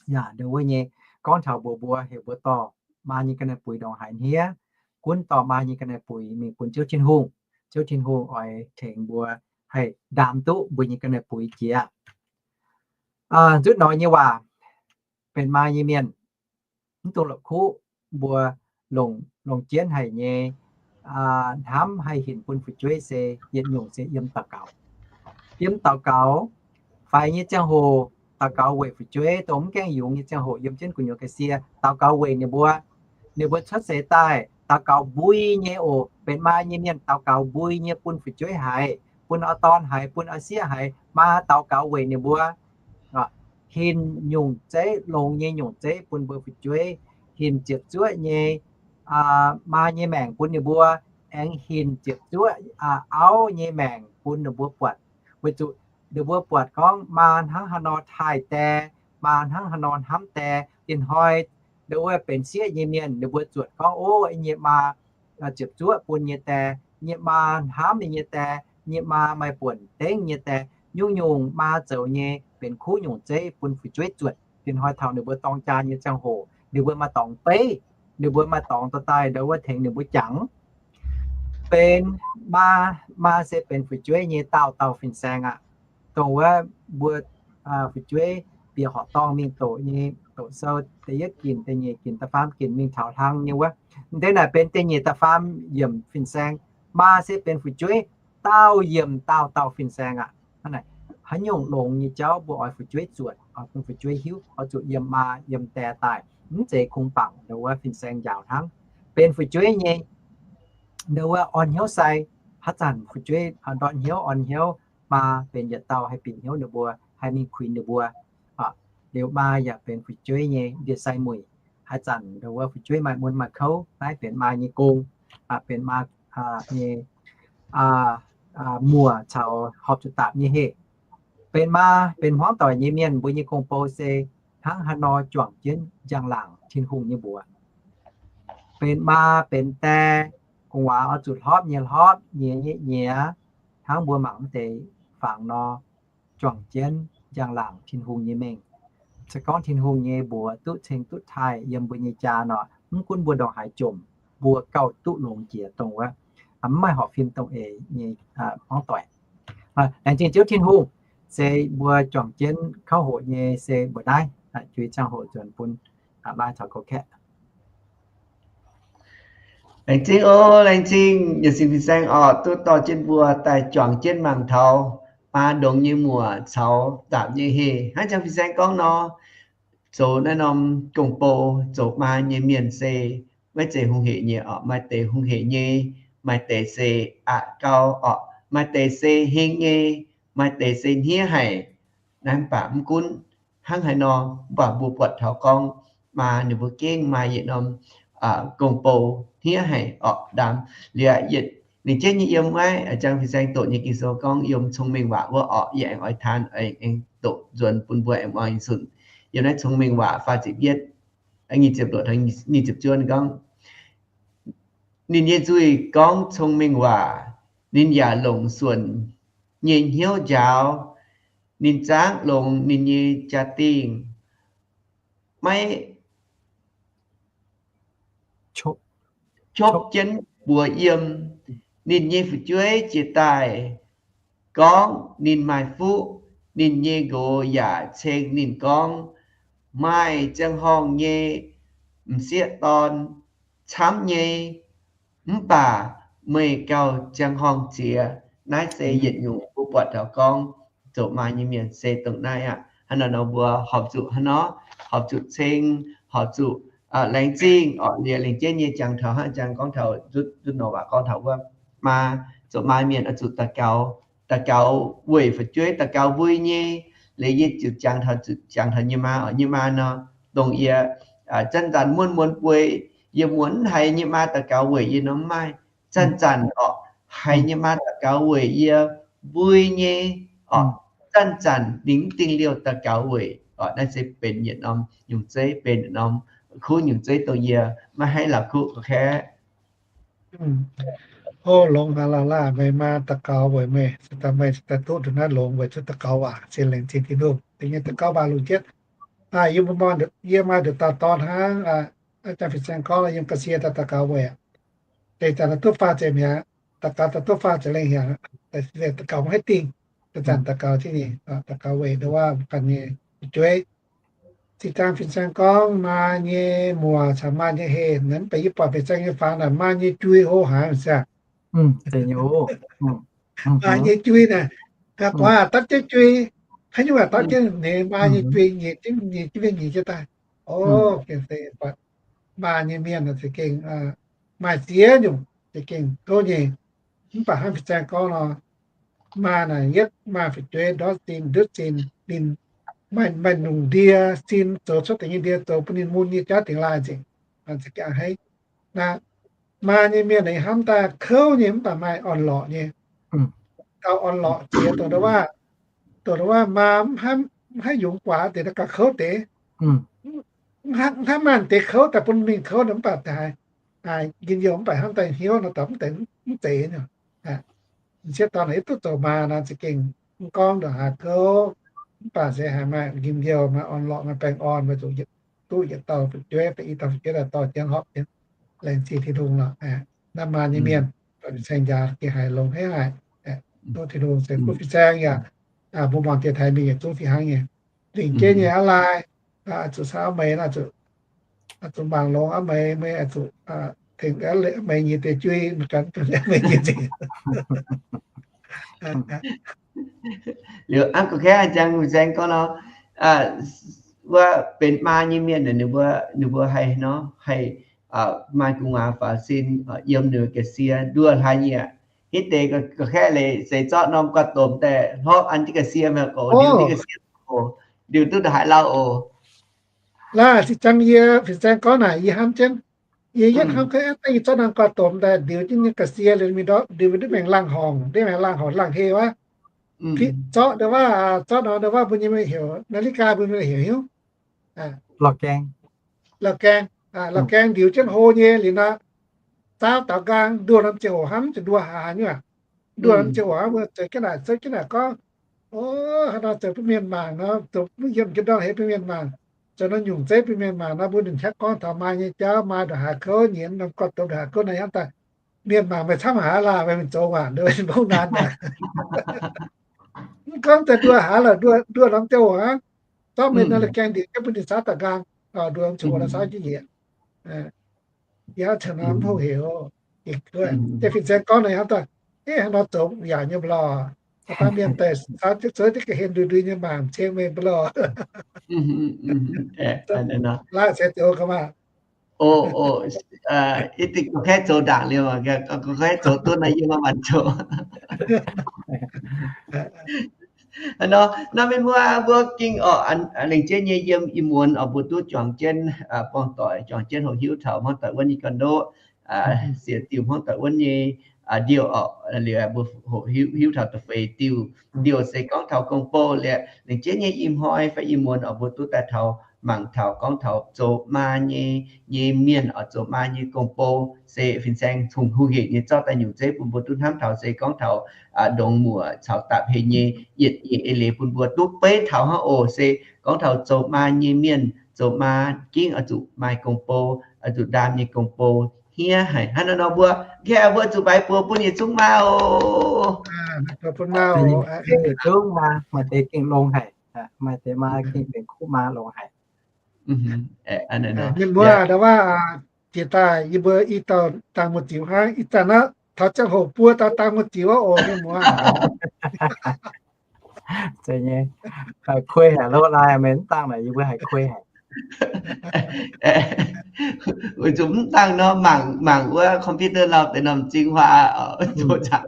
yaac ndongc wuov nyei gorngv taux mbuox mbuo, heuc mbuo dorh maa nyei ga'naaiv buix ndongc haaix hniev, gunv dorh maa nyei ga'naaiv buix mingh bun Ziouv Tin-Hungh. Ziouv Tin-Hungh oix tengx mbuo haih ndaam duqv mbuo nyei ga'naaiv buix jiex. Nzutv nor nyei waac, benx maa nyei mienh, mv dungx la'kuqv mbuo longc, longc jienv haic nyei hnamv haih hinc bun fu'jueiv se yietc nyungc se yiem daux gaux. Yiem daux gaux, faix nyei ziangh hoc daux gaux weic fu'jueiv, dongh mv gaengh yungz nyei ziangh hoc yiem jienv gu'nyuoz ga'sie daux gaux weic ninh mbuo. Ninh mbuo cuotv seix daaih daux gaux mbui nyei oc. Benx maa nyei mienh daux gaux mbui nyei bun fu'jueiv haiz, bun oix dorn haiz, bun oix sieqv haiz, maa daux gaux weic ninh mbuo hinc nyungc zeiv, longx nyei nyungc zeiv bun mbuo fu'jueiv, hinc ziepc zuoqv nyei maa nyei maengc bun ninh mbuo, aengx hinc ziepc zuoqv auv nyei maengc bun ninh mbuo buatc. Weic zuqc ninh mbuo buatc gorngv maa hnangv haaix nor taaih die, maa hnangv haaix nor hnamv die. Ih hnoi ndo wuov benx sieqv nyei mienh, ninh mbuo zuotc gorngv, ov, yie nyei maa ziepc zuoqv bun nyei die, yie nyei maa hnamv yie nyei die, yie nyei maa maaih buonc dengv nyei die. Nyungc-nyungc maa zoux nyei benx kuv nyungc zeiv bun fu'jueiv zuotc. Ih hnoi taux ninh mbuo dorng jaa nyei ziangh hoc, ninh mbuo maaih dorngx beiv, ninh mbuo maaih dorngx dorh daaih ndo wuov tengx ninh mbuo jangx. Benx maa, maa se benx fu'jueiv nyei daauh dauh fin-saeng aqv. Dongh wuov mbuo fu'jueiv bieqc horqc dorngh mingh doqc nyei, doqc sou da'yietv ginc, da'nyeic ginc, da'faam ginc mingh taux hlang nyei wuov, deix naaic benx da'nyeic da'faam yiemc fin-saeng. Maa se benx fu'jueiv daauh yiemc daauh dauh fin-saeng aqv. Haaix nyungc longx nyei jauv mbuo oix fu'jueiv zuotc, oix bun fu'jueiv hiuv, oix zuqc yiem maa yiem die daaih, mv zeiz kungx bangc ndo wuov fin-saeng njaaux hnangv. Benx fu'jueiv nyei ndo wuov orn hnyouv sai, haaix zanc fu'jueiv ndortv hnyouv orn hnyouv, maa benx yietc dauh haih bieqc hnyouv ninh mbuo, haih mingh kuinx ninh mbuo. Liuz maa yaac benx fu'jueiv nyei ndie-sai muic. Haaix zanc ndo wuov fu'jueiv maaih mun maaih kouv, naaiv benx maa nyei gong, benx maa nyei muoc caux horpc zuqc daapc nyei heh. Benx maa, benx hmuangv doic nyei mienh, mbuo nyei gong-bou se hnangv haaix nor juangc jienv njang-laangc Tin-Hungh nyei mbuox. Benx maa benx die, gu'nguaaz oix zuqc hlorpv nyei hlorpv, nyiex nyei nyiex, hnangv mbuo mangc wuov deix fangx nor, juangc jienv njang-laangc Tin-Hungh nyei mengh. Se gorngv Tin-Hungh nyei mbuox duqv ceng duqv taaih yiem mbuo nyei jaa nor, mv gunv mbuo ndongc haaix jomc, mbuo gauh duqv longx jiex dongh wuov, mv maaih horpc fim dongh eix nyei hmuangv doic. Laengz zingh Ziouv Tin-Hungh, se mbuo juangc jienv kouv hoqc nyei se mbuo naaiv, juiz ziangh hoc nzuonx bun laai caux goux kaeqv. Laengz zingh oc, laengz zingh yietc sin fin-saeng oc, duqv dorh jienv mbuo daaih juangc jienv mangc taux maa ndongx nyei muoc caux daapc nyei heh. Hnangv jang fin-saeng gorngv nor, zoux naaiv norm gong-bou, zoux maa nyei mienh se maiv zeiz hungh hec nyei oc. Maaih deix hungh hec nyei, maaih deix se aqc gau oc, maaih deix se heng nyei, maaih deix se hniev haic. Naaiv mv baac mv gunv hnangv haaix nor, mv baac mbuo buatc taux gorngv maa ninh mbuo gengh maaih yietc norm gong-bou hniev haic orqc. Ndaam liuz, yietc lengc jienv nyei yiem maiv jang fin-saeng doqc nyei Ging-Sou gorngv yiem Cong-Mengh Waac wuov orqc, yie aengx oix taan, aengx doqc nzuonx bun mbuo aengx muangx zunh. Yiem naaiv Cong-Mengh Waac faah ziepc yietv, nyic ziepc luoqc taux nyic ziepc juov gorngv, ninh nyei nzuih gorngv cong-mengh waac, ninh yaac longc suonc nyei hnyouv njaaux. Ninh zaangv longx ninh nyei jaa-dingh, maiv qopv jienv buoz yiem. Ninh nyei fu'jueiv jiex daaih gorngv ninh maaih fuqv. Ninh nyei nqox yaac ceng ninh gorngv, Maaih ziangh horngh nyei m'sieqv dorn camv nyei, mv baac meih gauh ziangh horngh ziex. Naaiv se yietc nyungc mbuo buatc taux gorngv zoux maa nyei mienh se dongh naaiv aqv. Hnangv naaiv nor mbuo horpc zuqc hnangv nor, horpc zuqc ceng, horpc zuqc laengz zingh orqc. Liuz lengc jienv nyei jangx taux hnangv jangx gorngv taux nzutv nor waac gorngv taux wuov, maa, zoux maa mienh oix zuqc daux gaux, daux gaux weic fu'jueiv, daux gaux mbui nyei. Liuz yie zuqc jangx taux, zuqc jangx taux nyei maa orqc. Nyei maa nor, dongh yie zanc-zanc muonz-muonz bueix, yie muonz haiz nyei maa daux gaux weic yie nor mv maaih. Zanc-zanc orqc, haiz nyei maa daux gaux weic yie mbui nyei orqc. Zanc-zanc ninh mv dingh liouh daux gaux weic orqc. Naaiv se benx yietc norm nyungc zeiv, benx yietc norm kuv nyungc zeiv dongh yie maiv haih la'kuqv gorngv kaeqv. O longx haic, Laa Laa, meih maa daux gaux weic meih, se daaih meih daaih duqv nduqc naaiv longx weic zuqc daux gaux waac se laengz zingh Tin-Hungh. Da'nyeic daux gaux waac longc jienv, yie maaih nduqc dauh dorn hnangv, aa, jang fin-saeng gorngv yiem ga'sie daaih daux gaux weic, deix daaih duqv faah ziepc mi'aqv. daux gaux daaih duqv faah za'lengh haic, daux gaux maiv haih dingh, zanc-zanc daux gaux jienv nyei, daux gaux weic ndongc waac ganh nyei fu'jueiv. Zinh ndaangc fin-saeng gorngv maa nyei muoc caux maa nyei heh, naaiv mv baac yie buatc fin-saeng nyei fangx naaic maa nyei jui hlo haic aqv. Maa nyei jui naaic, gu'nguaaz dapv jienv jui, haaix nyungc dapv jienv ninh maa nyei jui, nyiec jienv nyiec jienv mingh nyiec jienv daaih. O, gengh se maa nyei mienh za'gengh maaih ziex nyungc za'gengh kouv nyei. Mv baac hnangv fin-saeng gorngv nor, maa naaic yietv maaih fu'jueiv ndortv sin ndutv sin, ninh maaih, maaih nyungc ndie sin zoux cuotv deix nyei ndie zoux bun ninh mun nyei jauv dingx laaih nzengc. Maa nyei mienh aengx hnamv daaih kouv nyei mv baac maaih orn-lorqc nyei. Gauh orn-lorqc jiex dongh ndongc waac, dongh ndongc waac maa mv haih yungz guaax deix naaiv gauh kouv deix. Mv hnamv maaih deix kouv daaih bun mingh kouv nor mv baac haaix, njien-youh mv baac hnamv daaih hnyouv nor daaih mv deix mv zeiz nyei. M'sieqv dorn naaic yietv duqv zoux maa nor za'gengh mv gorngv ndongc haaix kouv, mv baac se haiz maaih njien-youh, maaih orn-lorqc, maaih baengh orn, maaih zuqc duqv yietc dauh fu'jueiv fai i dauh fu'jueiv daaih dorh jienv horpc jienv, laengz zingh Tin-Hungh lorqc. Naaiv maa nyei mienh, fin-saeng njaaux gengh haiz longx haic. Tov Tin-Hungh ceix fuqv fin-saeng yaac, mbuo muangx diex taaix mingh yietc zungv fih hnangv nyei. Lingc jeiv nyei aqv lai, zuqc caux a'meix, zuqc mangc longx a'meix, meih zuqc tengx a'meix nyei deix jui, meih ganh a'meix nyei deix. Liuz hnangv gorngv, fin-saeng gorngv nor, wuov benx maa nyei mienh, ninh mbuo, ninh mbuo haih nor, haih maaih gu'nguaaz faaux sin yiem ninh ga'sie nduov hlaax nyieqc. Hitv deix ga'kaeqv leiz seix zorqv norm guaax domh daaih hlorpv an jienv ga'sie, mv baac gorngv ndiux jienv ga'sie oc, ndiux duqv ndongc haaix lauh oc. Laaix zinh ziangx yie fin-saeng gorngv naaic yie hnamv jienv, yie yietv hnamv ga'naaiv daaih yie zorqv norm guaax domh daaih ndiux jienv nyei ga'sie liuz mingh ndortv, ndiux mingh ndutv maengc laangh horngc, ndutv maengc laangh horngc laangh heh wuov. Zorqv ndongc waac, zorqv norm ndongc waac mbuo nyei mienh heuc นาฬิกา, mbuo mienh heuc hiuv, la'gaeng, la'gaeng ndiux jienv hlo nyei liuz nor, zaauv daaux nqaang nduoh norm ziangh hoc hnangv, zuqc nduoh haaix nyungc aqv. Nduoh norm ziangh hoc hnangv, mbuo zoux jienv naaic, zoux jienv naaic gorngv, o, haaix nor zoux bun mienh mangc nor, zoux mv yiem jienv ndortv heix bun mienh mangc, zoux norm nyungc zeiv bun mienh mangc nor, mbuo ninh qaqv gorngv taux maa nyei jauv, maa ndongc haaix kouv, nyienz norm guaax domh ndongc haaix kouv naaiv, hnamv daaih mienh mangc meih camv haaix laac, meih mingh zoux waac nduov mbong naanc aqv. Mv gorngv daaih nduoh haaix lorqc, nduoh norm ziangh hoc hnangv, zorqv meih nor la'gaeng ndiux jienv bun ninh zaauv daaux nqaang, nduoh norm ziangh hoc nor zaauv jienv njiec. Yie hnamv taux nor mv hoqc heuc. Deix fin-saeng gorngv naaic hnamv daaih, hnangv nor zoux yaac nyei mv lorqc. Da'faanh mienh daaih caux jienv zoux jienv ga'hlen ndui ndui nyei mangc ceng meih mv lorqc. Laaix se zoux ga'maah. O, o, ih dingh gorngv kaeqv zoux ndaangc liuz, gorngv kaeqv zoux duqv naaiv yie maiv maanc zoux. Nor, nor mienh muoz mbuo gengh oc, lengc jeiv nyei yiem ih muonz oc mbuo duqv juangc jienv buangh doic, juangc jienv hoqc hiuv taux hmuangv doic wuonv nyei ga'ndorqv, siec diuh hmuangv doic wuonv nyei ndiouh oc, liuz mbuo hoqc hiuv taux da'feix diuh. Ndiouh se gorngv taux gong-bou liuz, lengc jeiv nyei ih hnoi fai ih muonz oc mbuo duqv daaih taux mangc taux gorngv taux zoux maa nyei, nyei mienh oc, zoux maa nyei gong-bou se fin-saeng cong hungh hec nyei zorqv daaih nyungc zeiv bun mbuo duqv hnamv taux se gorngv taux ndongc muoc caux dapc heix nyei yietc nyeic eix leiz bun mbuo duqv beiv taux hnangv oc. Se gorngv taux zoux maa nyei mienh, zoux maa gengh oix zuqc maaih gong-bou, oix zuqc ndaam nyei gong-bou hniev haic. Hnangv nor nor mbuo, mbuo zuqc mbaix buoz bun yietc zungv maa oc. Yietc zungv maa, maaih deix gengh longx haic, maaih deix maa gengh benx kuv maa longx haic. Mienh muoz, ndau wuov jiex daaih yie mbuo i dauh dangh muoz-ziux hnangv, ih zanc naaiv taux ziangh hoc buo dauh dangh muoz-ziux oc mienh muoz. Zeiz nyei, kuei haic loh, lai meih mv dangh naaic yie mbuo haiz kuei haic. Weic zuqc mv dangh nor mangc, mangc wuov computer lauh deix norm m'zing huaax zoux zaangc.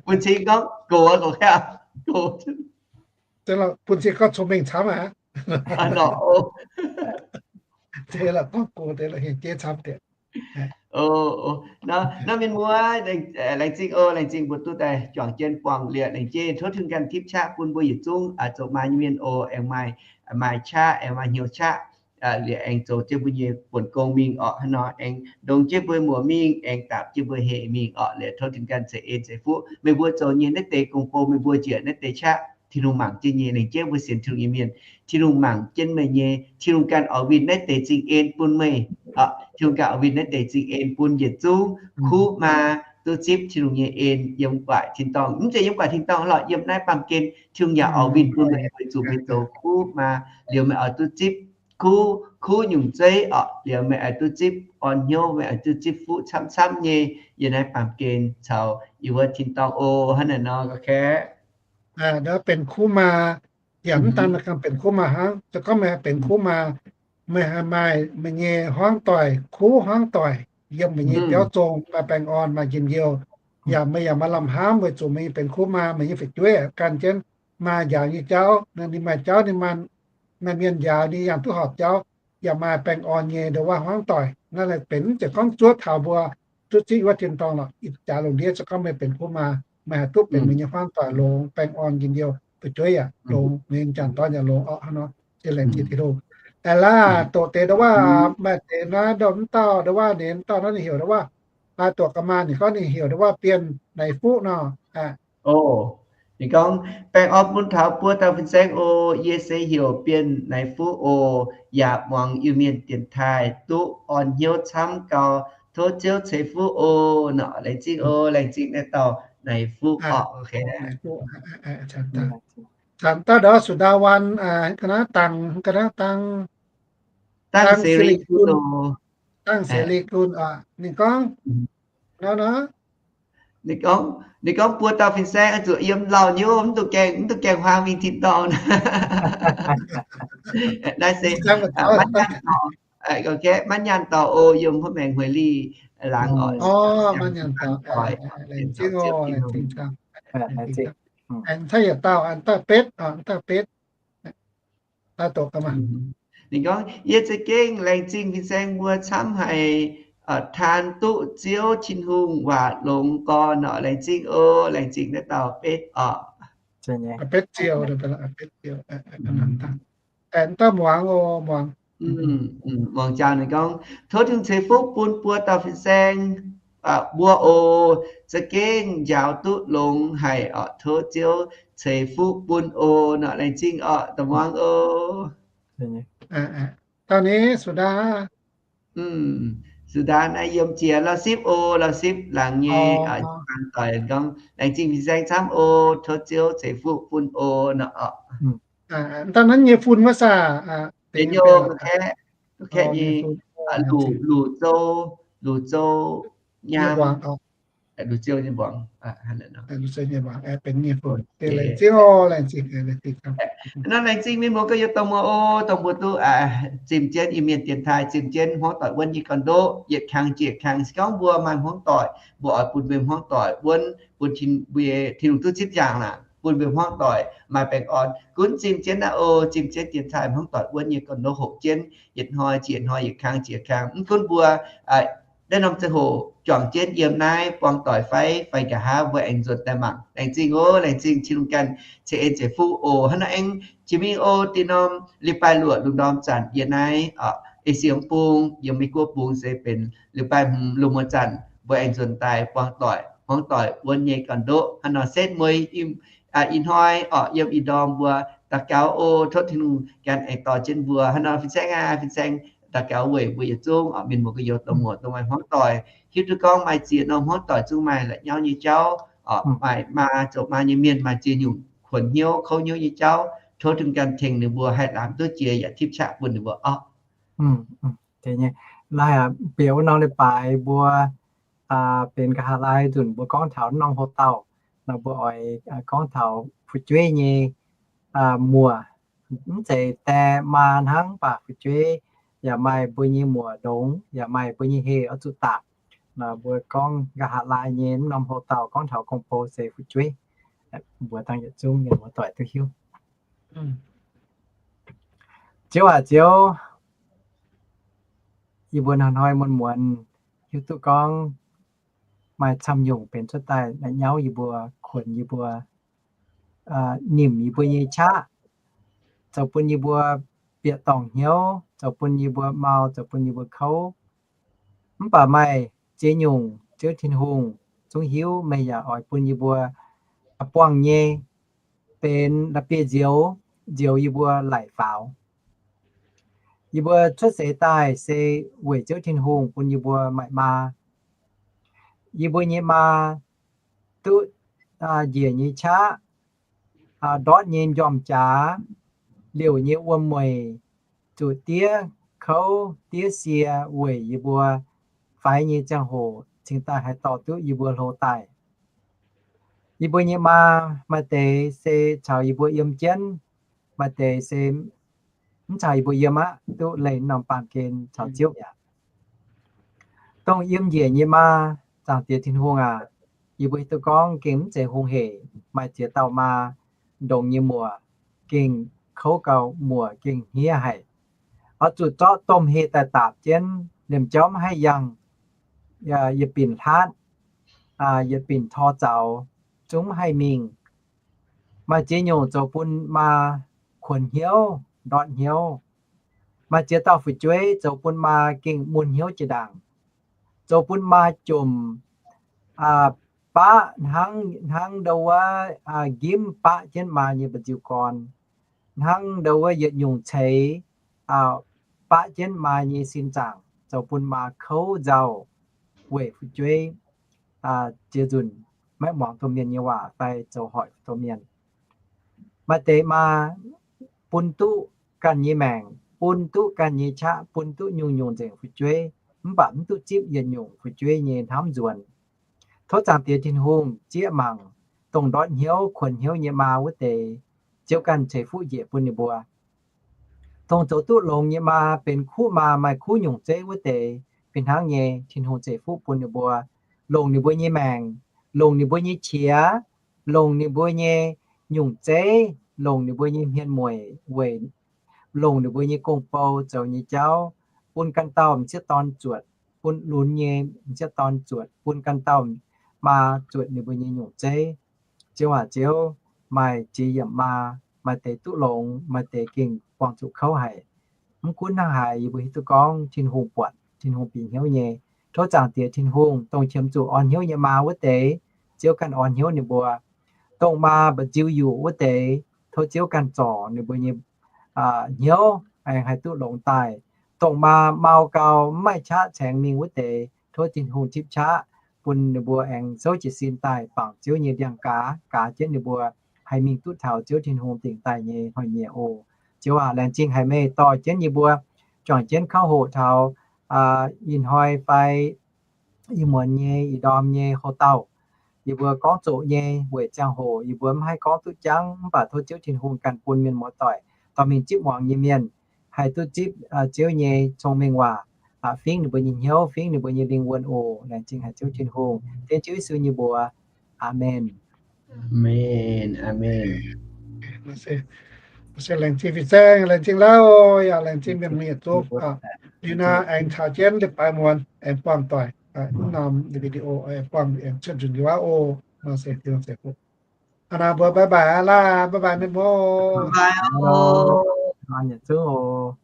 Bun cing gorngv gox, gox, gox. Bun cing gorngv cong-mengh camv aqv. Gorngv gox deix la'hingh jeiv camv deix. Nor mienh muoz, laengz zingh oc, laengz zingh mbuo duqv daaih juangc jienv buangh liuz, laengz zingh tov Tin-Hungh ganh tipv qaqv bun mbuo yietc zungv zoux maa nyei mienh oc, aengx maaih, maaih qaqv, aengx maaih hnyouv qaqv. Liuz aengx zoux jienv mbuo nyei buonc gong mingh orqc. Hnangv nor aengx ndongx jienv mbuo muoc mingh, aengx dapc jienv mbuo heh mingh orqc. Liuz tov Tin-Hungh ganh ceix en ceix fuqv meih mbuo zoux nyei naaiv deix gong-bou, meih mbuo njiec naaiv deix qaqv. Tin-Hungh mangc jienv nyei. Laengz jienv mbuo sienx Tin-Hungh Iu-Mienh, Tin-Hungh mangc jienv meih nyei. Tin-Hungh ganh oix winh naaiv deix zingh en bun meih. Tin-Hungh ganh oix winh naaiv deix zingh en bun yietc zungv kuv maa duqv zipv Tin-Hungh nyei en yiem gu'nguaaic tin-dorngh. Mv zeiz yiem gu'nguaaic tin-dorngh lorqc, yiem naaiv baamh gen Tin-Hungh yaac oix winh bun meih weic zuqc meih zoux kuv maa liuz meih oix duqv zipv kuv, kuv nyungc zeiv orqc, liuz meih oix duqv zipv orn hnyouv, meih oix duqv zipv fuqv camv-camv nyei yiem naaiv baamh gen caux yiem wuov tin-dorngh oc. Hnangv naaiv nor, ok. Ndau benx kuv maa, yaac mv daan ganh benx kuv maa hnangv. Se gorngv meih haih benx kuv maa, meih haih maaih meih nyei hmuangv doic, kuv hmuangv doic yiem meih nyei biauv zong, maaih baengh orn, maaih njien-youh, yaac meih yaac maaih lamh hnamv weic zuqc meih nyei benx kuv maa, meih nyei fu'jueiv gan jienv maaih njaaux nyei jauv, ninh maaih jauv ninh maaih, maaih mienh njaaux ninh yaac duqv horpc jauv, yaac maaih baengh orn nyei ndo waac hmuangv doic. Naaiv benx mv zeiz gorngv zuov taux mbuo duqv zipv wuov tin-dorngh lorqc. Ih jaax lungh ndiev se gorngv meih benx kuv maa, meih haih duqv benx meih nyei hmuangv doic longx, baengh orn, njien-youh, fu'jueiv yaac longx, ninh janx-dorn yaac longx orqc. Hnangv nor, se laengz zingh Tin-Hungh. Aengx laaih doqc deix ndo waac, maaih deix naaiv ndo mv dauh ndo waac, ninh mv dauh naaiv ninh heuc ndo waac, doqc gaax maah, ninh gorngv ninh heuc ndo waac Bienh Naix Fuqv nor. Ninh gorngv, baengh orn bun taux buo dauh fin-saeng oc. Yie se heuc Bienh Naix Fuqv oc. Yaac muangx Iu-Mienh dienx taaih duqv orn hnyouv camv gau. Tov Ziouv ceix fuqv oc. Nor laengz zingh oc, laengz zingh naaiv dauh Naix Fuqv orqc. Zanc dauh ndo Sudawan, ga'naaiv dangh, ga'naaiv dangh, dangh Seli Gun, dangh Seli Gun oc. Ninh gorngv, nor nor, ninh gorngv, ninh gorngv buo dauh fin-saeng oix zuqc yiem lauh nyei, mv duqv gaengh, mv duqv gaengh huaang mingh tin-dorngh. Naaiv se maiv nyaanh dorh, maiv nyaanh dorh oc, yiem huov maengx hueix lih laangz oc. Aengx yietc dauh, aengx dauh betv, dauh betv. Ninh gorngv, yie za'gengh laengz zingh fin-saeng mbuo camv haic, taan duqv Ziouv Tin-Hungh waac longx gorn oc. Laengz zingh oc, laengz zingh naaiv dauh betv oc. Betv Ziou, betv Ziou. Dauh muangx oc, muangx. Muangx jaax ninh gorngv, tov Tin-Hungh ceix fuqv bun buo dauh fin-saeng mbuo oc. Za'gengh njaaux duqv longx haic oc. Tov Ziouv ceix fuqv bun oc. Nor laengz zingh oc, dauh muangx oc. Dauh ni Suda. Suda naaiv yiem jiex Lauv Sipv oc. Lauv Sipv laangz nyei, doic gorngv, laengz zingh fin-saeng camv oc. Tov Ziouv ceix fuqv bun oc. Nor oc. Dangh naaiv nyei fun wuov saah? Benx Kaeqv nyei, Luc Zou, Luc Zou nyaam, Luc Zou nyei mbuangz. Nor laengz zingh mienh muoz ganh yietc dongh muoz oc, dongh mbuo duqv zimh jienv Iu-Mienh dienx taaih, zimh jienv hmuangv doic wuonv nyei gorn-ndoqv, yietc kang jiex kang. Se gorngv mbuo maaih hmuangv doic, mbuo oix bun mbuo hmuangv doic wuonv, bun Tin, mbuo Tin-Hungh duqv zipv njaangc laangc, bun mbuo hmuangv doic maaih baengh orn. Gunv zimh jienv naaiv oc, zimh jienv dienx taaih hmuangv doic wuonv nyei gorn-ndoqv hoqc jienv, yietc hnoi jiex yietc hnoi, yietc kang jiex yietc kang. Mv gunv mbuo naaiv norm ziangh hoc juangc jienv yiem naaiv buang doic fai, fai nqa'haav mbuo aengx nzuonx daaih mangc. Laengz zingh oc, laengz zingh Tin-Hungh ganh ceix en ceix fuqv oc. Hnangv naaiv aengx jiex mingh oc, da'nyeic norm leiz-baaix luoqc lungh ndorm zanc yiem naaiv Esie bung, yiem Meiv Guoqv bung se benx leiz-baaix hmz lungh muonz zanc mbuo aengx nzuonx daaih buang doic, hmuangv doic wuonv nyei gorn-ndoqv. Hnangv nor setv mueiz ih hnoi oc, yiem ih ndorm mbuo daux gaux oc, tov Tin-Hungh ganh aengx dorh jienv mbuo. Hnangv nor fin-saeng aac, fin-saeng daux gaux weic mbuo yietc zungv oc, mienh muoz ganh youz dongh muoz dongh maaih hmuangv doic, hiuv duqv gorngv maaih ziex norm hmuangv doic zungv maaih la'nyauv nyei jauv oc, maaih maa zoux maa nyei mienh maaih ziex nyungc kuonx hnyouv kouv hnyouv nyei jauv. Tov Tin-Hungh ganh tengx ninh mbuo haih lamz duqv jiex yaac tipv qaqv bun ninh mbuo oc. Naaiv bieqc wuov norm leiz-baaix mbuo benx nqa'haav laai nzunc mbuo gorngv taux norm houx-dauh nor, mbuo oix gorngv taux fu'jueiv nyei muoc. Mv zeiz die maa hnangv, mv baac fu'jueiv yaac maaih mbuo nyei muoc ndongx, yaac maaih mbuo nyei heh oix zuqc dapc. Nor mbuo gorngv nqa'haav laai nyei mv norm houx-dauh gorngv taux gong-bou se fu'jueiv. Mbuox dangh yietc zungv mienh muoz-doic duqv hiuv. Ziouv aac Ziouv, yie mbuo hnoi-hnoi muonz-muonz hiuv duqv gorngv maaih camv nyungc benx cuotv daaih la'nyauv yie mbuo, kuonx yie mbuo, nimc yie mbuo nyei qaqv, zoux bun yie mbuo bieqc dorngc hnyouv, zoux bun yie mbuo mau, zoux bun yie mbuo kouv. Mv baac maaih ziex nyungc Ziouv Tin-Hungh zungv hiuv, meih yaac oix bun yie mbuo buangh nyei, benx la'bieiv-nzioux, nzioux yie mbuo laic faaux. Yie mbuo cuotv seix daaih se weic Ziouv Tin-Hungh bun yie mbuo maaih maa. Yie mbuo nyei maa duqv njiec nyei qaqv, ndortv nyei njormh jaax, liouc nyei wuom-mueic, zuqc diev kouv diev sie weic yie mbuo faix nyei ziangh hoc cingx daaih haih dorh duqv yie mbuo hlo daaih. Yie mbuo nyei maa maaih deix se caux yie mbuo yiem jienv, maaih deix se mv caux yie mbuo yiem aqv, duqv leih norm baamh gen caux Ziouv mi'aqv. Dongh yiem njiec nyei maa, Zaangc Diex Tin-Hungh aac, yie mbuo hiuv duqv gorngv gengh mv zeiz hungh hec. Maaih ziex dauh maa ndongx nyei muoc gengh kouv gau, muoc gengh hniev haic, oix zuqc zorqv domh heh daaih daapc jienv, liemh jauv mv haih yangh, yietc binc hlaatv, yietc binc tor zaux, zungv mv haih mingh. Maaih ziex nyungc zoux bun maa kuonx hnyouv, ndortv hnyouv. Maaih ziex dauh fu'jueiv zoux bun maa gengh mun hnyouv jiex ndaangc, zoux bun maa jomc baqv hnangv, hnangv ndau wuov nqimv baqv jienv maa nyei mba'nziu gorn, hnangv ndau wuov yietc nyungc ceix baqv jienv maa nyei sin zaangc, zoux bun maa kouv nzauh weic fu'jueiv ziex nzunc maiv muangx domh mienh nyei waac fai zoux hoic domh mienh. Maaih deix maa bun duqv ganh nyei maengc, bun duqv ganh nyei qaqv, bun duqv nyungc-nyungc nzengc fu'jueiv, mv baac mv duqv zipv yietc nyungc fu'jueiv nyei hnamv nzuonx. Tov Zaangc Diex Tin-Hungh zieqv mangc dongh ndortv hnyouv, kuonx hnyouv nyei maa wuov deix, Ziouv ganh ceix fuqv njiec bun ninh mbuo. Dongh zoux duqv longx nyei maa, benx kuv maa, maaih kuv nyungc zeiv wuov deix, fih hnangv nyei Tin-Hungh ceix fuqv bun ninh mbuo, longc ninh mbuo nyei maengc, longc ninh mbuo nyei qiex, longc ninh mbuo nyei nyungc zeiv, longc ninh mbuo nyei hmien mueic weic, longc ninh mbuo nyei gong-bou zoux nyei jauv, bun ganh dauh m'sieqv dorn zuotc, bun lunx nyei m'sieqv dorn zuotc, bun ganh dauh maa zuotc ninh mbuo nyei nyungc zeiv. Ziouv aac, Ziouv, maaih ziex yiemc maa, maaih deix duqv longx, maaih deix gengh buangh zuqc kouv haic. Mv gunv hnangv haaix, yie mbuo hiuv duqv gorngv Tin-Hungh buatc, Tin-Hungh bieqc hnyouv nyei. Tov Zaangc Diex Tin-Hungh, dongh qiemx zuqc orn hnyouv nyei maa wuov deix, Ziouv ganh orn hnyouv ninh mbuo. Dongh maa mba'nziu yuqc wuov deix, tov Ziouv ganh zorc ninh mbuo nyei hnyouv aengx haih duqv longx daaih. Dongh maa mau gau mv maaih qaqv caengx mingh wuov deix, tov Tin-Hungh tipv qaqv bun ninh mbuo aengx souv jiez sin daaih bangc Ziouv nyei ndiangx-gaaz, gaaz jienv ninh mbuo haih mingh duqv taux Ziouv Tin-Hungh dingc daaih nyei hnoi-nyieqc oc. Ziouv aac, laengz zingh haic meih dorh jienv yie mbuo, juangc jienv kauv hoqc taux ih hnoi fai ih muonz nyei ih ndorm nyei houx-dauh. Yie mbuo gorngv zoqc nyei weic ziangh hoc yie mbuo mv haih gorngv duqv jangv, mv baac tov Ziouv Tin-Hungh ganh bun mienh muoz-doic dorh mingh zipv muangx nyei mienh haih duqv zipv Ziouv nyei cong-mengh waac, fingv ninh mbuo nyei hnyouv, fingv ninh mbuo nyei lingh wuonh oc. Laengz zingh haic Ziouv Tin-Hungh, dengv Ziouv Yesu nyei mbuox. Aamen. Aamen. Aamen. Se laengz zingh fin-saeng, laengz zingh lauh, yaac laengz zingh mienh muoz yietc zungv. Liuz naaiv aengx caux jienv leiz-baaix muonz aengx buangh doic, norm video aengx buangh aengx cuotv nzunc liuz aqv oc. Aa, naaiv mbuo bye bye laah, bye bye mienh muoz. Bye bye oc.